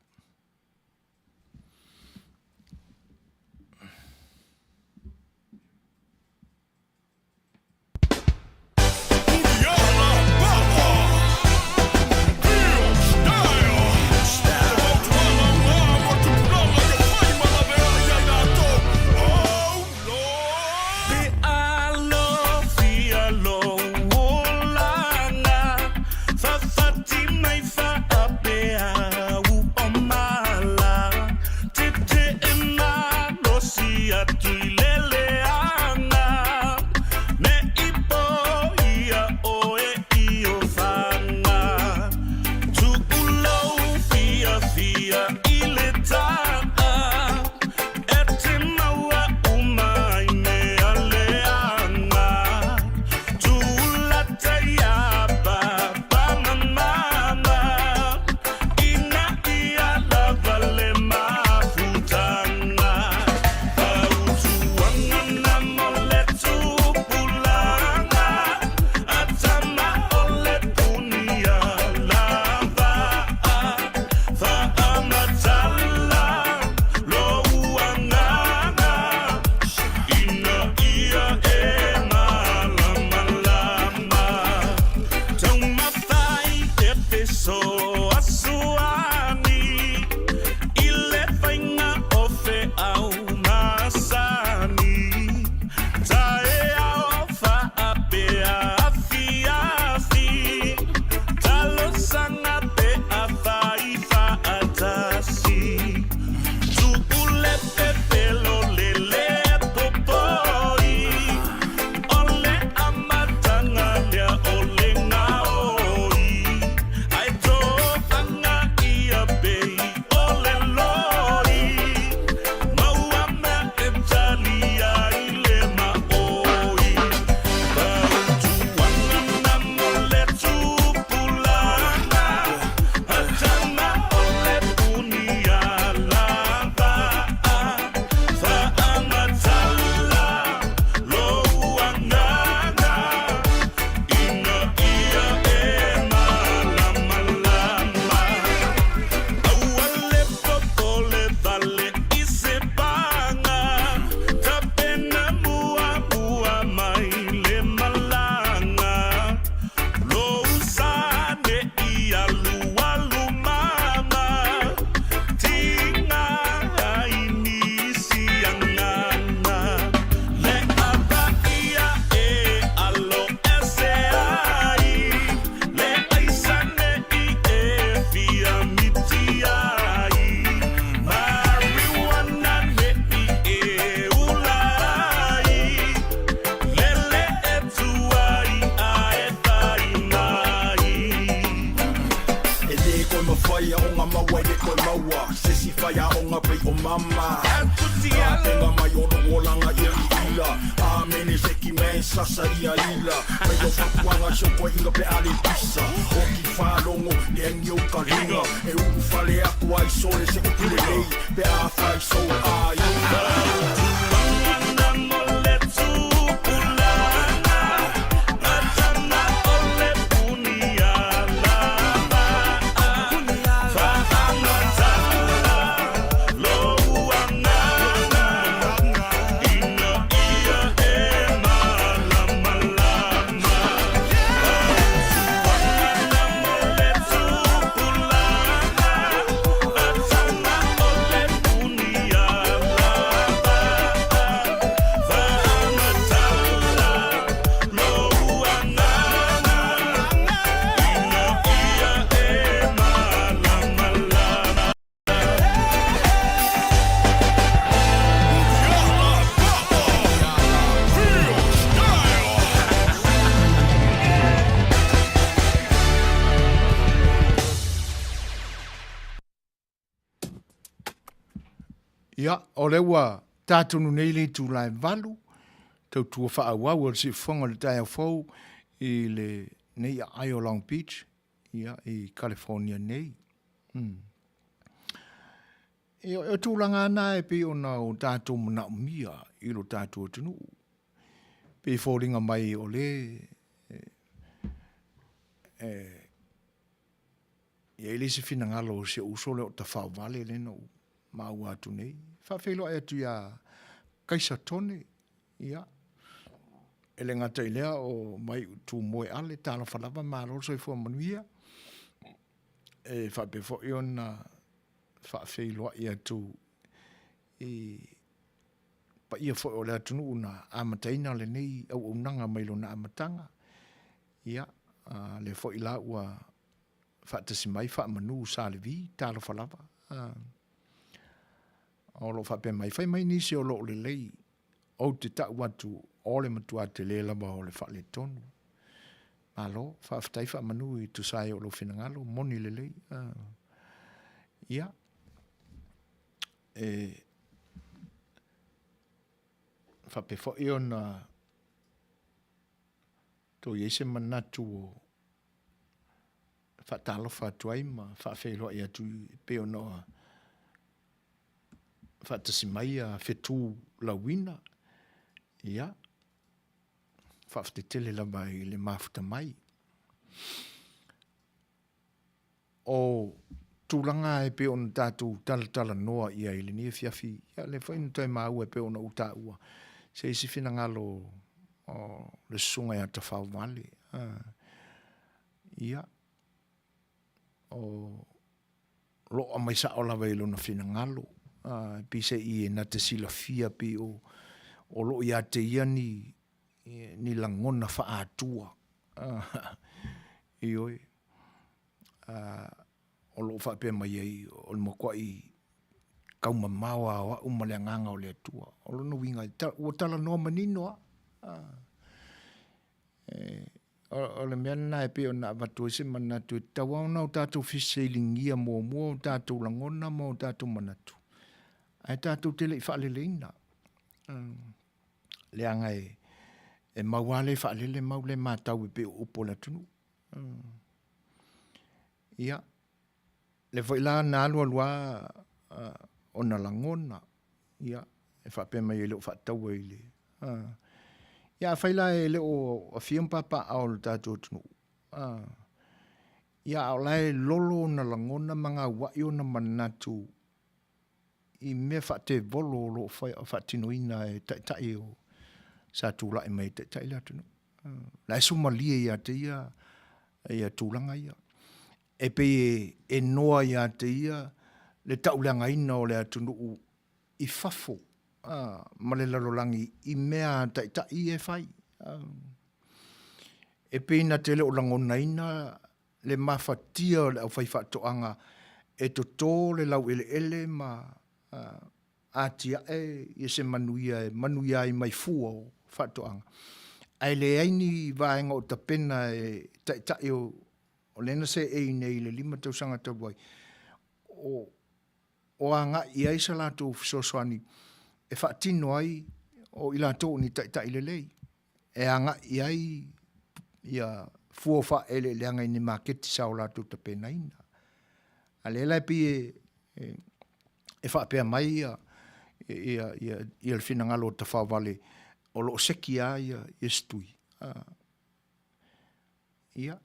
ia i le taa E te maua uma ai mea leaga Tulata ia papa ma mama Ina ia lava le mafutaga Fautuaga na mo le tupulaga A tama o le punia lava Faamatala lou agaga Ina ia e malamalama Taumafai e fesoasoani I le faiga o feau masani Taeao faapea afiafi Talosaga pe afai faatasi Tuu le pepelo le lē popoi O le amataga lea o le gaoi Ae tofaga ia pei o le loi Maua mea e tali ai le maoi Fautuaga na mo le tupulaga A tama o le punia lava Faamatala lou agaga Ina ia e malamalama Aua le popole vale i se paga Tapena muamua mai le malaga Lou sa ne i alualu mama Tiga ai nisi agaga Le ava ia e alo ese ai Le aisa ne i e fia miti ai Marijuana ne i e ula ai Lele e tuai a e whai mai. E lē koe mawhai aonga maua e le koe maua Se si whai aonga pei o mama Ka mai o lou olaga ia i ila Amene se ki man sasa ia ila Mai o fapuaga so koe inga pe ale pisa O ki whalongo le angi o ka ringa E ulu fale aku ai sole se upu lelei Pe a whai soul ai Ia, o lea ua tā tonu nei le itula e valu, tautua faaauau o le siufofoga o le taeao fou i le nei aai o Long Beach, ia, i California nei. Mm. Ia, o tulaga na e pei ona o tātou manaomia i lo tātou atunuu. Pei foliga mai o le e, e, ia i le isi finagalo o si ou uso lea o Tafaovale lea na ou maua atu nei. Faafeiloai atu iā Kaisa Tone, ia, e le gata i lea o mai Tūmoe Ale, talofa lava, malo le soifua manuia. E faapea foi ona faafeiloai atu i paia foi o le atunuu na amataina lenei auaunaga mai lona amataga. Ia, a lea foi la ua faatasi mai faamanu Sa Levi, talofa lava. A, o lo o faapea mai, fai mai nisi o lo o lelei, ou te tau atu o le matua tele lava o le faaletonu. Malo, faafetai faamanu i tusa ai o lou finagalo, moni lelei. A, ia. E faapea foi ona tou i ai se manatu o faatalofa atu ai ma faafeiloai atu e pei ona faatasi mai a fetu lauina, ia, faafetai tele lava i le mafuta mai. O tulaga e pei ona tatou talatalanoa i ai i lenei afiafi, ia lea foi na toe maua e pei ona ou taua se isi finagalo o le Susuga ia Tafaovale. Ia, o lo o aumai sao lava i lona finagalo, e pei se i na te silafia pei o lo o ia te ia ni ni lagona faa-Atua. Ioe. O lo o faapea mai ai, o le matuai taumamao lava o au ma le Agaga o le Atua. O lona uiga, ua talanoa manino lava. O le mea lena e pei ona avatu ai se manatu, e tatau lava ona o tatou fesiligia muamua o tatou lagona ma o tatou manatu, ae tatou te le i faaleleina. Leaga e mau lava le faalele mau le matau e pei o upu a le atunuu. Ia, lea foi la na alu alu lava ona lagona, ia, e faapea mai e le o faataua i le... Ia afai la e le o afio ma papaaao i le tatou atunuu, ia a o la e lolo ona lagona ma gauai ona manatu i mea faatevolo o lo o faatinoina e taitai o sa tulai mai e taitai le atunuu. La e sumalie ia te ia ia tulaga ia. E pei e noa ia te ia le tauleagaina o le atunuu i fafo ma le lalolagi i mea a taitai ia e fai. E pei na te le o lagonaina le mafatia o le aufaifaatoaga e toto le laueleele ma atiae ia se manuia e manuia ai mai fua o faatoaga, ae leai ni vaega o tapena e taitai o lea na seei nei i le 5 tausaga talu ai, o agai i ai sa latou fesoasoani e faatino ai o i latou o ni taitai lelei. e agai i ai ia fua o faaeleeleaga i ni maketi sa o latou tapenaina. A lea la e pei e faapea mai ia le finagalo o Tafaovale o lo o seki lava ia se tui. Ia,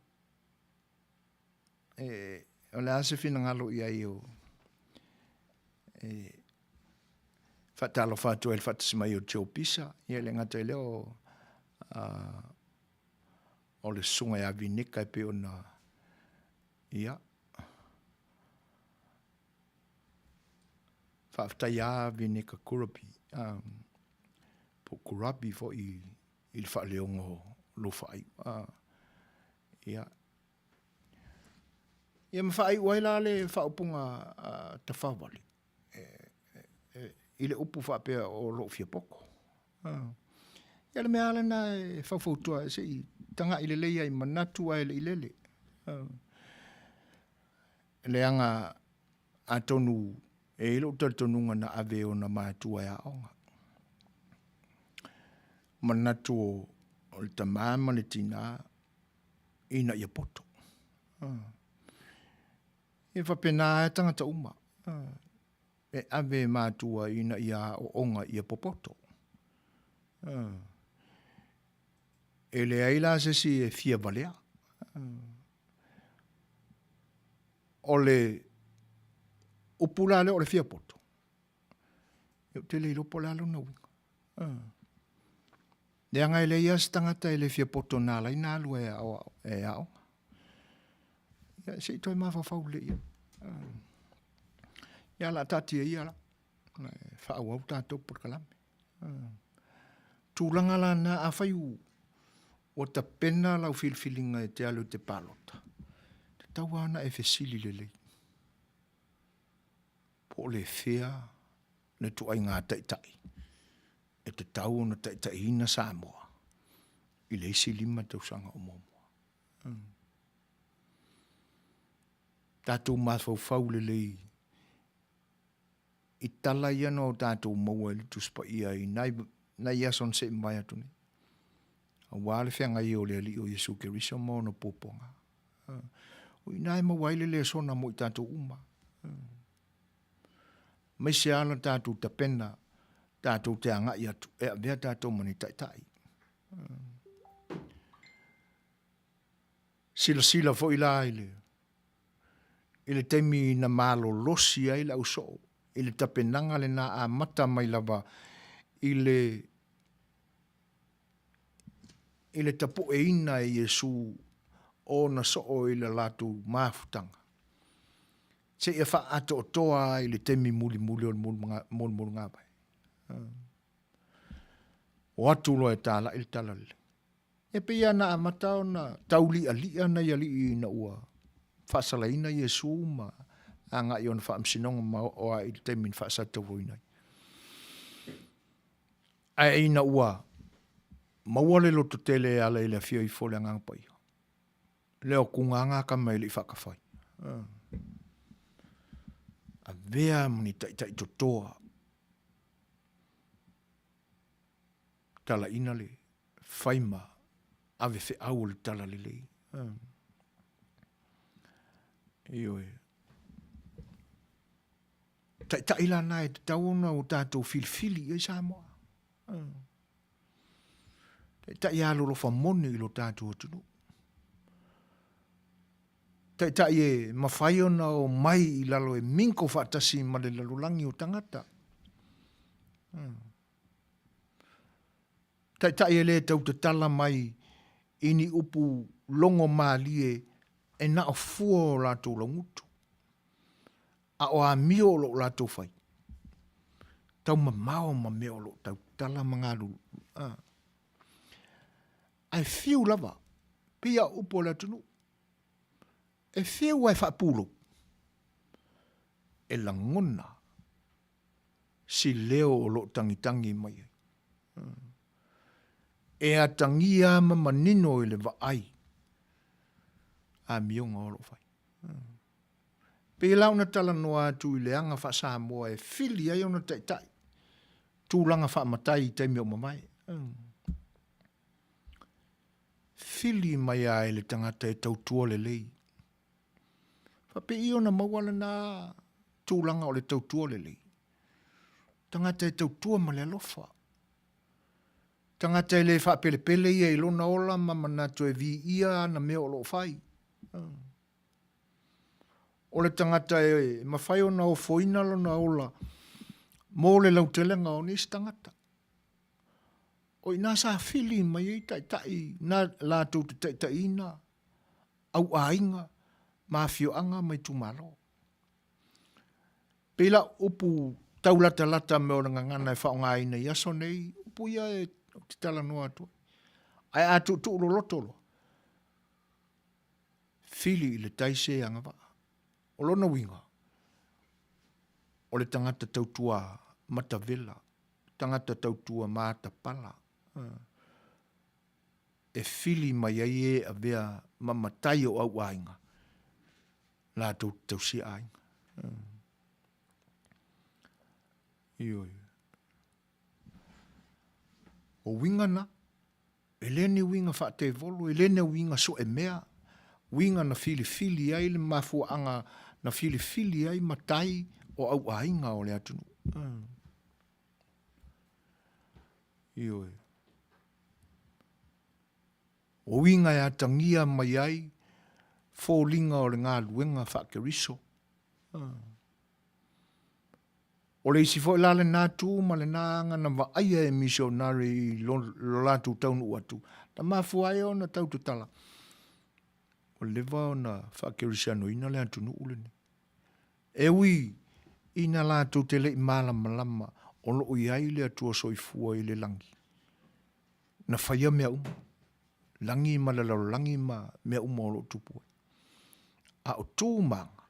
o le a se finagalo i ai o e faatalofa atu ai i le faatasi mai o Joe Pisa, ia e le gata i lea o, o le susuga ia Vineka e pei ona, ia, faafetai lava Vineka Kurapi, po o Kurapi foi i le faaleoga o lou faaiu. Ia, Ia ma faaiu ai la le faaupuga a Tafaovale i le upu faapea o lou fia poto. Ia le mea lava lena e faufautua se i tagai lelei ai i manatu ae le i lele. Leaga atonu e i ai lou talitonuga na ave e ona matua e aoga. Manatu o le tama ma le tina ina ia poto. E faapena lava tagata uma, e ave e matua ina ia aooga ia popoto. E leai la se isi e fia valea. O le upu la lea o le fia poto, Ou te le iloa po o le a lona uiga. Leaga e leai lava se tagata e le fia poto na ala ai ona alu e aoga. Ia, se i toe mafaufau lelei i ai. Ia, o le a taatia ia la, e faaauau tatou polokalame. Tulaga la na, afai ua tapena lau filifiliga e te alu e te palota, tatau lava ona e fesili lelei. Po o le fea le ituaiga taitai e tatau ona taitaiina Samoa i le isi 5 tausaga o muamua. Tatou mafaufau lelei i tala ia na o tatou maua i le Tusi Paia i nai, nai aso na se i mavae atu nei, aua le feagai o le Alii o Iesu Keriso ma ona puapuaga. O i ina e maua ai le lesona mo i tatou uma. Aemaise lava la tatou tapena tatou te agai atu e avea tatou ma ni taitai. Silasila foi la i le i le taimi na malolosi ai le ausoo i le tapenaga lena amata mai lava i le i le tapueina e Iesu o ona soo i le latou mafutaga, seia faaatoatoa ai i le taimi mulimuli o le molimolugavai. O atu loa e talai le talalelei. E pei lava na amata ona tau li'ali'a nai alii ina ua faasalaina Iesu ma agai i ona faamasinoga ma oo lava i le taimi na faasatauaina ai. Ae ina ua maua le lototele e ala i le afio ifo o le Agaga Paia, lea o kugaga kama e le i faatafai. Avea ma ni taitai totoa, talaina le fai ma ave feau o le talalelei. Ioe. Taitai la na e tatau ona o tatou filifili i ai Samoa. Taitai alolofa moni i lo tatou atunuu. Taitai e mafai ona o mai i lalo e minko faatasi ma le lalolagi o tagata. Taitai e le tau tatala mai i ni upu logo malie e na o fua o latou laugutu, a o amio o lo o latou fai, taumamao ma mea o lo o tautala ma galulue. Ae fiu lava, pei a o upu a le atunuu, e fiu ae faapulou, e lagona si leo o lo o tagitagi mai ai. E atagia ma manino i le vaai amioga o lo o fai. Pei la ona talanoa atu i le aga faa-Samoa e fili ai ona taitai tulaga faamatai i taimi o mavae. Fili mai lava e le tagata e tautua lelei. Faapei ona maua lena tulaga o le tautua lelei. Tagata e tautua ma le alofa. Tagata e le faapelepele ia i lona ola ma manatu e viia ana mea o lo o fai. O le tagata e mafai ona ofoina lona ola mo le lautelega o nisi tagata. O i ina sa fili mai ai taitai na latou te taitaiina au aiga ma afioaga ma itumalo. Pei la upu taulatalata me o le gagana e faaaogaina i aso nei, upu ia e ou te talanoa atu ai. Ae a tuutuu loloto loa, fili i le tai se agavaa. O lona uiga, o le tagata tautua matavela, tagata tautua matapala, e fili mai ai e avea ma matai o au aiga, latou te tausia aiga. Ioe. O uiga na, e le ni uiga faatevolo, e le ni uiga soemea, uiga na filifili ai le mafuaaga na filifili ai matai o au aiga o le atunuu. Ioe. O uiga e atagia mai ai foliga o le galuega faa-Keriso. O le isi foi la lena tu ma lena aga na vaaia e misionare i lo, lo latou taunuu atu, na mafua ai ona tau tatala, ua leva ona faakerisianoina le atunuu lenei. E ui ina latou te le i malamalama o lo o i ai le Atua Soifua i le lagi, na faia mea uma, lagi ma le lalolagi ma mea uma o lo o tupu ai. A o tu ma aga,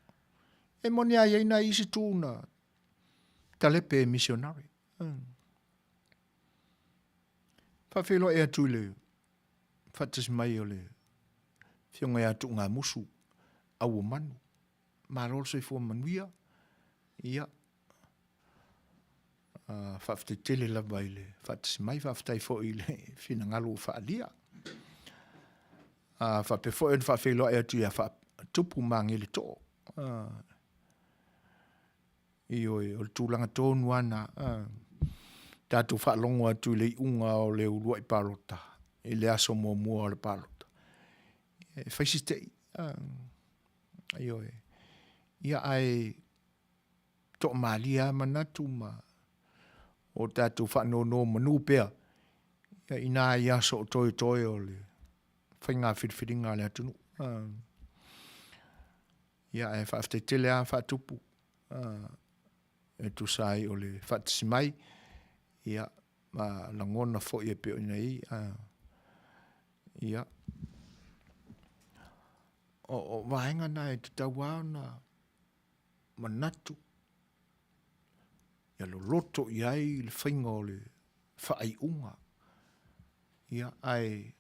e moni lava e i ai nai isi tu na talepe e misionare. Faafeiloai atu i le faatasi mai o le Afioga ia Tuugamusu Auomanu. Malo le soifua manuia. Ia. Faafetai tele lava i le faatasi mai, faafetai foi i le finagalo ua faaalia. Faapea foi ona faafeiloai atu ia Faatupu Magele Too. Ioe, o le tulaga tonu lava lena. Tatou faalogo atu i le iuga o le uluai palota i le aso muamua o le palota. E fai si tei. Ioe. Ia ae toamalie lava manatu ma o tatou faanonomanu pea i nai aso o toetoe o le faiga filifiliga a le atunuu. Ia ae faafetai tele lava Faatupu e tusa ai o le faatasi mai ia ma lagona foi e pei ona i ai. Ia o vaega na e tatau lava ona manatu ia loloto i ai le faiga o le faaiuga, ia, ae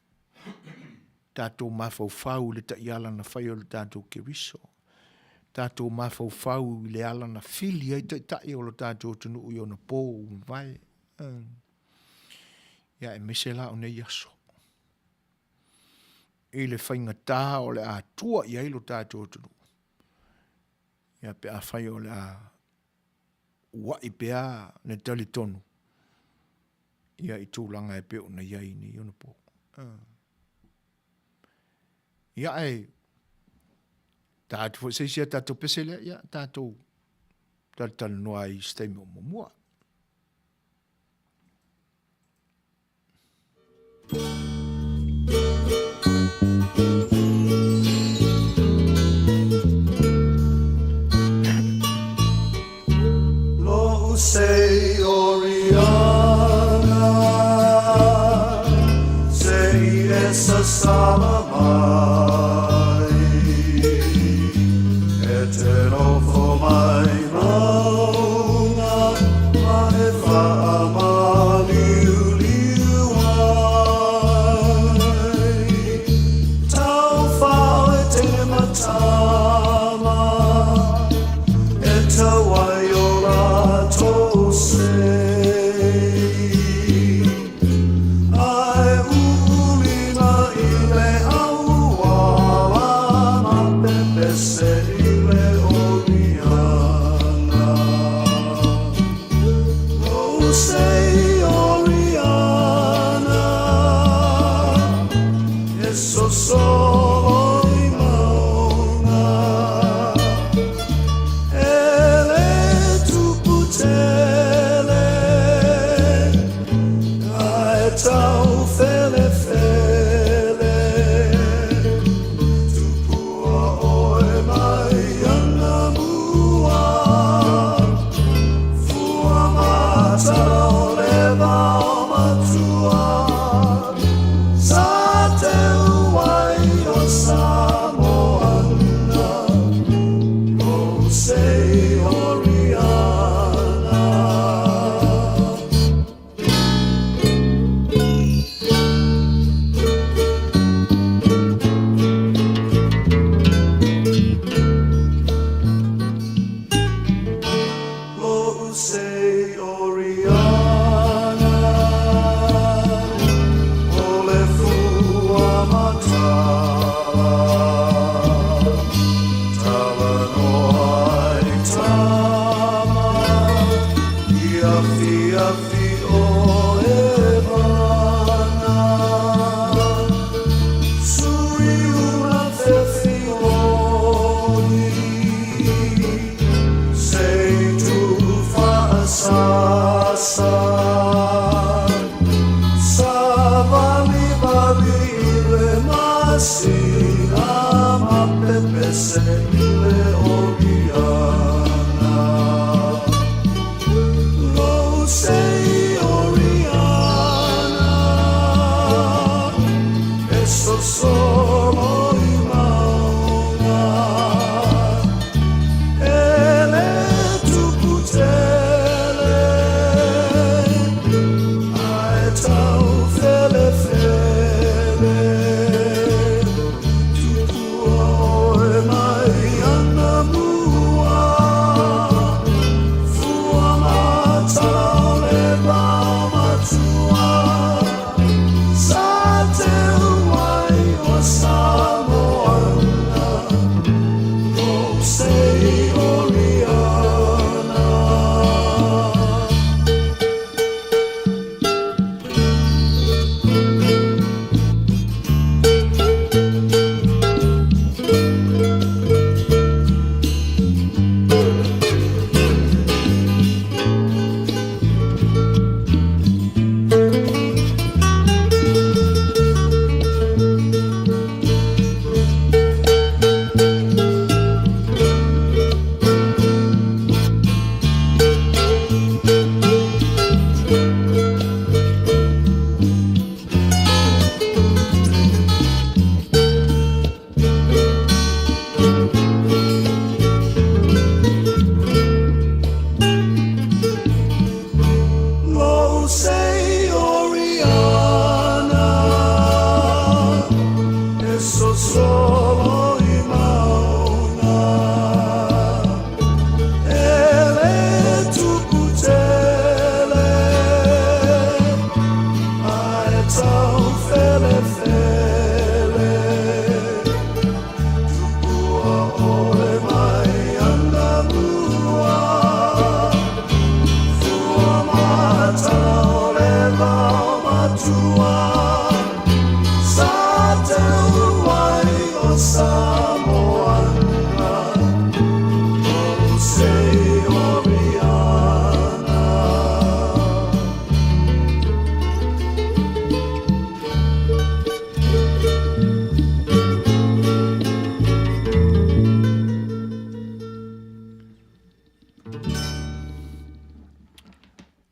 tatou mafaufau i le taiala na faia o le tatou Keriso, tatou mafaufau i le ala na fili ai taitai o lo tatou atunuu i ona po ua mavae, ia aemaise la o nei aso, i le faigata o le a tua i ai lo tatou atunuu, ia pe afai o le a ua'i pea le talitonu ia i tulaga e pei ona i ai nei ona po. Ia ae ta atu foi se isi a tatou pese lea, ia tatou talatalanoa ai i se taimi o muamua.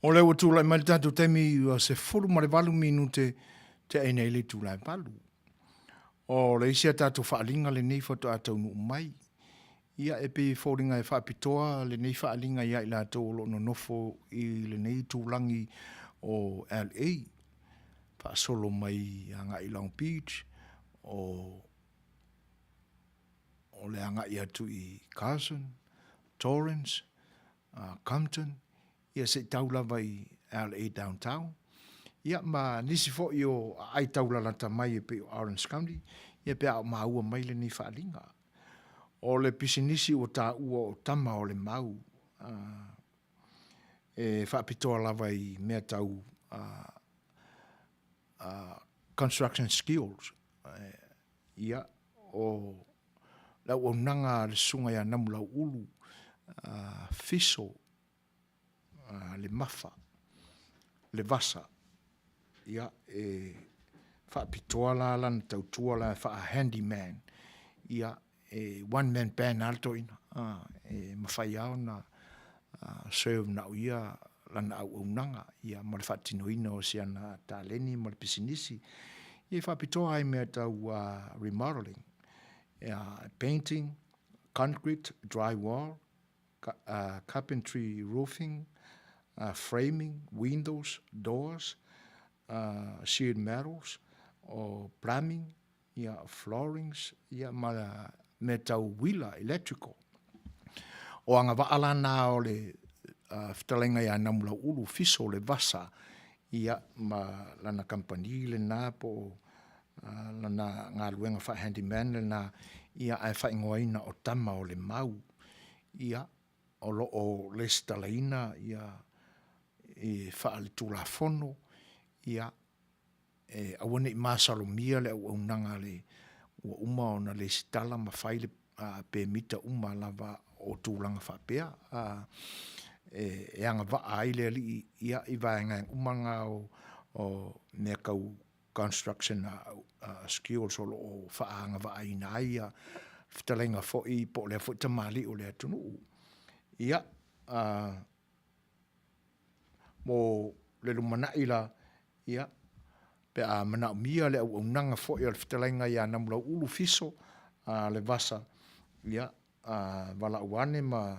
O lea ua tulai mai le tatou taimi ua 18 minute tea nei le itula e 8. O le isi a tatou faaaliga lenei faatoa taunuu mai. Ia e pei e foliga e faapitoa lenei faaaliga ia i latou o lo o nonofo i lenei itulagi o LA, faasolo mai agai i Long Beach, o o le agai atu i Carson, Torrance, Compton, ia se i tau lava i LA Downtown, ia ma nisi foi o aai taulalata mai e pei o Orange County, ia pe a o maua mai lenei faaaliga. O le pisinisi ua taua o Tama o le Mau, e faapitoa lava i mea tau construction skills, ia, o le auaunaga a le Susuga ia Namulauulu Fiso Lemafa Levasa, ia, e faapitoa la lana tautua la faa-handyman, ia, e one man band lava le toeaina, e mafai lava ona serve na o ia lana auaunaga ia ma le faatinoina o si ana taleni ma le pisinisi. Ia e faapitoa lava i mea tau remodeling, painting, concrete, dry wall, carpentry roofing, framing, windows, doors, sheet metals, o plumbing, ia floorings, ia ma mea tau uila, electrical. O agavaa la na o le fetalaiga ia Namulauulu Fiso Levasa, ia ma lana kamupani lena po o lana galuega faa-handyman lena, ia ae faaigoaina o Tama o le Mau. Ia, o lo o lesitalaina ia i faaletulafono, ia e aua ne i masalomia le auaunaga a le ua uma ona lesitala ma fai le pemita uma lava o tulaga faapea e agavaa ai le alii ia i vaega uma na o mea tau construction skills o lo o faaagavaaina ai ia fetalaiga foi po o lea foi tamalii o le atunuu. Ia, mo le lumanai la, ia, pe a manaomia le auaunaga foi a le fetalaiga ia Namulauulu Fiso a Levasa, ia, valaau ane ma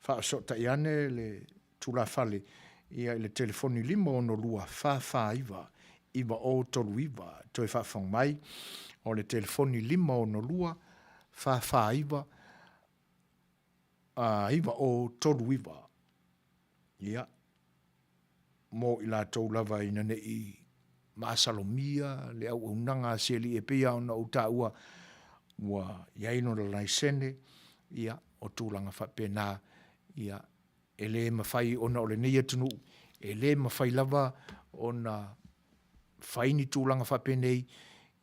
faafesootai ane le tulafale ia i le telefoni 562 449 9039. Toe faafofoga mai, o le telefoni 562 449 9039. Ia, mo i latou lava ina ne i masalomia le auaunaga a si alii e pei lava ona ou taua ua i ai lona laisene, ia, o tulaga faapena, ia, e le mafai ona o lenei atunuu, e le mafai lava ona fai ni tulaga faapenei,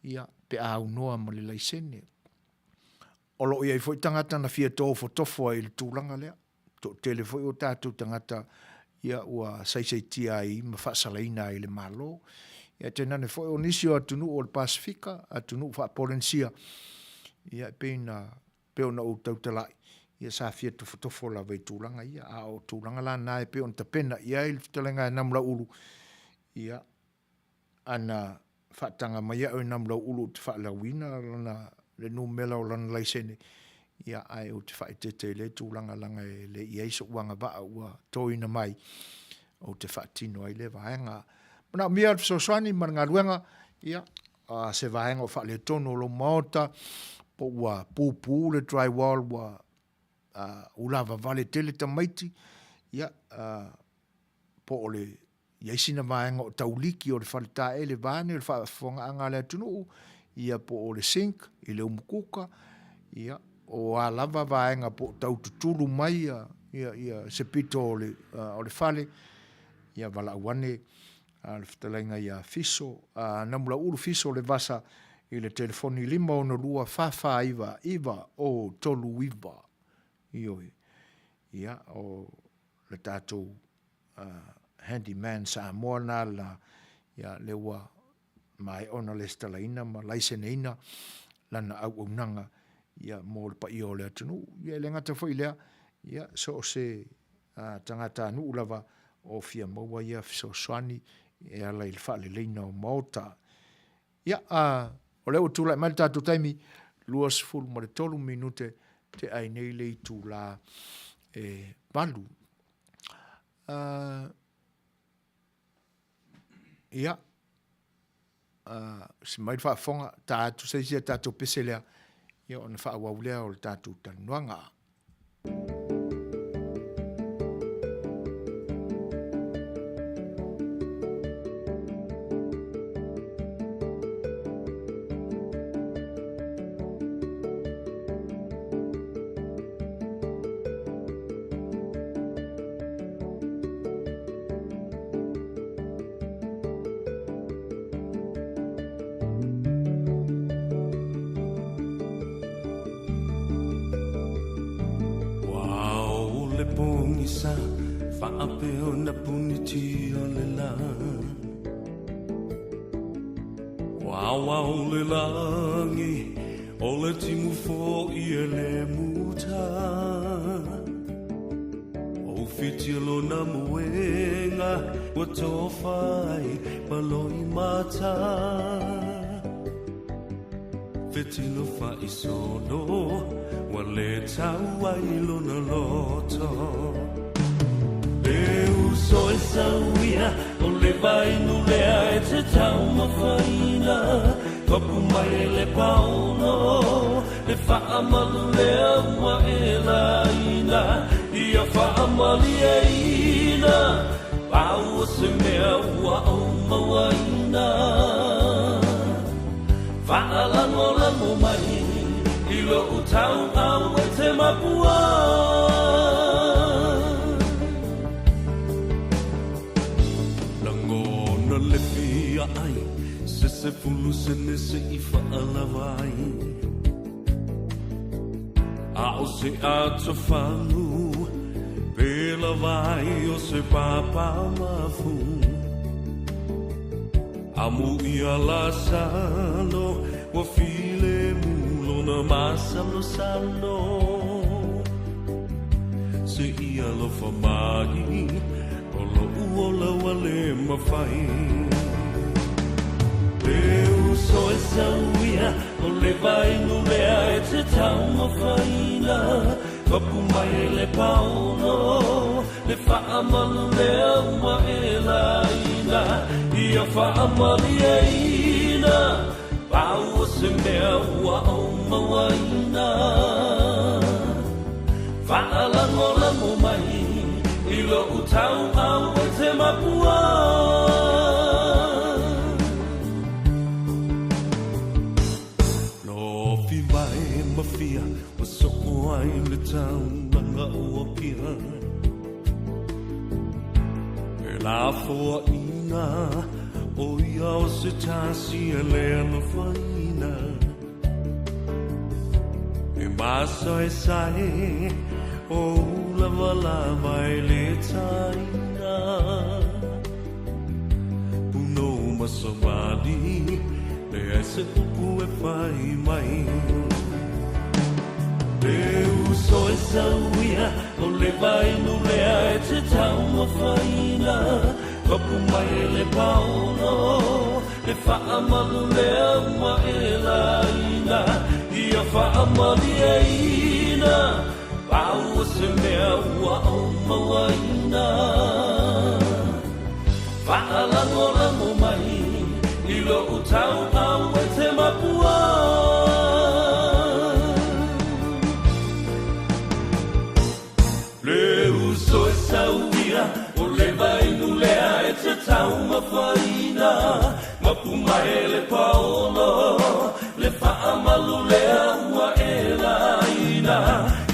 ia, pe a aunoa ma le laisene. O lo o i ai foi tagata na fia tofotofo ai i le tulaga lea. Toatele foi o tatou tagata ia ua saisaitia ai ma faasalaina ai e le Malo. Ia tainane foi o nisi o atunuu o le Pasefika, atunuu faa-Polenisia, ia e pei na pei ona ou tautalai, ia sa fia tofotofo lava i tulaga ia. A o tulaga la na e pei ona tapena i ai le fetalaiga a Namulauulu, ia ana faataga mai au e Namulauulu ou te faalauina lana, le numera o lana laisene, ia ae ou te faaeteete i lea tulaga leaga e le i ai so'u agavaa ua toina mai ou te faatino ai lea vaega. Manaomia le fesoasoani ma le galuega, ia, a se vaega o faaletonu o lou maota, po ua pupu le drywall ua ulavavale tele tamaiti, ia, po o le i ai sina vaega o tau liki o le fale taele vaeane le faafofogaaga a le atunuu, ia po o le sink i le umukuka, ia o a lava vaega po o tau tutulu mai ia, ia, ia se pito o le, o le fale, ia valaau ane a le fetalaiga ia Fiso, a Namulauulu Fiso Levasa i le telefoni 562 449 9039. Ioe. Ia, o le tatou handyman Samoa na la, ia, lea ua maea ona lesitalaina ma laiseneina lana auaunaga ia mo le paia o le atunuu. Ia e le gata foi i lea, ia so o se tagatanuu lava o fia maua ia fesoasoani e ala i le faaleleina o maota. Ia, o lea ua tulai mai le tatou taimi, 23 minute te ai nei le itulā e 8. Ia, si mai le faafofoga, ta atu se isi a tatou pese lea, ia ona faaauau lea o le tatou talanoaga. Ua ao le pogisa faapea ona puniti o le lā. Ua ao le lagi o le timu fo'i e le muta. O whiti lona moenga ua tofa ai ma loimata. Fetilo faaisono ua le tau ai lona loto. Le uso e sauia o le vainu lea e te taumafaina. Papu mai e le paono le faamalu lea ua e laina. Ia faamalieina pau o se mea ua ou mauaina. Faalagolago mai i lou tauau e te mapua. Lagona le fia ai se sefulu sene se i faalava ai. A o se atofagu pe lava ai o se papa mafu. Amu ia Lasalo ua filemu lona masalosalo. Se i alofa mai o lo'u ola ua le mafai. Le uso e sauia o le vainu lea e te taumafaina. Papu mai e le paono le faamalu lea ua e laina. Ia faamalieina pau o se mea ua ou mauaina. Faalagolago mai i lou tauau e te mapua. Lofi mai ma fia ua soo ai le taulaga o Apia. E lafoaiga o ia o se tasi e le alofaina. E masaesae o ulavalava e le taina. Punou ma savali leai se upu e fai mai. Le uso e sauia o le vainu lea e te taumafaina. Papu mai e le paono le faamalu lea ua e laina. Ia faamalieina pau o se mea ua ou mauaina. Faalagolago mai i lou tauau e te mapua. Le uso e sauia o le vainu lea e te taumafaina. Mapu mai e le paolo le faamalu lea ua e laina.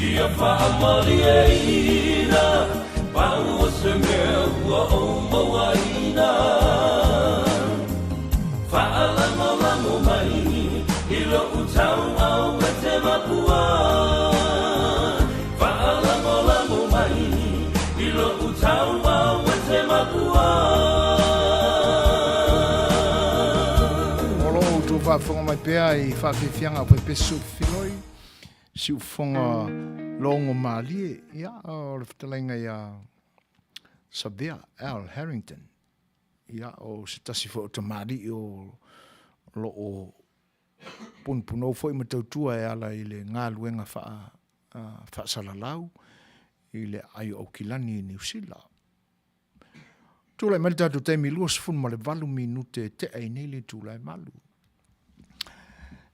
Ia faamalieina pau o se mea ua ou mauaina. Faalagolago mai i lou tauau e te mapua. Faalagolago mai i lou tauau e te mapua. O lo o outou faafofoga mai pea i faafiafiaga o Faipesu Filoi, siufofoga logo malie, ia, o le fetalaiga ia. Savea Al Harrington, ia, o se tasi foi o tamalii o loo punopunou foi ma tautua e ala i le galuega faa, faasalalau i le aai o Aukilani i Niu Sila. Tulai mai le tatou taimi 28 minute e tea i nei le itula e 8.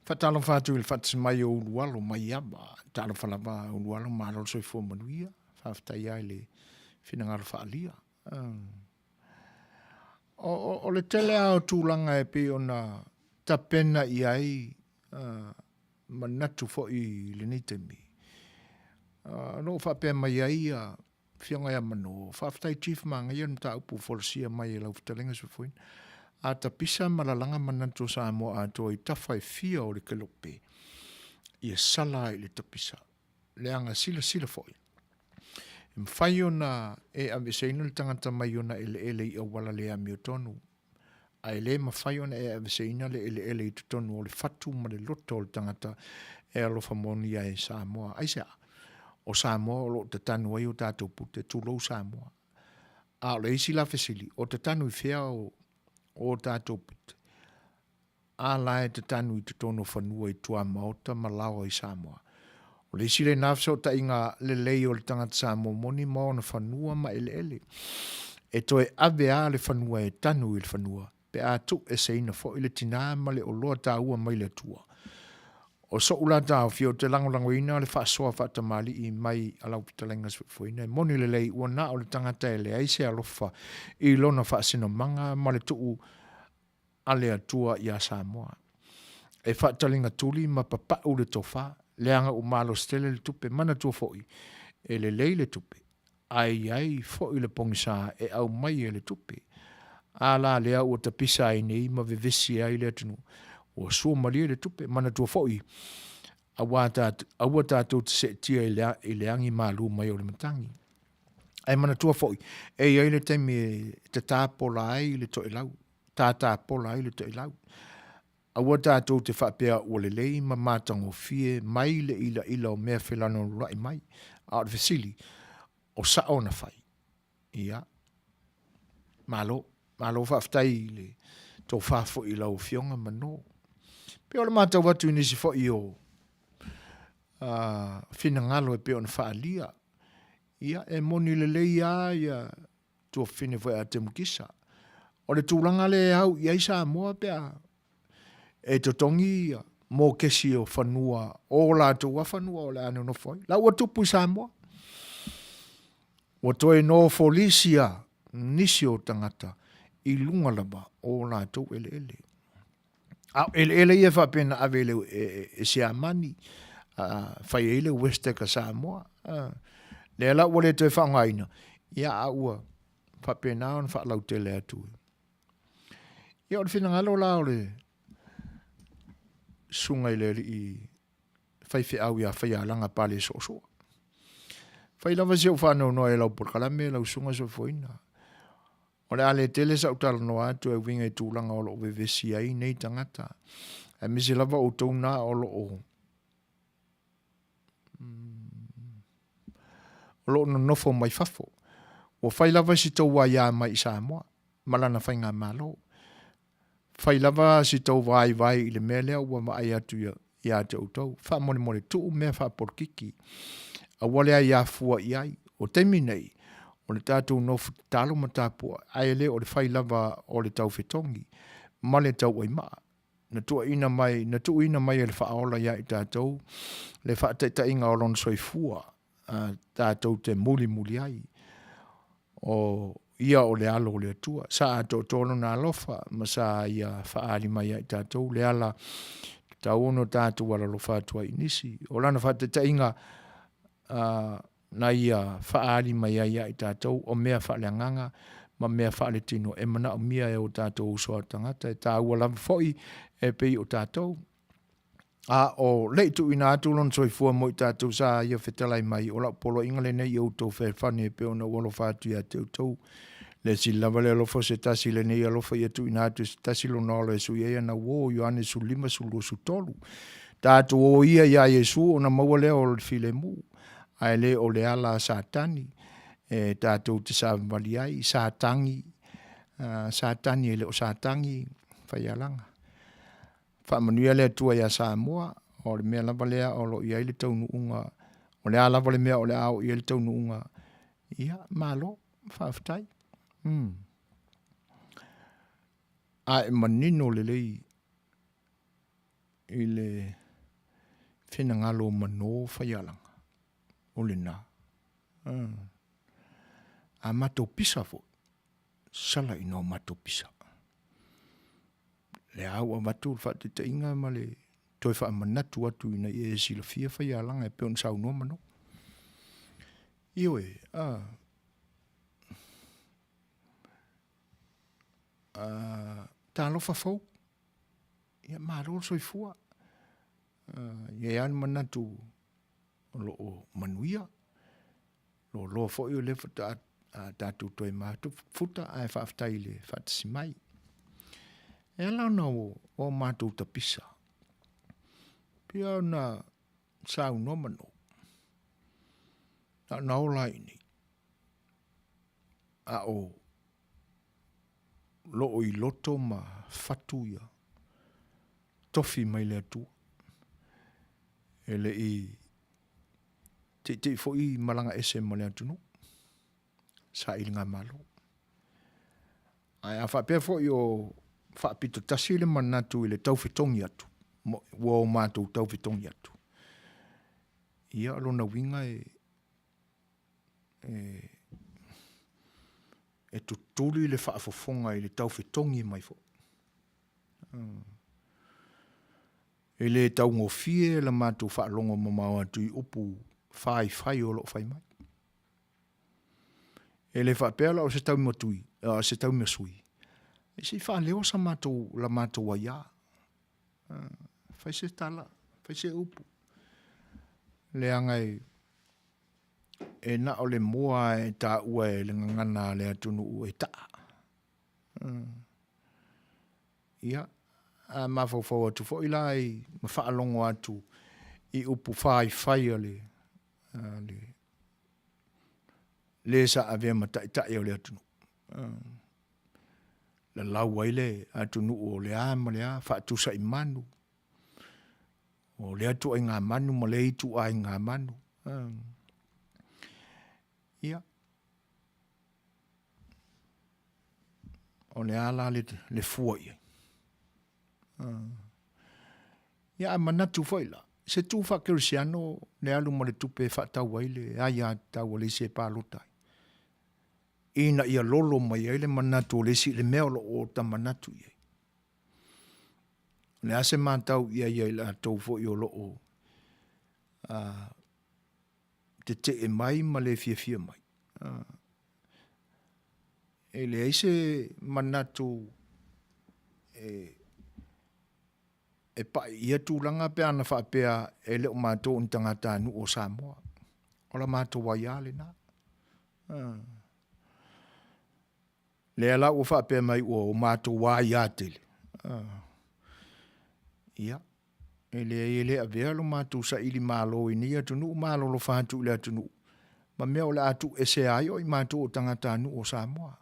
Faatalofa atu i le faatasi mai o Ulualo Maiava. Talofa lava Ulualo, malo le soifua manuia. Faafetai lava i le finagalo faaalia. O, o, o le tele lava o tulaga e pei ona tapena i ai uh, manatu foi i lenei taimi. Uh, o lo o faapea mai ai uh, Afioga ia Mano, faafetai Chief manaia le mataupu ua folasia mai e lau fetalaiga Soifuaina. A tapisa ma lalaga manatu o Samoa atoa i tafa e fia o le kelope, ia sala ai le tapisa. Leaga silasila foi, e mafai ona e aveeseina le tagata mai ona eleele i auala le amiotonu, ae le mafai ona e aveseina le eleele i totonu o le fatu ma le loto o le tagata e alofa moni ai i Samoa. Aisea? O Samoa o lo o tatanu ai o tatou pute, tulou Samoa. A o le isi la fesili, o tatanu i fea o, o tatou pute? A la e tatanu i totonu o fanua i tuamaota ma laoa i Samoa. O le isi lena fesootaiga lelei o le tagata Samoa moni ma ona fanua ma eleele. E toe ave a le fanua e tanu i le fanua pe a tuueseina foi le tina ma le oloa taua mai le Atua. O soʻu la taofi ou te lagolagoina le faasoa faatamalii mai a lau fetalaiga soifuaina e moni lelei ua na o le tagata e leai se alofa i lona faasinomaga ma le tuu a le Atua iā Samoa. E faataligatuli ma papau le tofa, leaga ua malosi tele le tupe, manatua foi, e lelei le tupe, ae i ai foi le pogisa e aumai e le tupe. A la lea ua tapisa ai nei ma vevesi ai le atunuu, ua sua malie le tupe, manatua foi, aua aua tatou te seetia i le, i le agi malū mai o le matagi. Ae manatua foi, e i ai le taimi e tatā pola ai le toelau, tātā pola ai le toelau. Aua tatou te faapea ua lelei ma matagofie mai le ilaila o mea felanololai mai. A o le fesili, o sao ona fai? Ia, malo, malo faafetai i le tofa foi i lau Afioga Mano. Pei o le matau atu i nisi foi o uh, finagalo e pei ona faaalia. Ia, e moni lelei lava ia tuafafine foi a Temukisa. O le tulaga lea e au i ai Samoa pe a e totogi mokesi o fanua o latou a fanua o le a nonofo ai. La ua tupu i Samoa. Ua toe nofo lisi a nisi o tagata i luga lava o latou eleele. A o eleele ia e faapea na ave e, e, e Siamani, a, fai ai le Westec a Samoa. A, lea la ua le toe faaaogaina, ia a ua faapena ona faalautele atu. Ia o le finagalo la o le susuga i le alii faifeau ia Faialaga Pale Soosoo. Fai lava si ou faanoanoa i lau polokalame lau susuga soifuaina. O le a le tele sau talanoa atu e uiga i tulaga o lo o vevesi ai nei tagata, aemaise lava outou na o lo o o lo o nonofo mai fafo. Ua fai lava si tou aiā mai i Samoa ma lana faigamalo. Fai lava si tou vaivai i le mea lea ua vaai atu ia, ia te outou. Faamolemole tuu mea faapolokiki. Aua le aiā fua i ai. O taimi nei, o le tatou nofo tatalo ma tapuai, ae le o le fai lava o le taufetogi ma le tauaimaa. Na tuuaina mai, na tuuina mai e le Faaola ia i tatou le faataitaiga o lona soifua tatou te mulimuli ai. O ia o le alo o le Atua. Sa atoatoa lona alofa ma sa ia faaali mai ia i tatou le ala tatau ona tatou alolofa atu ai i nisi. O lana faataitaiga uh, na ia faaali mai ai ia i tatou o mea faaleagaga ma mea faaletino e manaomia e o tatou uso a tagata e taua lava foi e pei o tatou. A o le i tuuina atu lona soifua mo i tatou sa ia fetalai mai, o lau poloaiga lenei i outou fealofani e pei ona ou alofa atu ia te outou. Le sili lava le alofa o se tasi i lenei alofa ia tuuina atu e se tasi lona ola e sui ai ana uō, Ioane 15, 12, 13. Tatou o ia iā Iesu ona maua lea o le filemu, ae le o le ala a Satani. e tatou te savavali ai, sa tagi, sa tagi e le o sa tagi, Faialaga. Faamanuia le Atua ia Samoa, o le mea lava lea o lo o i ai le taunuuga, o le a lava le mea o le a oo i ai le taunuuga, ia, malo, faafetai. Mm. A e manino lelei i le finagalo o manō faialaga, o lena. Mm. A matou pisa foi, sala ina o matou pisa. Lea ua avatu le faataitaiga ma le toe faamanatu atu ina ia e silafia faialaga e pei ona saunoa Mano. Ioe, a, a, talofa fou, ia malo le soifua. Ia i ai le manatu o lo o manuia, loaloa foi o lea faatoa tatou toe mafuta ae faafetai i le faatasi mai. E ala ona o matou tapisa, pei ona saunoa Mano, na ona ola lava i inei, a o loo i loto ma fatu ia tofi mai le Atua. E le i teitei foi malaga ese ma le atunuu, sailigamalo. Ae a faapea foi o faapito tasi le manatu i le taufetogi atu, ua o matou taufetogi atu, ia o lona uiga e, e, e tutuli le faafofoga i le taufetogi mai foi. E le taugofie la matou faalogo mamao atu i upu faifai o lo o fai mai. E le faapea la o se taumatui, o se taumasui, se i faaleo sa matou, la matou aiā. Fai se tala, fai se upu. Leaga e, e na o le moa e taua e le gagana a le atunuu e taa. Ia, a mafaufau atu foi la i, ma faalogo atu i upu faifai a le, a le le sa avea ma taitai o le atunuu. Lalau ai le atunuu o le a ma le a, faatusa i manu, o lea ituaiga manu ma lea ituaiga manu. Ia, o le a la le, le fua i ai? Ia, a manatu foi la, se tu faakerisiano le alu ma le tupe e faatau ai le aiatatau a le isi e palota ai, ina ia lolo mai ai le manatu o le isi i le mea o lo o ta manatu i ai. O le a se matau i ai ia i latou foi o lo o tetee mai ma le fiafia mai. E leai se manatu e, e pai i ia tulaga pe ana faapea e le o matou o ni tagatanuu o Samoa. O la matou aiā lena. Lea la ua faapea mai ua o matou aia tele. Ia, e leai e le avea lo matou saili malo i nei atunuu ma alolofa atu i le atunuu ma mea o le a tuuesea ai o i matou o tagatanuu o Samoa.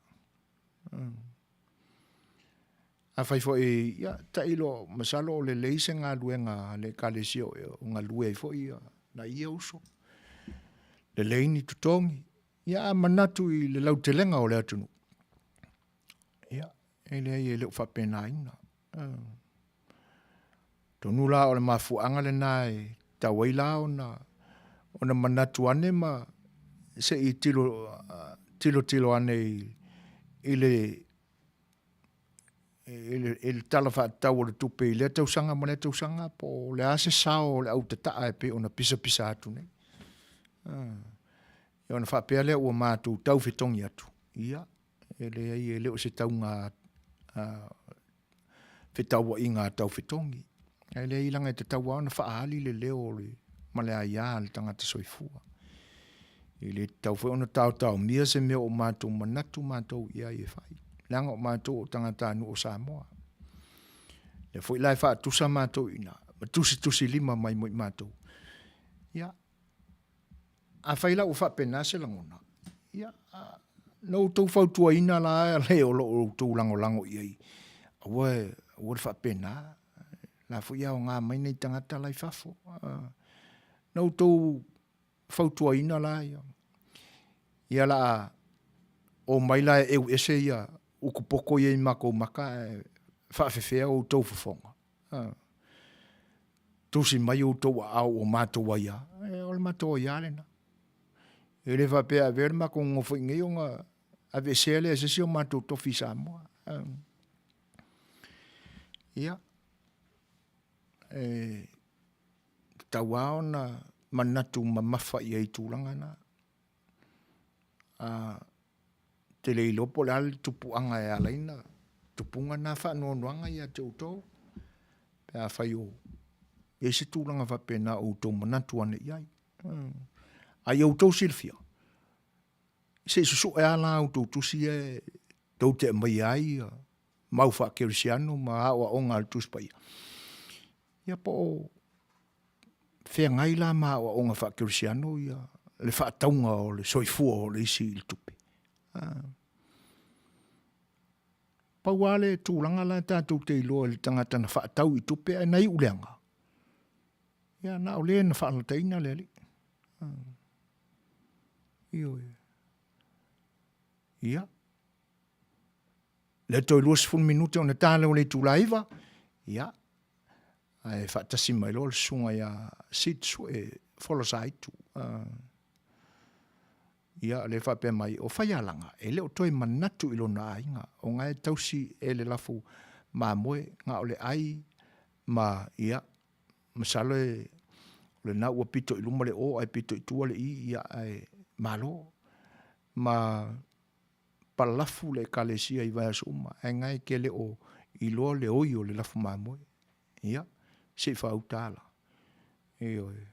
Afai foi, ia, tailo, masalo o lelei se galuega a le Ekalesia o galue ai foi ia nai ia uso. Lelei ni totogi, Ia a manatu i le lautelega o le atunuu, ia, e leai e le o faapenaina. Atonu la o le mafuaaga lena e tatau ai la ona, ona manatu ane ma se i tilo, tilotilo ane i, i le, i le, i le Tala Faatatau o le Tupe i lea tausaga ma lea tausaga, po o le a se sao o le au tataa e pei ona pisapisa atu nei. Ia ona faapea lea ua matou taufetogi atu, ia, e leai e le o se tauga fetauaiga a taufetogi. Ae leai leaga e tatau lava ona faaali le leo o le, ma le aia a le tagata soifua. E le tatau foi ona taotaomia se mea o matou manatu matou i ai e fai. Leaga o matou o tagatanuu o Samoa. Lea foi la e faatusa matou i ina, ma tusitusilima mai mo i matou. Ia, afai la ua faapena se lagona, Ia, na outou fautuaina la le o lo o outou lagolago i ai, aua, aua le faapena, la foi e aoga mai nai tagata la i fafo. Na outou fautuaina la ia, ia la a omai la e euese ia utu poto ia i matou maka ae faafefea outou fofoga. Tusi mai outou aao ua matou aiā, o le matou aiā lena. E le faapea e avea le matou nonofo i inei ona aveesea lea e se isi o matou tofi i Samoa. Ia, e tatau lava ona manatu mamafa i ai i tulaga na. A te le iloa po o le a le tupuaga e ala ai ona tupuga na faanoanoaga ia te outou, pe afai o i ai se tulaga faapena o outou manatu ane i ai. A ia outou silafia, se i susue lava la outou tusi ia e tou te aumaia ai mau faakerisiano ma aoaoga a le Tusi Paia, ia po o feagai la ma aoaoga faakerisiano ia le faatauga o le soifua o le isi i le tupe. Pau lava le tulaga la tatou te iloa i le tagata na faatau i tupe ae na iu leaga, Ia, na o le na faalataina le Alii. Ioe. Ia. Lea toe 20 minute ona ta lea o le itula 9, ia, ae faatasi mai loa le susuga ia Sid Sue Folosaitu. Ia, lea faapea mai, o Faialaga, e le o toe manatu i lona aiga, ona e tausi e le lafu mamoe, na o le ai ma, ia, Masalo o lena ua pito i luma le O ae pito i tua le I, ia ae malo. Ma palafu le Ekalesia i vaiaso uma, ae na e te le o iloa le oi o le lafu mamoe. Ia, se i faauta la. Ioe.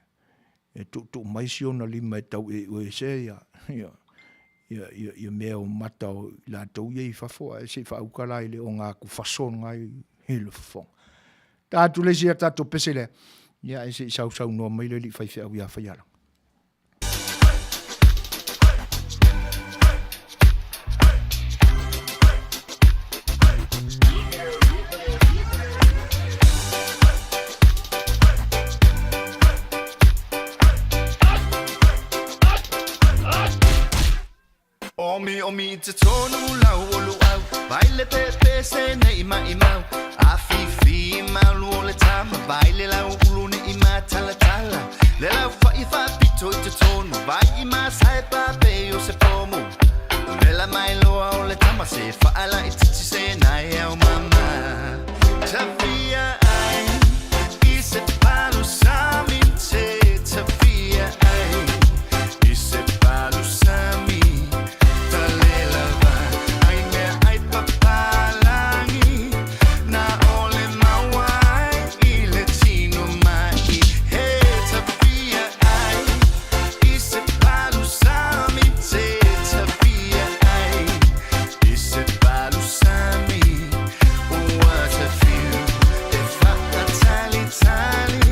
E tuutuu mai si ona lima e taueuese ia, ia, ia, ia, ia mea o mata o i latou ia i fafo, ae se i faauka la i le oga atu faso lena i le fofoga. Ta atu le isi a tatou pese lea, ia ae se i sausaunoa mai le alii faifeau ia Faialaga. Omi omi i te tonu lau o luau Vai le pepe se nei mai mau A fifi malu o le tama Vai le lau ulu ne i matalatala Le lau whai whapito i te tonu Vai i masae pape o se pomu Vela mai loa o le tama Se whaala i titi se nai au mama Tawhia ai i se palu sami te Tawhia ai i se palu sami Talelava ai mea ai papalangi Na ole maua ai i le tino mai He tawhia ai i se palu sami te Tawhia ai i se palu sami Ua tawhiu e whaatalitali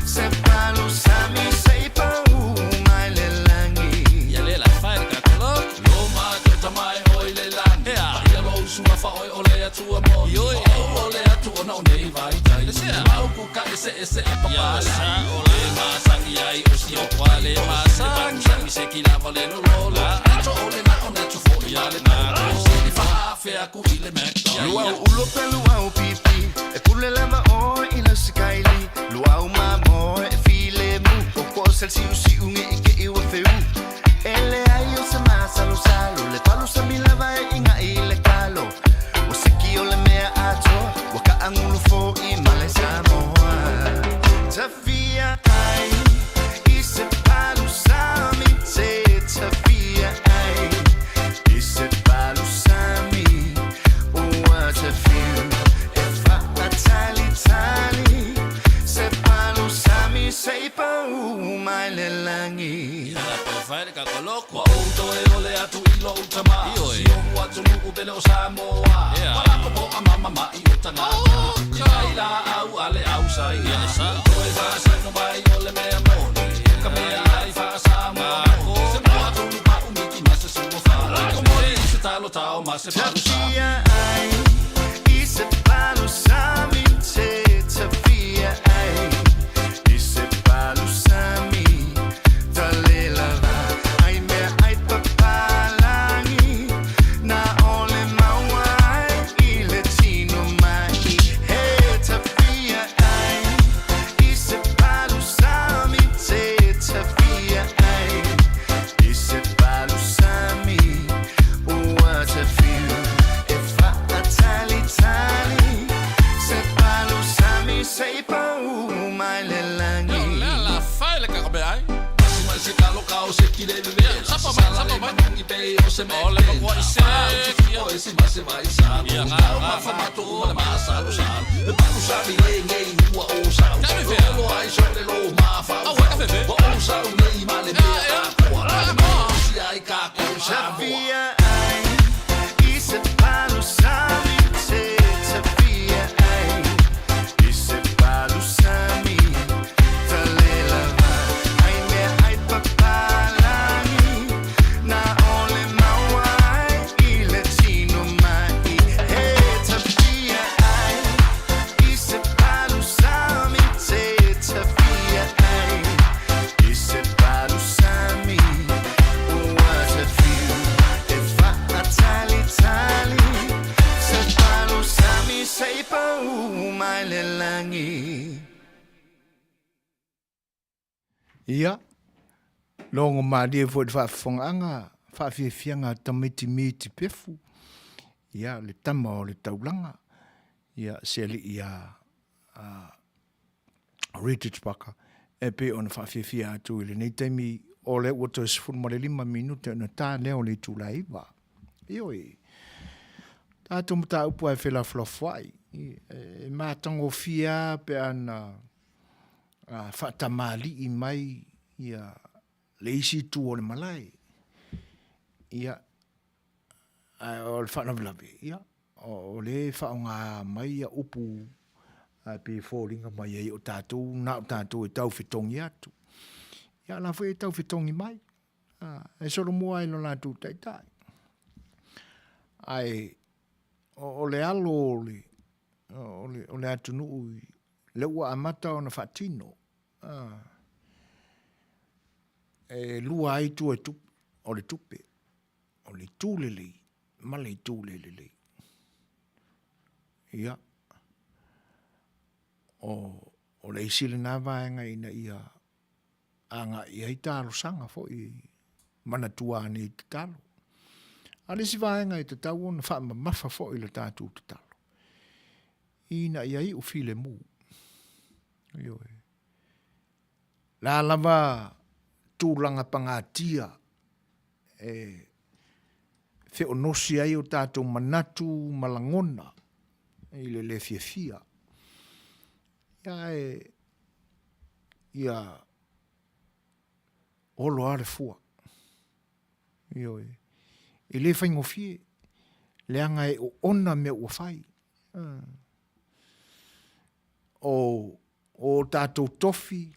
Se palu sami se i pau mai le langi Ia le la fai le kakolo Lo ma te mai oi le langi Ea Ia lo usunga fa oi o le atua mo Ioi O o le atu ona o nei vai tai Mau ku ka ese ese a papa Ia sa o le masangi ai o si o kwa le masangi Sangi se ki lava le lo lo lo Ato o le na o na tu fo ia le na Se ni fa fe aku i le McDonald's Luau ulo pe luau pipi E pule lava oe i lau sikaili Luau mamoe e file mu O ko sel siu siu nge i ke iwa feu E le ai o se masalo salo Le palu sa mi lava e inga i le kalo O siki o le mea atoa Ua ka angulu fo i male Samoa Tawhia ai i se palu sami te Tawhia ai i se palu sami Ua tawhiu e whaatalitali Se palu sami se i pau mai le langi Ia la pe fai le kakoloko Ua ou toe ole atu i lou tama Si ou atunuu pele o Samoa Ua lako po a mama mai o tagata Ia kai laau a le au saina Toe faasaino mai o le mea moni Ka mea ai faa-Samoa moni Se mua tonu pa umiki ma se sua. Tafia ai i se palusami te tafia ai i se palusami talelava ai mea ai papalangi na ole maua ai i le tino mai he tafia ai i se palusami te tafia ai i se palusami ua tafiu e faatalitali se palusami se i pau mai le lagi. Tafia ai i se palusami te tafia ai i se palusami talelava ai mea ai papalangi na ole maua ai i le tino mai he tafia ai i se palusami te tafia ai i se palusami ua tafiu e faatalitali se palusami se i pau mai le lagi. Ia, logo malie foi i le faafofogaaga, faafiafiaga a tamaiti miti pefu, ia, le tama o le taulaga, ia, se alii a, a Richard Parker, e pei ona faafiafia atu i lenei taimi o lea ua toe 15 minute ona ta lea o le itula e 9. Ioe, tatou mataupu ai felafolafoai, e matagofie lava pe ana faatamalii mai ia le isi itu o le malae. Ia, ae o le faalavelave, ia, o lea e faaaoga mai ia upu ae pei e foliga mai ai o tatou, na o tatou e taufetogi atu. Ia, o la foi e taufetogi mai. E solomua ai lo latou taitai. Ae o le alo o le, o le, o le atunuu lea ua amata ona faatino. E lua ai itu e tupu, o le tupe, o le itu lelei ma le itu le lelei. Ia, o, o le isi lena vaega ina ia agai i ai talosaga foi manatua ane i tatalo. A o le isi vaega e tatau ona faamamafa foi le tatou tatalo, ina ia iu filemu. Ioe. La lava tulaga pagatia e feonosi ai o tatou manatu ma lagona i le le fiafia. Ia e ia olo lava le fua. Ioe. E le faigofie, leaga e oona mea ua fai. O o tatou tofi,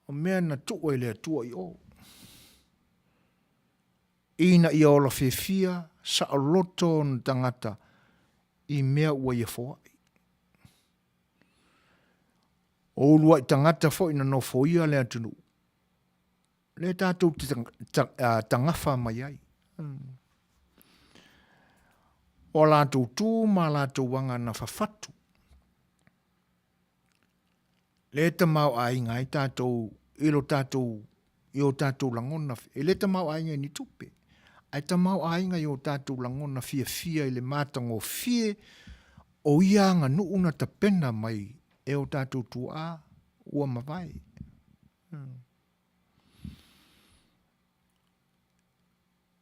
o mea na tuu e le Atua i o. Ina ia ola fiafia saoloto ona tagata i mea ua ia foai. O uluai tagata foi na nofoia le atunuu, lea tatou te tagafa mai ai. O a latou tu ma a latou aga na fafatu, lea e tamaoaiga ai tatou i lo tatou i o tatou lagona, e le tamaoaiga i ni tupe, ae tamaoaiga i o tatou lagona fiafia i le matagofie o ia aganuu na tapena mai e o tatou tuaa ua mavae.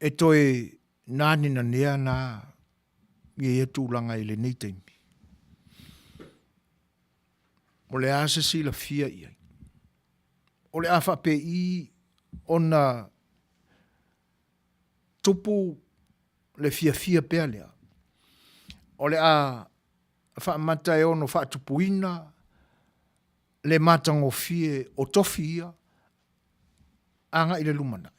E toe nanenanea na ia ia tulaga i lenei taimi. O le a se silafia i ai? O le a faapei ona tupu le fiafia pea lea? O le a faamata e ono faatupuina le matagofie o tofi ia agai i le lumanai.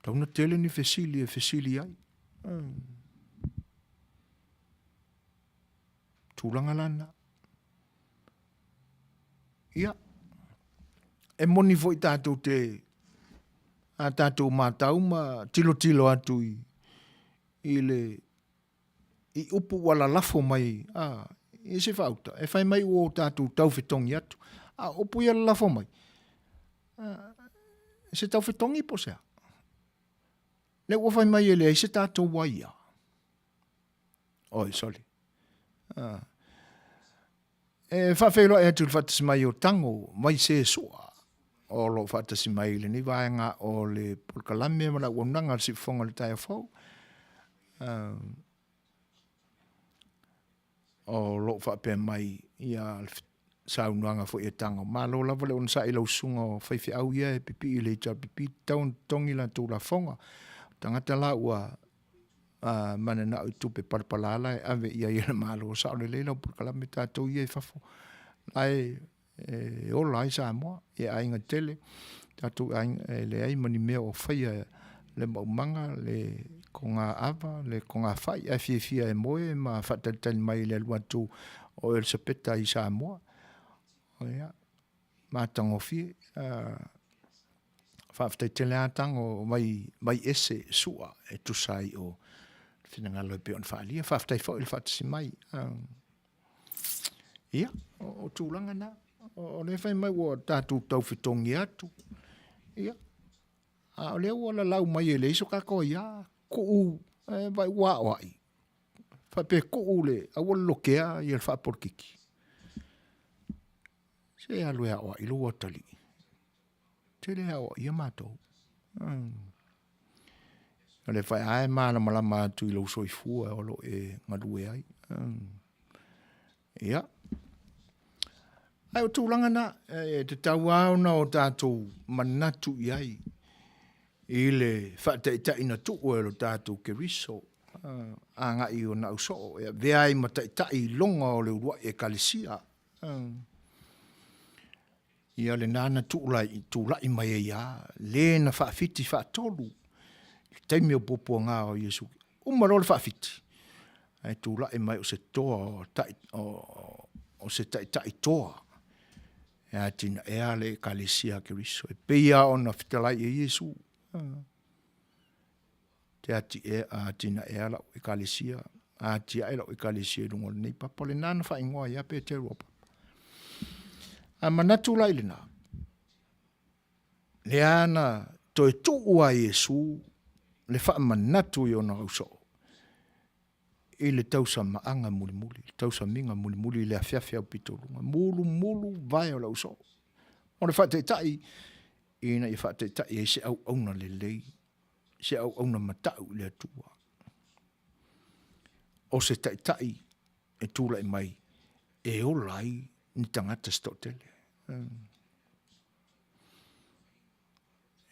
Tau na tele ni fesili e fesili ai. Tulaga la na. Ia, e moni foi tatou te a tatou matau ma tilotilo atu i, i le i upu ua lalafo mai a, i se faauta, e fai mai ua o tatou taufetogi atu. A o upu ia lalafo mai, a, se taufetogi po o se a? Lea ua fai mai e leai se tatou aia. Oi, sole. A. E faafeiloai atu i le faatasi mai o Tago mai se sua o lo o faatasi mai i lenei vaega o le polokalame ma le auaunaga a le Siufofoga o le Taeao Fou. O lo o faapea mai ia le saunoaga foi a Tago. Malo lava le onosai i lau susuga o faifeau ia e pipii i le HRPP, tatau ona totogi latou lafoga. O tagata la ua a mananao i tupe palapala e ave i ai e le Malo, sao lelei lau polokalame tatou ia i fafo, la e e ola ai Samoa i aiga tele, tatou aiga e leai ma ni mea o faia le maumaga, le koga ava, le koga fai, ae fiafia e moe ma faatalitali mai i le alu atu o Elisapeta i Samoa. Ia, matagofie. Faafetai tele lava Tago mai, mai ese sua e tusa ai o finagalo e pei ona faaalia. Faafetai foi le faatasi mai. Ia, o tulaga na. O lea fai mai ua tatou taufetogi atu. Ia, a o lea ua lalau mai e leai so tatou aiā. Tuu, e vai ua aoai. Faapea tuu le, aua le lokea ia le faapolokiki. Se alu e aoai lou atalii. Tele e aoaia matou. O le fai ae malamalama atu i lou soifua o lo o e galue ai. Ia. Ae o tulaga na, e tatau lava ona o tatou manatu i ai i le faataitai na tuu e lo tatou Keriso agai i ona ausoo, e avea ai ma taitai i loga o le uluai ekalesia. Ia lena na tulai, tulai mai ai lava, le na faafiti faatolu i le taimi o puapuaga o Iesu. Uma loa le faafiti, ae tulai mai o se toa o, tai, o, o se taitai toa e atinaea le ekalesia a Keriso. E pei lava ona fetalai i ai Iesu. Te atinaea lau ekalesia, atiae lau ekalesia i luga o lenei papa. Lena na faaigoa ai lava Peteru o papa. A manatu la i lena, lea na toe tuu a Iesu le faamanatu i ona ausoo i le tausamaaga mulimuli, le tausamiga mulimuli i le afiafi aupito luga, mulumulu vae o le ausoo. O le faataitai, ina ia faataitai ai se auauna lelei, se auauna matau i le Atua. O se taitai e tulai mai e ola ai ni tagata se toatele.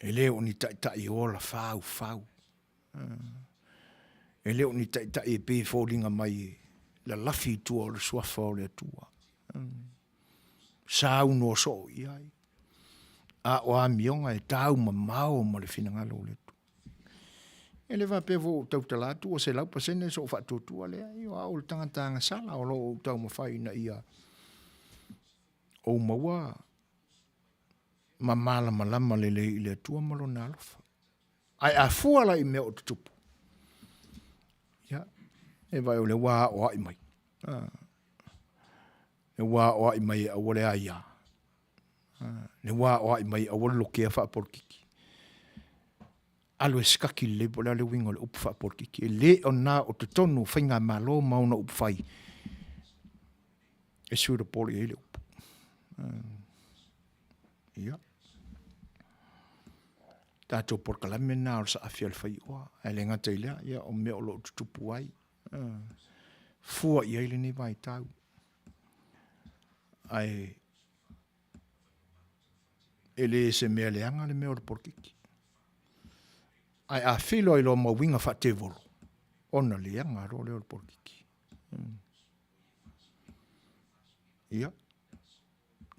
E le o ni taitai e ola faufau. E le o ni taitai e pei e foliga mai e lalafi i tua o le suafa o le Atua. Saunoa soo i ai. A o amioga e taumamao ma le finagalo o le Atua. E le faapea foi ua ou tautala atu ua 100% sou faatuatua lea, ioe, a o le tagata agasala o lo o ou taumafai ina ia ou maua ma malamalama lelei i le Atua ma Lona alofa. Ae a fua la i mea o tutupu, ia, e vaai o lea ua aoai mai. Lea ua aoai mai e aua le aia. Lea ua aoai mai e aua le lokea faapolokiki. Alu e sikaki lelei po o le a le uiga o le upu faapolokiki. E le o na o totonu o faigamalo ma ona upu fai e suitable i ai le upu. Ia. Tatou polokalame lena o le saafi a le faioa. Ae le gata i lea, ia, o mea o lo o tutupu ai. Fua i ai lenei vaitau. Ae e le se mea leaga le mea o le polokiki. Ae a filo ai loa ma uiga faatevolo, ona leaga loa lea o le polokiki. Ia,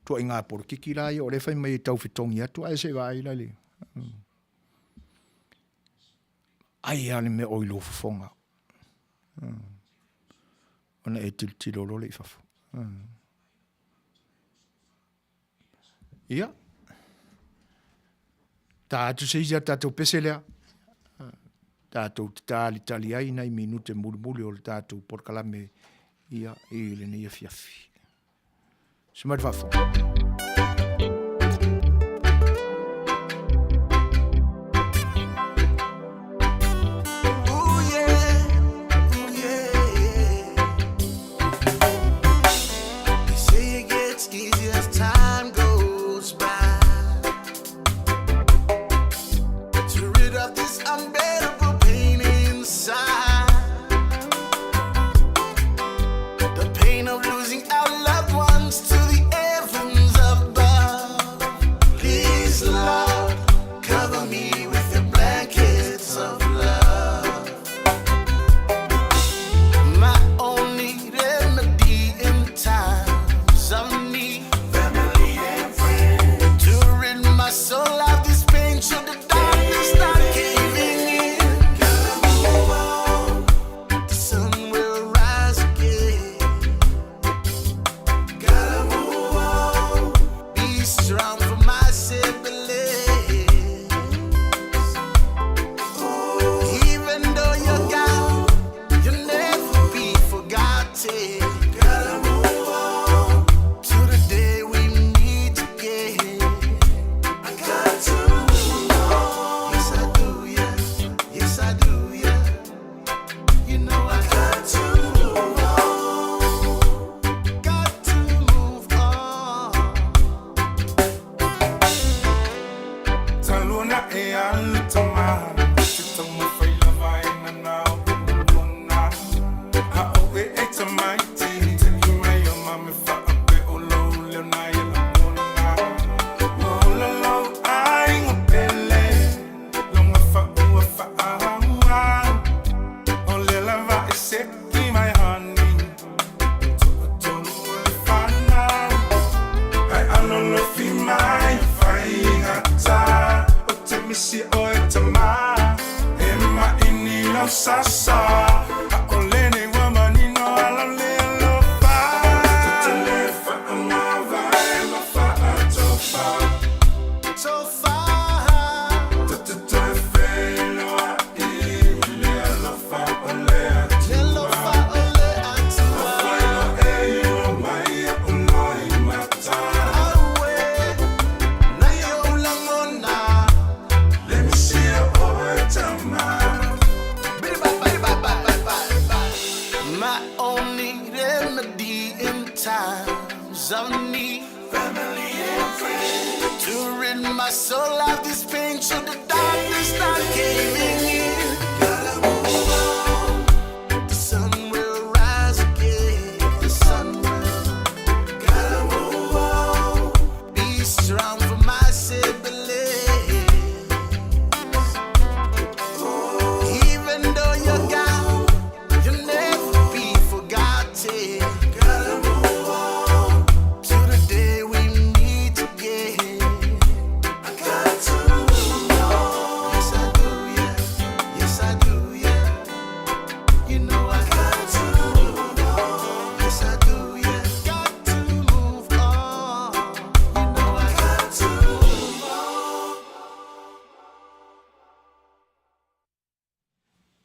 tuaiga polokiki la ia o lea e fai mai e taufetogi atu, ae se i vaai la i le... Ai lava le mea o i lou fofoga. Ona e tilotilo loa lea i fafo. Ia. Ta atu se isi a tatou pese lea. Tatou te talitali ai nai minute mulimuli o le tatou polokalame ia i lenei afiafi. Se mai le faafofoga.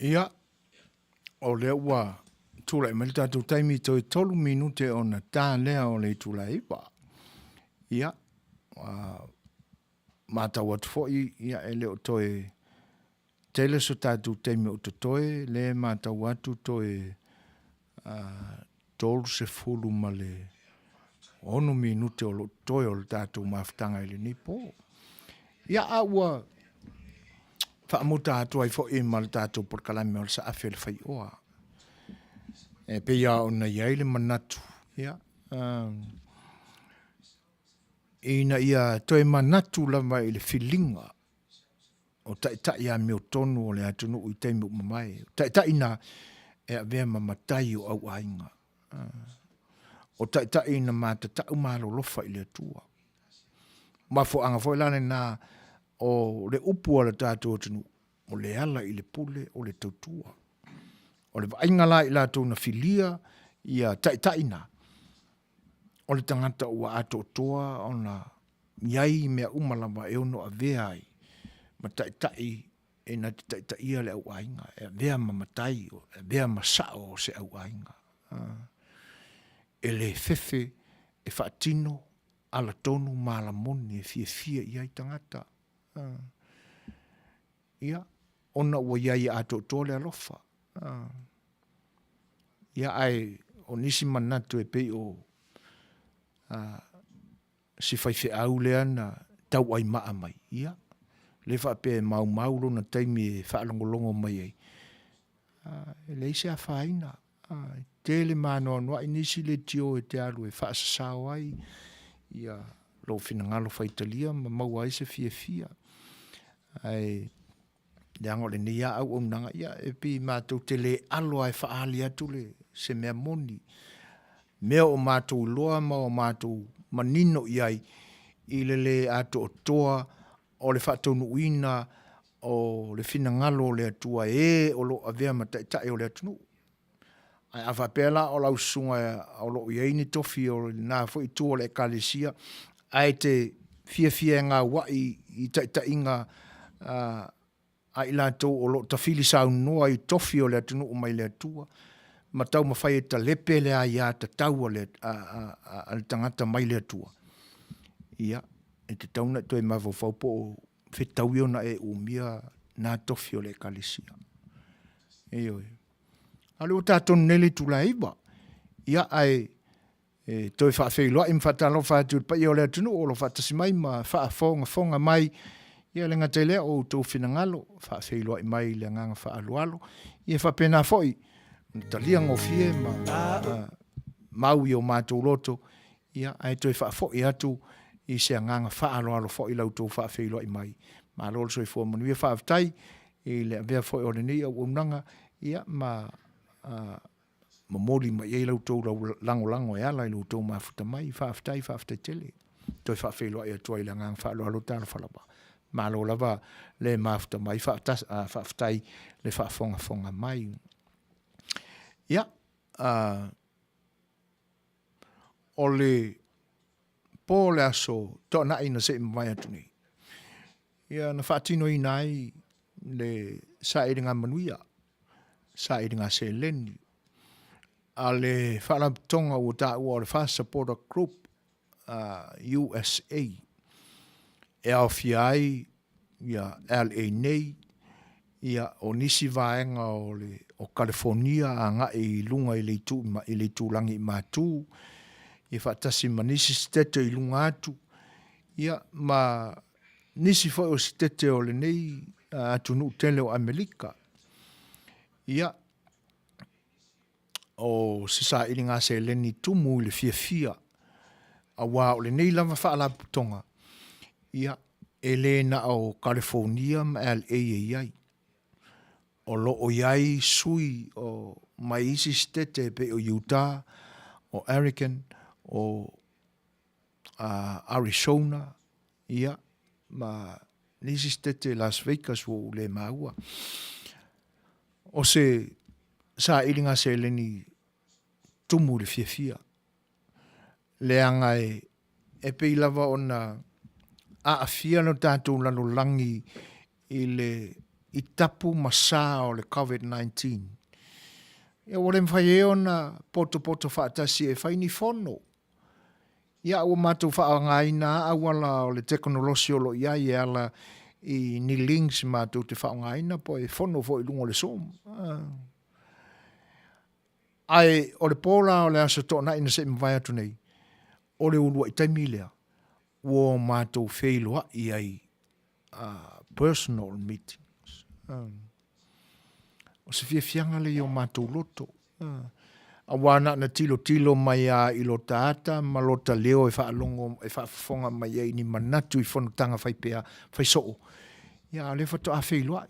Ia, o lea ua tulai mai le tatou taimi toe 3 minute ona ta lea o le itula e 9. Ia, matau atu foi, ia, e le o toe tele so tatou taimi o totoe, le matau atu toe 36 ma le 6 minute o lo o totoe o le tatou mafutaga i lenei po. Ia, a ua faamuta atu ai foi ma le tatou polokalame o le Saafi o le Faioa. E pei lava ona i ai le manatu, ia, ina ia toe manatu lava i le filiga o taitai amiotonu o le atunuu i taimi ua mavae. O taitai na e avea ma matai o auaiga. O taitai na matatau ma alolofa i le Atua. Mafuaaga foi la lena o le upu a le tatou atunuu. O le ala i le pule o le tautua. O le vaaiga la i latou na filia ia taitai na, o le tagata ua atoatoa ona i ai mea uma lava e ono avea ai ma taitai e na te taitaia le auaiga, e avea ma matai, e avea ma sao o se auaiga. E le fefe e faatino ala tonu ma ala moni e fiafia i ai tagata. Ia, ona ua i ai atoatoa le alofa. Ia, ae o nisi manatu e pei o si faifeau lea na tauai maa mai, ia, le faapea e maumau lona taimi e faalogologo mai ai, e leai se afaina. E tele ma anoanoai nisi leitio e te alu e faasasao ai ia lou finagalo faitalia ma maua ai se fiafia. Ae leaga o lenei lava auaunaga, ia e pei matou te le alo lava e faaali atu le, se mea moni. Mea o matou iloa ma o matou manino i ai i le le atoatoa o le faataunuuina o le finagalo o le Atua e e o lo o avea ma taitai o le atunuu. Ae a faapea la o lau susuga o lo o i ai ni tofi o lena foi itu o le Ekalesia, ae te fiafia e gauai i taitaiga a i latou o lo o tafili saunoa i tofi o le atunuu mai le Atua, ma taumafai e talepe le aia tatau a le, a, a, a le tagata mai le Atua, ia, e tatau ona e toe mafaufau po o fetaui ona e umia na tofi o le Ekalesia. Ioe. A o lea ua ta tonu nei le itula e 9. Ia, ae e toe faafeiloai ma faatalofa atu i le paia o le atunuu o lo o faatasi mai ma faafogafoga mai. Ia le gata i lea o outou finagalo, faafeiloai mai i le agaga faaaloalo. Ia faapena foi ona talia gofie ma mau i o matou loto, ia ae toe faafoi atu i se agaga faaaloalo foi la outou faafeiloai mai. Malo le soifua manuia, faafetai i le avea foi o lenei auaunaga ia ma momoli mai i ai la outou lagolago e ala i lo outou mafuta mai. Faafetai, faafetai tele. Toe faafeiloai atu ai i le agaga faaaloalo, talofa lava. Malo lava le mafuta mai, faafetai le faafogafoga mai. Ia, o le po o le aso Toonai na se i mavae atu nei, ia na faatinoina ai le sailiga manuia, sailiga seleni a le faalapotopotoga ua taua o le Fast Supporter Group USA e aofia ai ia LA nei, ia o nisi vaega o le o Kalifonia agai i luga i le itu i le itulagi i Matu, ia faatasi ma nisi sitete i luga atu, ia ma nisi foi o sitete o lenei atunuu tele o Amerika. Ia, o se sailiga seleni tumu i le fiafia, aua o lenei lava faalapotopotoga, ia, e le na o Kalifonia ma LA e i ai. O lo o i ai sui o mai isi sitete e pei o Utah, o Oregon, o Arizona, ia, ma nisi sitete Las Vegas ua ou le maua. O se sailiga seleni tumu i le fiafia, leaga e, e pei lava ona aafia lo tatou lalolagi i le i tapu ma sa o le COVID-19. Ia ua le mafai ai ona potopoto faatasi e fai ni fono. Ia ua matou faaaogaina lava auala o le tekonolosi o lo o i ai e ala i ni links matou te faaaogaina po e fono foi i luga o le Zoom. Ae o le po la o le Aso Toonai na se i mavae atu nei, o le uluai taimi lea ua o matou feiloai ai personal meetings. O se fiafiaga lea i o matou loto. Aua na ona tilotilo mai lava i lota ata ma lota leo e faalogo, e faafofoga mai ai i ni manatu i fonotaga faipea, faisoo. Ia, a o lea faatoa feiloai,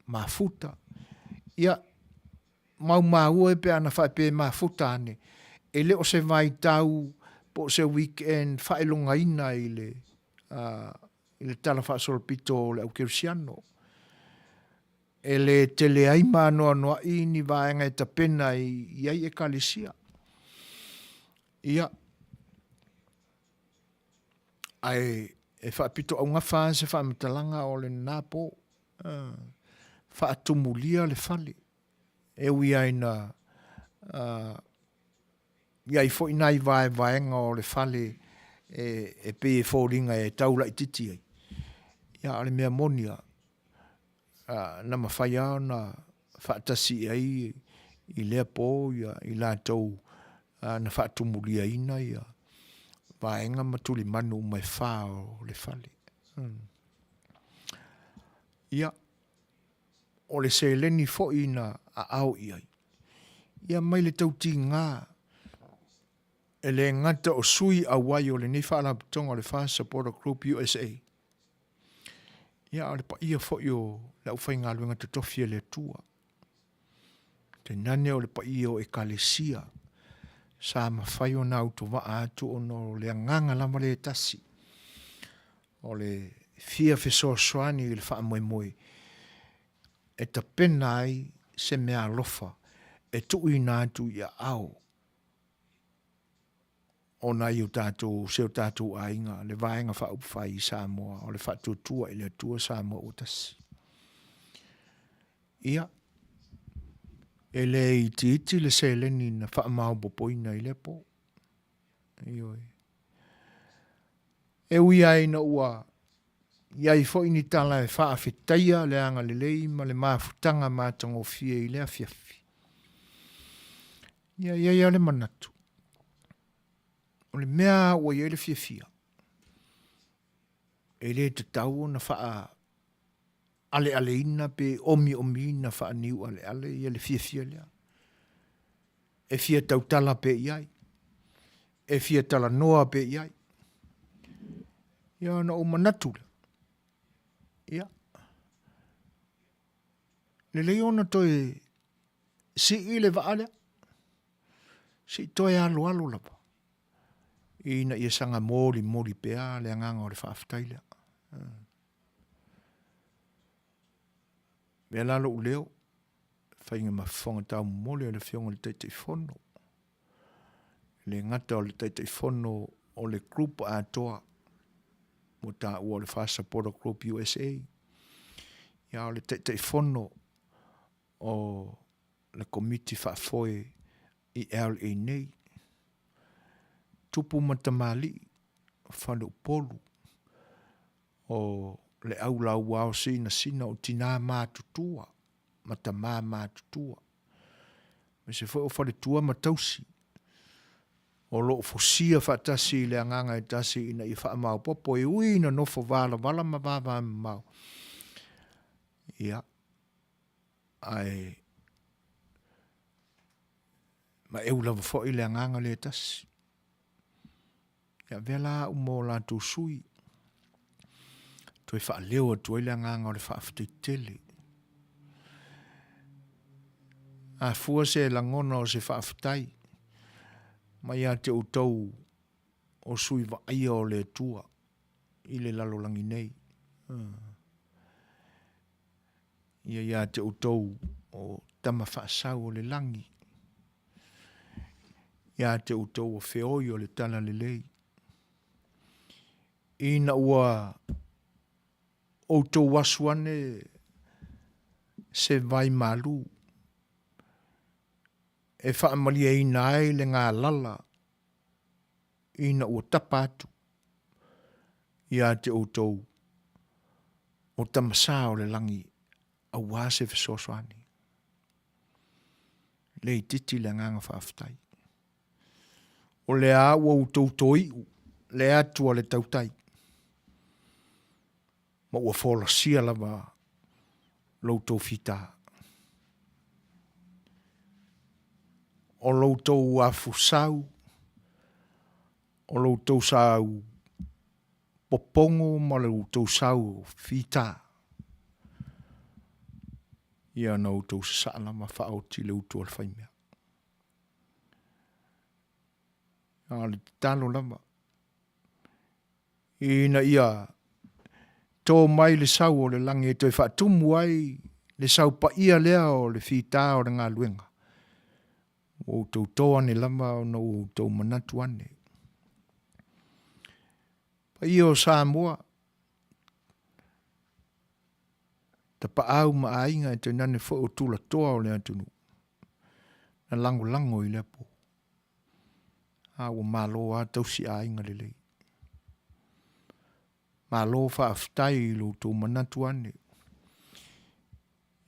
mafuta. Ia, maumau e pe ana faapea e mafuta ane, e le o se vaitau po o se weekend faailogaina i le, i le talafaasolopito o le au kerisiano. E le tele ai ma anoanoai ni vaega e tapena i ai Ekalesia. Ia, ae e faapitoaugafa lava se faamatalaga o lena po. Faatumulia le fale, e ui lava ina i ai foi nai vaevaega o le fale e pei e foliga e tau laitiiti ai, ia a o le mea moni lava, na mafai lava ona faatasi i ai i lea po i latou na faatumuliaina vaega ma tulimanu uma e fa o le fale. Ia, o le seleni foi na aao i ai, ia mai le tautiga e le gata o sui auai o lenei Faalapotopotoga o le FAST Supporter Group USA, ia a o le paia foi o le aufaigaluega totofi a le Atua, tainane o le paia o Ekalesia sa mafai ona autovaa atu ona o le agaga lava lea e tasi, o le fia fesoasoani i le faamoemoe e tapena ai se meaalofa e tuuina atu i aao o nai o tatou, si o tatou aiga, le Vaega Faaupufai i Samoa o le Faatuatua i le Atua Samoa ua Tasi. Ia, e le itiiti le seleni na faamaopoopoina i lea po. Ioe. E ui lava ina ua i ai foi ni tala e faafetaia le agalelei ma le mafutaga matagofie i lea afiafi, ia i ai lava le manatu, o le mea lava ua i ai le fiafia, e le tatau ona faaalealeina pe omiomiina faaniualeale ia le fiafia lea. E fia tautala pea i ai, e fia talanoa pea i ai. Ia ona ou manatu lea, ia, lelei ona toe sii le vaa lea, se i toe aloalo lava, ina ia saga molimoli pea le agaga o le faafetai lea. Avea la lou leo, faiga ma fofoga taumomoli a le Afioga i le Taitaifono, e le gata o le Taitaifono o le group atoa ua taua o le FAST Supporter Group USA, ia a o le Taitaifono o le Komiti Faafoe i LA nei, tupu ma tamalii o Faleupolu, o le au lauao sinasina o tina matutua ma tama matutua, aemaise foi o faletua ma tausi o lo o fosia faatasi i le agaga e tasi ina ia faamaopoopo e ui ina nofo valavala ma vavamamao, ia, ae maeu lava foi le agaga lea e tasi. E avea la au ma o latou sui, toe faaleo atu ai le agaga o le faafetai tele. A fua se lagona o se faafetai mai ia te outou o sui vaaia o le Atua i le lalolagi nei. Ia ia te outou o tama faasau o le lagi, ia te outou o feoi o le talalelei, ina ua outou asu ane se vai malu e faamalieina ai le galala ina ua tapa atu ia te outou o Tama Sa o le lagi aua se fesoasoani. Le itiiti le agaga faafetai. O lea ua outou toiu le atu a le tautai, ma ua folasia lava lo outou fita. O lo outou afusau, o lo outou sau popogo ma lo outou sau fita, ia na outou sasaa lava faaoti le utu a le faimea. A o le tatalo lava, ina ia tō mai le sau o le lagi e toe faatumu ai Le sau paia lea o le fita o le galuega, ua outou to ane lava ona ua outou manatu ane. Paia o Samoa, tapaau ma aiga e tainane foi o tulatoa o le atunuu, na lagolago i lea po. A ua malo lava tausi aiga lelei. Malo faafetai i lo outou manatu ane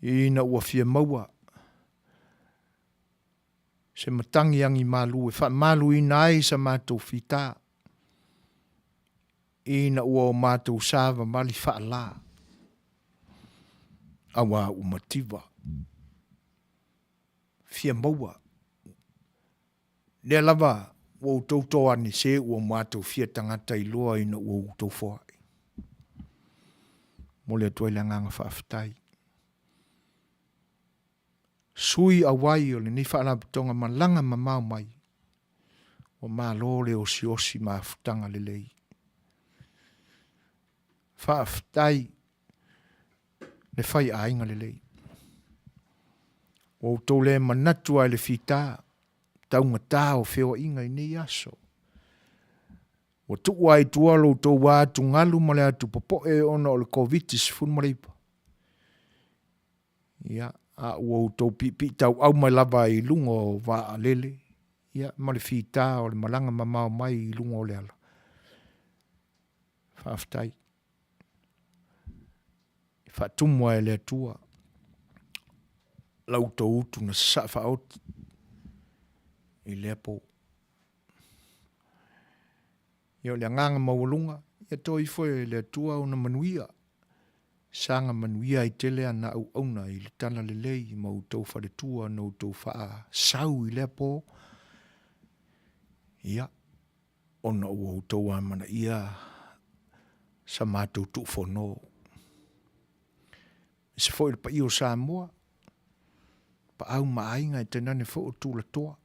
ina ua fia maua se matagi agi malu e faamaluina ai sa matou fita ina ua o matou savavali faala auā ua mativa fia maua lea lava ua outou to ane se ua matou fia tagata iloa ina ua outou foai. Momoli atu ai le agaga faafetai. Sui auai o lenei Faalapotopotoga malaga mamao mai, ua malo le osiosi mafutaga lelei. Faafetai le fai aiga lelei. Ua outou le manatu lava i le fita taugata o feoaiga i nei aso. Ua tuu lava i tua lo outou atugalu ma le atupopoe ona o le Koviti-19. Ia, a ua outou piipiitauau mai lava i luga o vaalele, ia, ma le fita o le malaga mamao mai i luga o le ala. Faafetai. E faatumu lava e le Atua la outou utu na sasaa faaoti i lea po. Ia o le agaga maualuga, ia to ifo e le Atua ona manuia, saga manuia ai tele ana auauna i le talalelei ma outou faletua na outou faasau i lea po, ia, ona ua outou amanaia sa matou tuufono. Aemaise foi le paia o Samoa, Tapaau ma Aiga e tainane foi o tulatoa,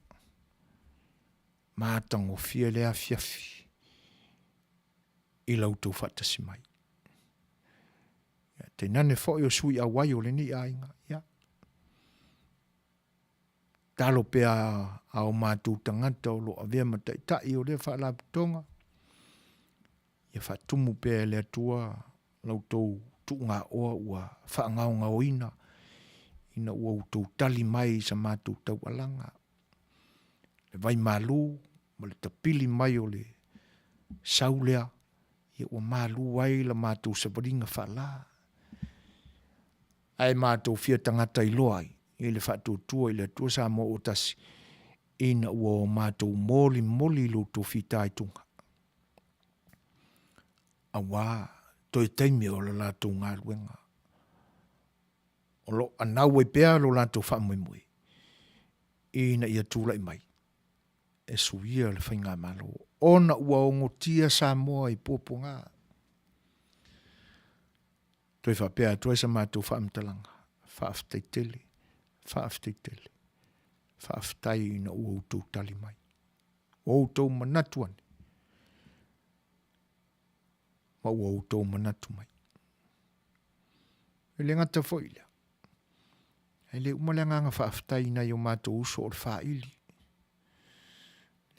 matagofie lea afiafi i la outou faatasi mai. Ia, tainane foi o sui auai o lenei aiga, ia, talo pea a o matou tagata o lo o avea ma taitai o lea faalapotopotoga, ia faatumu pea e le Atua la outou tuugaoa ua faagaogaoina ina ua outou tali mai i sa matou taualaga, le vai malu ma le tapili mai o le sau lea, ia ua malu ai la matou savaliga faala, ae matou fia tagata iloa ai i le faatuatua i le Atua Samoa ua tasi, ina ua o matou molimoli lo outou fitaituga, auā toe taimi o le latou galuega o lo o anau ai pea lo latou faamoemoe ina ia tulai mai e suia le faigamalo ona ua ogotia Samoa i puapuaga. Toe faapea atu ai sa matou faamatalaga, faafetai tele, faafetai tele, faafetai ina ua outou tali mai. Ua outou manatu ane, ma ua outou manatu mai. E le gata foi i lea, ae le uma le agaga faafetai i nai o matou uso o le faili.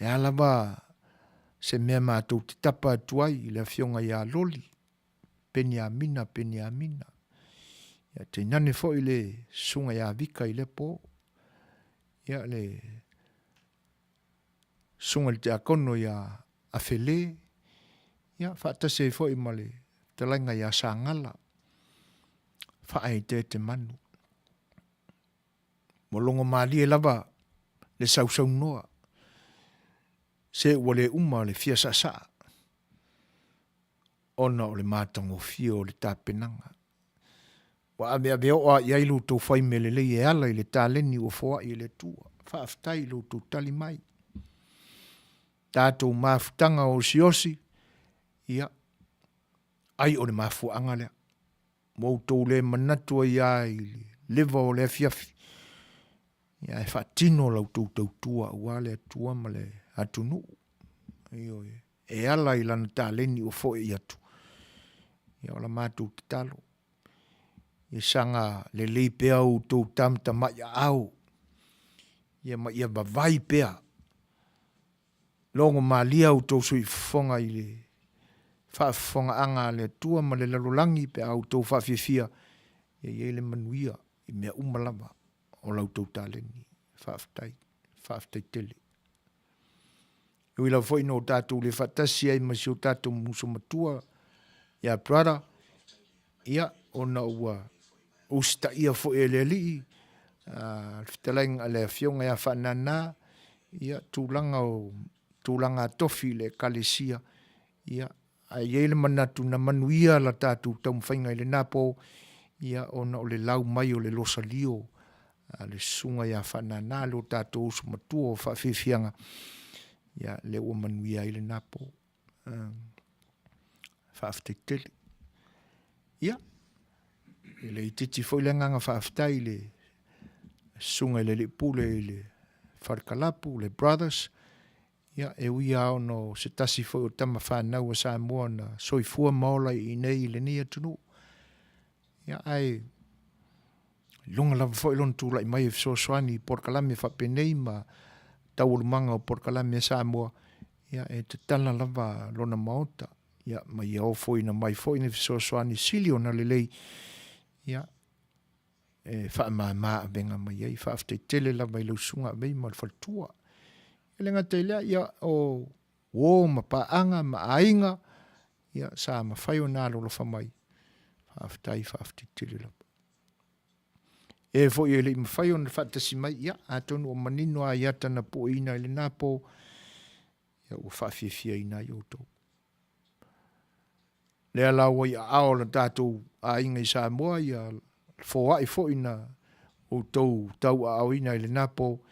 Le a lava se mea matou te tapa atu ai i le afioga ia Loli, Peniamina Peniamina, ia tainane foi le susuga ia Vika i lea po, ia le susuga i le tiakono ia Afele, ia faatasi ai foi ma le fetalaiga ia Sagala, Faaeteetemanu. Ua logomalie lava le sausaunoa, se ua le uma le fia saasaa, ona o le matagofie o le tapenaga. Ua aveaveoa lava i ai lo outou fai mea lelei e ala i le taleni ua foai e le Atua. Faafetai i lo outou tali mai. Tatou mafutaga osiosi, ia, ai o le mafuaaga lea. Ua outou le manatu ai lava i le leva o le afiafi, ia ae faatino la outou tautua aua le Atua ma le atunuu. Ioe. E ala i lana taleni ua fo'i atu. Ia o la matou tatalo. Ia saga lelei pea outou tamatamai aao, ia ma ia vavai pea. Logo malia outou soifofoga i le faafofogaaga a le Atua ma le lalolagi pe a outou faafiafia, ia i ai le manuia i mea uma lava o la outou taleni. Faafetai, faafetai tele. E ui lava foi ina o tatou le faatasi ai ma si o tatou uso matua ia Brother, ia, ona ua usitaia foi e le Alii, le fetalaiga a le Afioga ia Faanana, ia, tulaga o tulaga tofi i le Ekalesia, ia, ae i ai le manatu na manuia la tatou taumafaiga i lena po, ia, ona o le lau mai o le losalio a le susuga ia Faanana, lo tatou uso matua o faafiafiaga, ia, lea ua manuia ai lena po. Faafetai tele. Ia, e le itiiti foi le agaga faafetai i le susuga i le Alii Pule i le Fale Kalapu, le Brothers, ia, e ui lava ona o se tasi foi o tama fanau a Samoa na soifua ma ola i inei i lenei atunuu, ia, ae iloga lava foi lona tulai mai e fesoasoani i polokalame faapenei ma taualumaga o polokalame a Samoa, ia, e tatala lava lona maota, ia, ma ia ofoina mai foi ni fesoasoani sili ona lelei, ia, e faamama avega mai ai. Faafetai tele lava i lau susuga Avei ma le faletua. E le gata i lea, ia, o uo ma paaga ma aiga, ia, sa mafai ona alolofa mai. Faafetai, faafetai tele lava. E foi e le i mafai ona faatasi mai, ia, atonu ua manino lava i ata na pueina i lena po, ia, ua faafiafiaina ai outou. Lea la ua i aao o le tatou aiga i Samoa, ia foai foi na outou tauaaoina i lena po,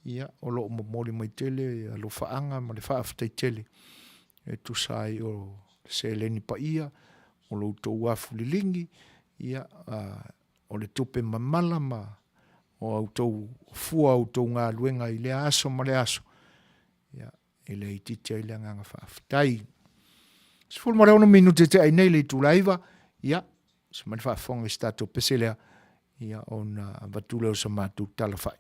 ia, o lo o momoli mai tele alofaaga ma le faafetai tele e tusa ai o le seleni paia, o lo outou afu liligi, ia, o le tupe mamala ma o outou fua o outou galuega i lea aso ma lea aso, ia, e le itiiti ai le agaga faafetai. 16 minute te ai nei le itula 9, ia, se mai le faafofoga i se tatou pese lea, ia, ona avatu lea o sa matou tala fai.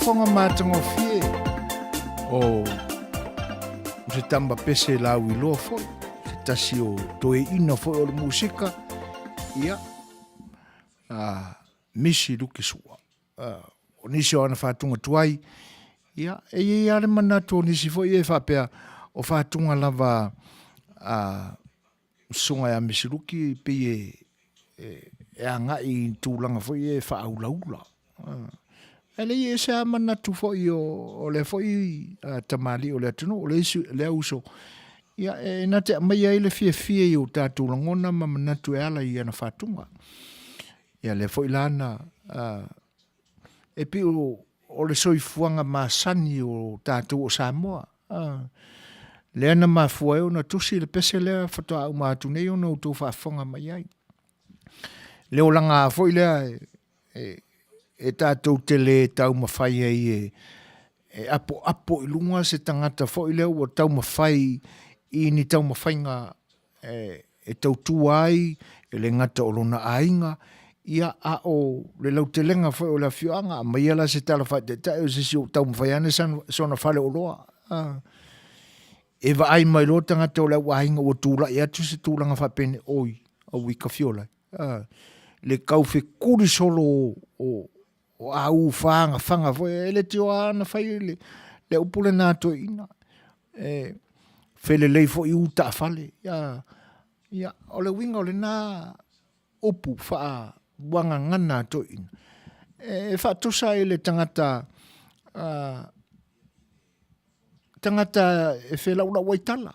siufofoga matagofie o se tama pese lauiloa foi, se tasi o toeaina foi o le musika, ia, a Misi Luke Sua. O nisi o ana faatuga tuai, ia, e i ai lava le manatu o nisi foi e faapea, o faatuga lava a Susuga ia Misi Luki pei e agai i tulaga foi ia e faaulaula. Ae leai e ese lava manatu foi o lea foi tamalii o le atunuu, o lea uso, ia e na te aumaia ai le fiafia i o tatou lagona ma manatu e ala i ana faatuga. Ia lea foi la na e pei o le soifuaga masani o tatou o Samoa. Lea na mafua ai ona tusi le pese lea faatoa uma atu nei ona outou faafofoga mai ai. Le olaga foi lea e tatou te le taumafai ai e apoapo i luga se tagata foi lea ua taumafai i ni taumafaiga e tautua ai, e le gata o lona aiga, ia, a o le lautelega foi o le afioaga. Aumaia la se tala faataitai o se isi o taumafai ane sona faleoloa. E vaai mai loa tagata o le au aiga ua tulai atu se tulaga faapenei, oi, aui ka fiola. Le kau fekuli solo o au fagafaga foi, e le tioa na fai le upu lena a toeaiina. E felelei foi u taafale. Ia, o le uiga o lena upu faauagagana a toeaiina, e faatusa i le tagata, tagata e felaulau ai tala.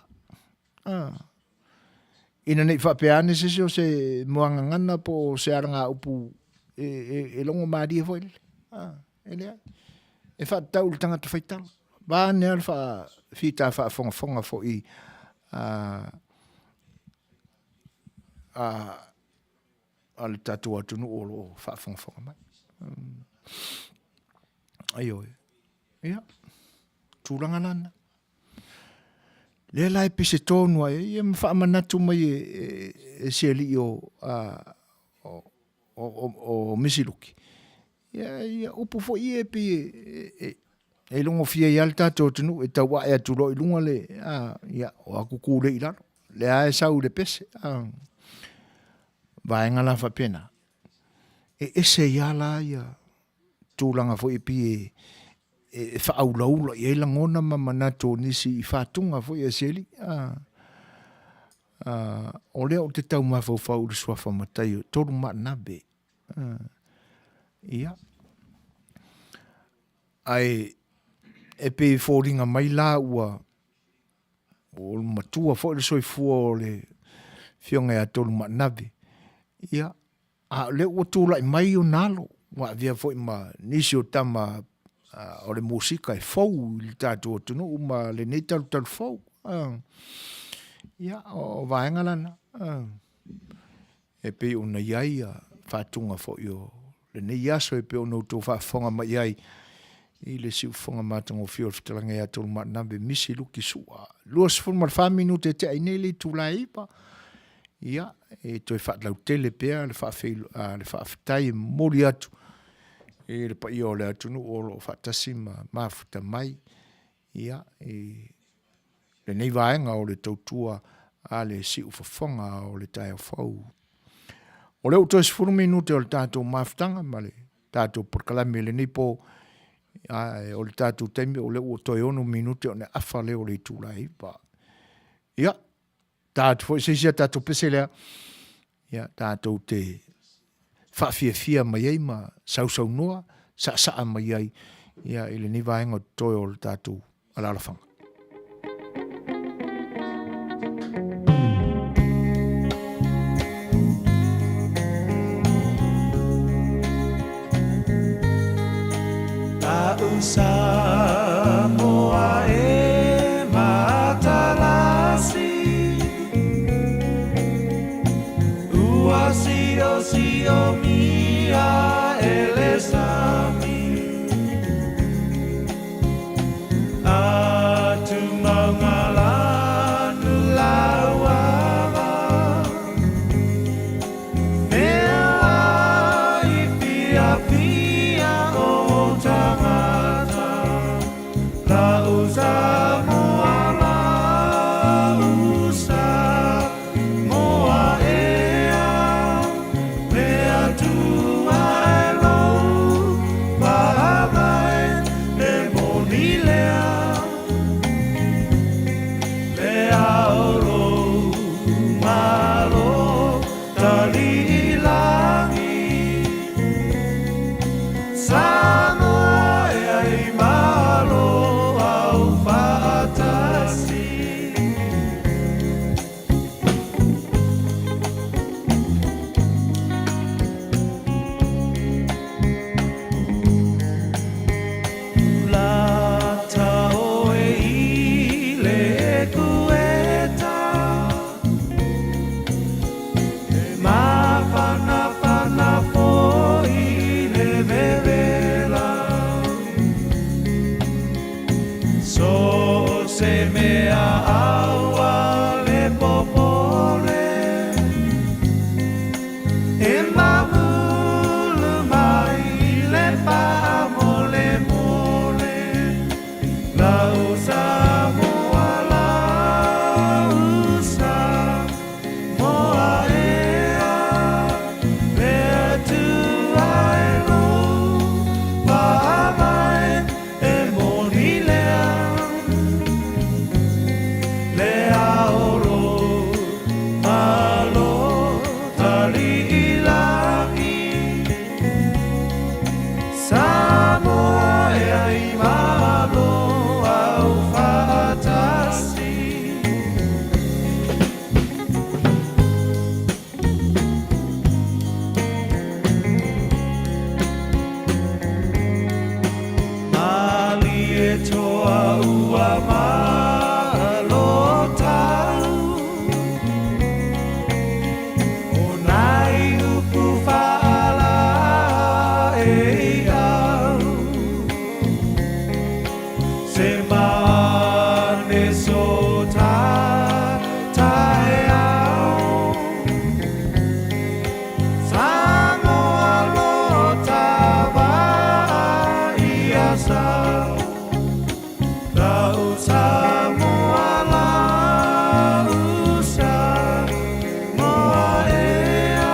Ina ne i faapea ane se isi o se muagagana po o se alagaupu e logo malie foi lele. E leai. E faatatau i le tagata faitala. Vaeane lava le fita faafogafoga foi a le tatou atunuu o lo o faafogafoga mai. Ioe. Ia, tulaga la na. Lea la e pese tonu ai ia ma faamanatu mai e si alii o Misiluki. Ia upu foi ia e pei e logofia ai lava le tatou atunuu e tau ae atu loa i luga le, ia, o aku kule i lalo. Lea e sau i le pese. Vaega la faapena. E ese ai lava la ia tulaga foi e pei e faaulaula i ai lagona ma manatu o nisi i faatuga foi a si alii. O lea ou te tau mafaufau i le suafa matai o Tolumaanave. Ia. Ae e pei e foliga mai la ua matua foi le soifua o le Afioga ia Tolumaanave. Ia, a o lea ua tulai mai ona alo, ua avea foi ma nisi o tama o le musika e fou i le tatou atunuu ma lenei talutalu fou. Ia, o vaega la na. E pei ona i ai faatuga foi o lenei aso e pei ona outou faafofoga mai ai i le siufofoga matagofie o le fetalaiga ia Tolumaanave Misi Luki Sua. 24 minute e tea ai nei le itula e 9. Ia, e toe faalautele pea le faafetai e momoli atu i le paia o le atunuu o lo o faatasi ma mafuta mai ia, i lenei vaega o le tautua a le siufofoga o le taeao fou. O lea ua toe 10 minute o le tatou mafutaga ma le tatou polokalame i lenei po, a o le tatou taimi o lea ua toe 6 minute ona afa lea o le itula e 9. Ia, ta atu foi se isi a tatou pese lea, ia, tatou te faafiafia mai ai ma sausaunoa, saasaa mai ai ia, i lenei vaega o totoe o le tatou alaalafaga. Samoa e matalasi Ua siosiomia e le sami Atu mauga lauava Mea ai fiafia o tagata. Taliilagi Samoa e ai malo au faatasi. Lata oe i le ekueta, E mafanafana foi i le vevela. So se mea aua le popole, E mamulu mai le faamolemole, Lau Samoa, lau Samoa ea, Le Atua e lou faavae e moni lea, Le ao lou malo taliilagi, Samoa e ai malo au faatasi. Malie toa ua malo tau, O nai upu faala e au, Se mane so ta taeao, Samoa lo ta ia sau, Lau Samoa, lau Samoa ea,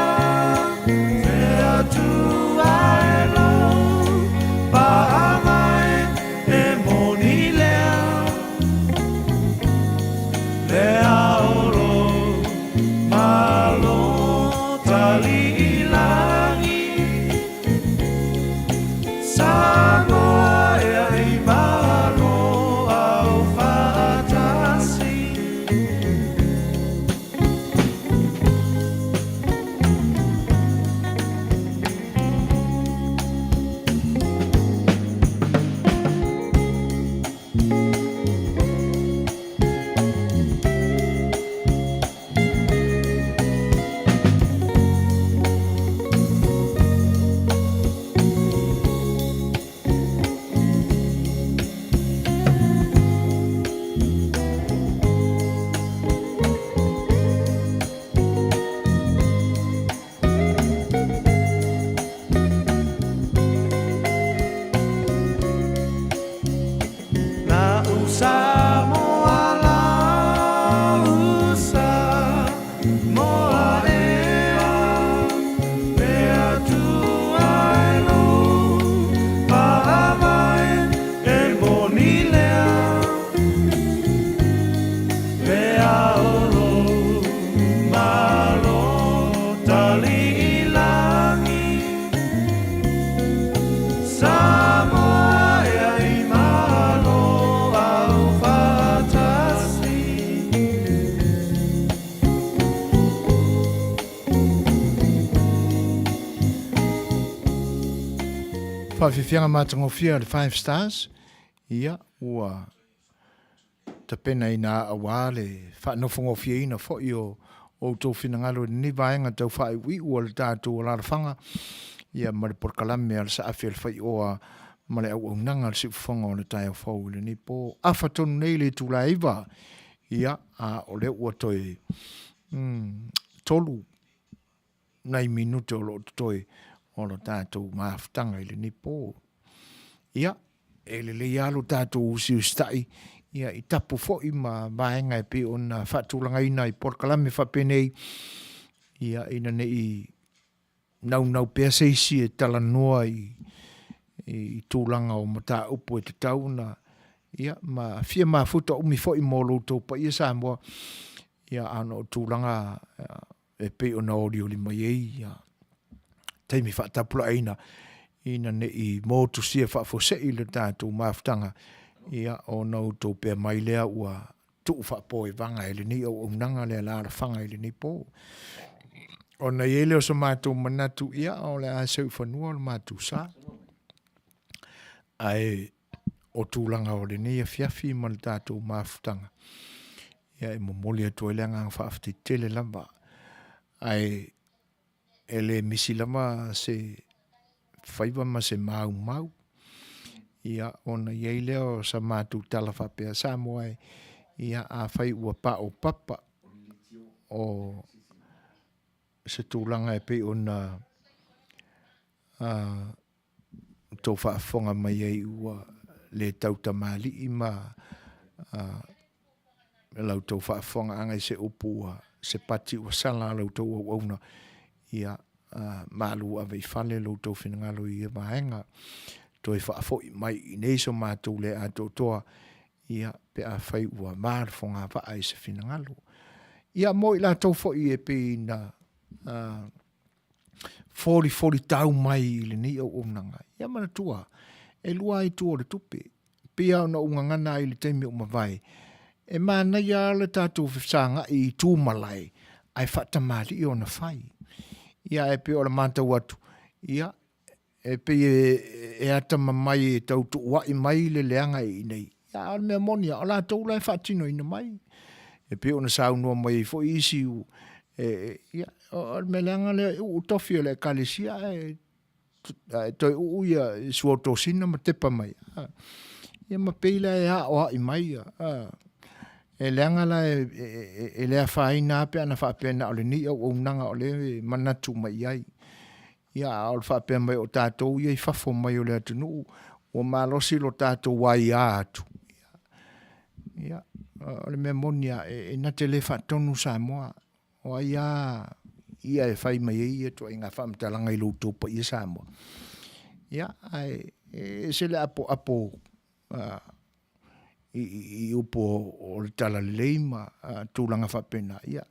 Le Atua e lou faavae e moni lea, Le ao lou malo taliilagi, Samoa e ai malo au faatasi. Lau Samoa, lau Samoa ea, Le Atua e lou faavae e moni lea, Le ao lou malo taliilagi, Samoa e ai malo au faatasi. Faafiafiaga matagofie a le Five Stars, ia ua tapenaina auā le faanofogofieina foi o outou finagalo i lenei vaega tau faaiuiu o le tatou alaalafaga, ia ma le polokalame a le Saafi a le Faioa ma le auaunaga a le Siufofoga o le Taeao Fou i lenei po. Afa tonu nei le itula e 9, ia, a o lea ua toe 3 nai minute o lo o totoe o lo tatou mafutaga i lenei po. Ia, e lelei lava lo tatou usiusitai ia, i tapu foi ma vaega e pei ona faatulagaina i polokalame faapenei, ia, ina ne i naunau pea se isi e talanoa i, i tulaga o mataupu e tatau ona ia, ma fia mafuta umi foi mo lo outou paia Samoa, ia, ana o tulaga. e pei ona olioli mai ai ia taimi faatapulaaina ina ne i motusia faafuasei le tatou mafutaga, ia ona outou pea mai lea ua tuu faapoevaga e lenei auaunaga le alaalafaga i lenei po. Ona i ai lea o so matou manatu, ia o le a seu i fanua lo matou sa. Ae o tulaga o lenei afiafi ma le tatou mafutaga, ia e momoli atu ai le agaga faafetai tele lava. Ae e le misi lava se faiva ma se maumau, ia ona i ai lea o sa matou tala faapea, Samoa e, ia afai ua paopapa o se tulaga e pei ona tou faafofoga mai ai ua le tautamalii ma la outou faafofogaaga i se upu ua se pati ua sala a la outou auauna, ia malu ave i fale lo outou finagalo i ia vaega, toe faafoi mai i inei so matou le atoatoa, ia pe afai ua ma le fogavaa i se finagalo. Ia mo i latou foi e pei na folifolitau mai i lenei auaunaga, ia manatua, e lua lava itu o le tupe. E pei lava ona ou gagana ai i le taimi ua mavae, e manaia lava le tatou fesagai i tu ma lae, ae faatamalii ona fai. Ia ae pei o le matau atu, ia, e pei e atamamai e tau tuuai mai le leaga i inei, a o le mea moni lava, o latou la e faatinoina mai. E pei ona saunoa mai ai foi isi, e, ia, o le mea leaga lea e uu tofi o le Ekalesia ae ae toe uu ia suotosina ma tepa mai. Ia ma pei la e aoai mai ia. E leaga la e le afaina lava pe ana faapea na o lenei auaunaga o lea e manatu mai i ai. Ia, a o le faapea mai o tatou ia i fafo mai o le atunuu, ua malosi lo tatou aia atu, ia, o le mea moni lava, e na te le faatonu Samoa. O ai lava ia e fai mai ai ia ituaiga faamatalaga i lo outou paia Samoa. Ia, ae e ese le apoapo i upu o le talalelei ma tulaga faapena, ia,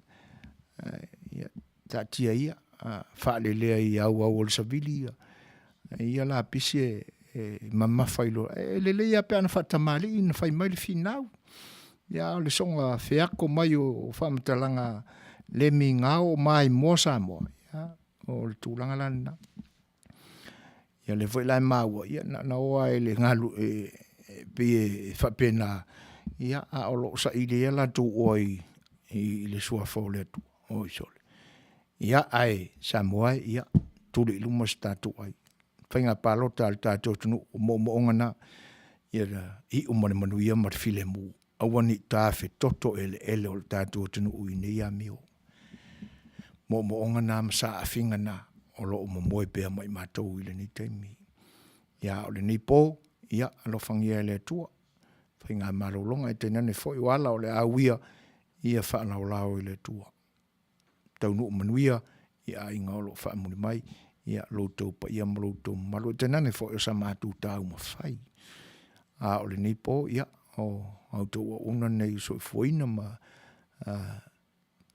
ia taatia ia, faalelea i auau o le savili ia, ia lapisi e, e mamafa i lo, e lelei lava pe ana faatamalii na fai mai le finau. Ia, a o le soga feako mai o faamatalaga le migao o maimoa Samoa, ia, o le tulaga la lena. Ia lea foi la e maua, ia na ona o lava i le galu e pei e faapena, ia a o lo o saili ai a latou oa i le suafa o le Atua. Oi sole. Ia ae Samoa e, ia tuli i luma so tatou ai. Faiga palota a le tatou atunuu, o moomooga na, ia iu ma le manuia ma le filemu. Aua ne i tafetoto eleele o le tatou atunuu i nei amio. Moomooga na ma saafiga na o lo o momoe pea ma i matou i lenei taimi. Ia a o lenei po, ia alofagia e le Atua faigamalologa ae tainane foi o ala o le a uia, ia faalaolao e le Atua. Taunuu manuia i aiga o lo o faamuli mai, ia lo outou paia ma lo outou mamalu, ae tainane foi o sa matou taumafai. A o lenei po, ia, o a outou auauna nei soifuaina ma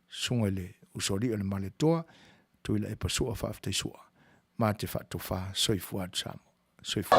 susuga i le Usoalii o le Malietoa, Tuilaepa Sua faafetai Sua, ma te faatofa soifua atu Samoa. Soifua.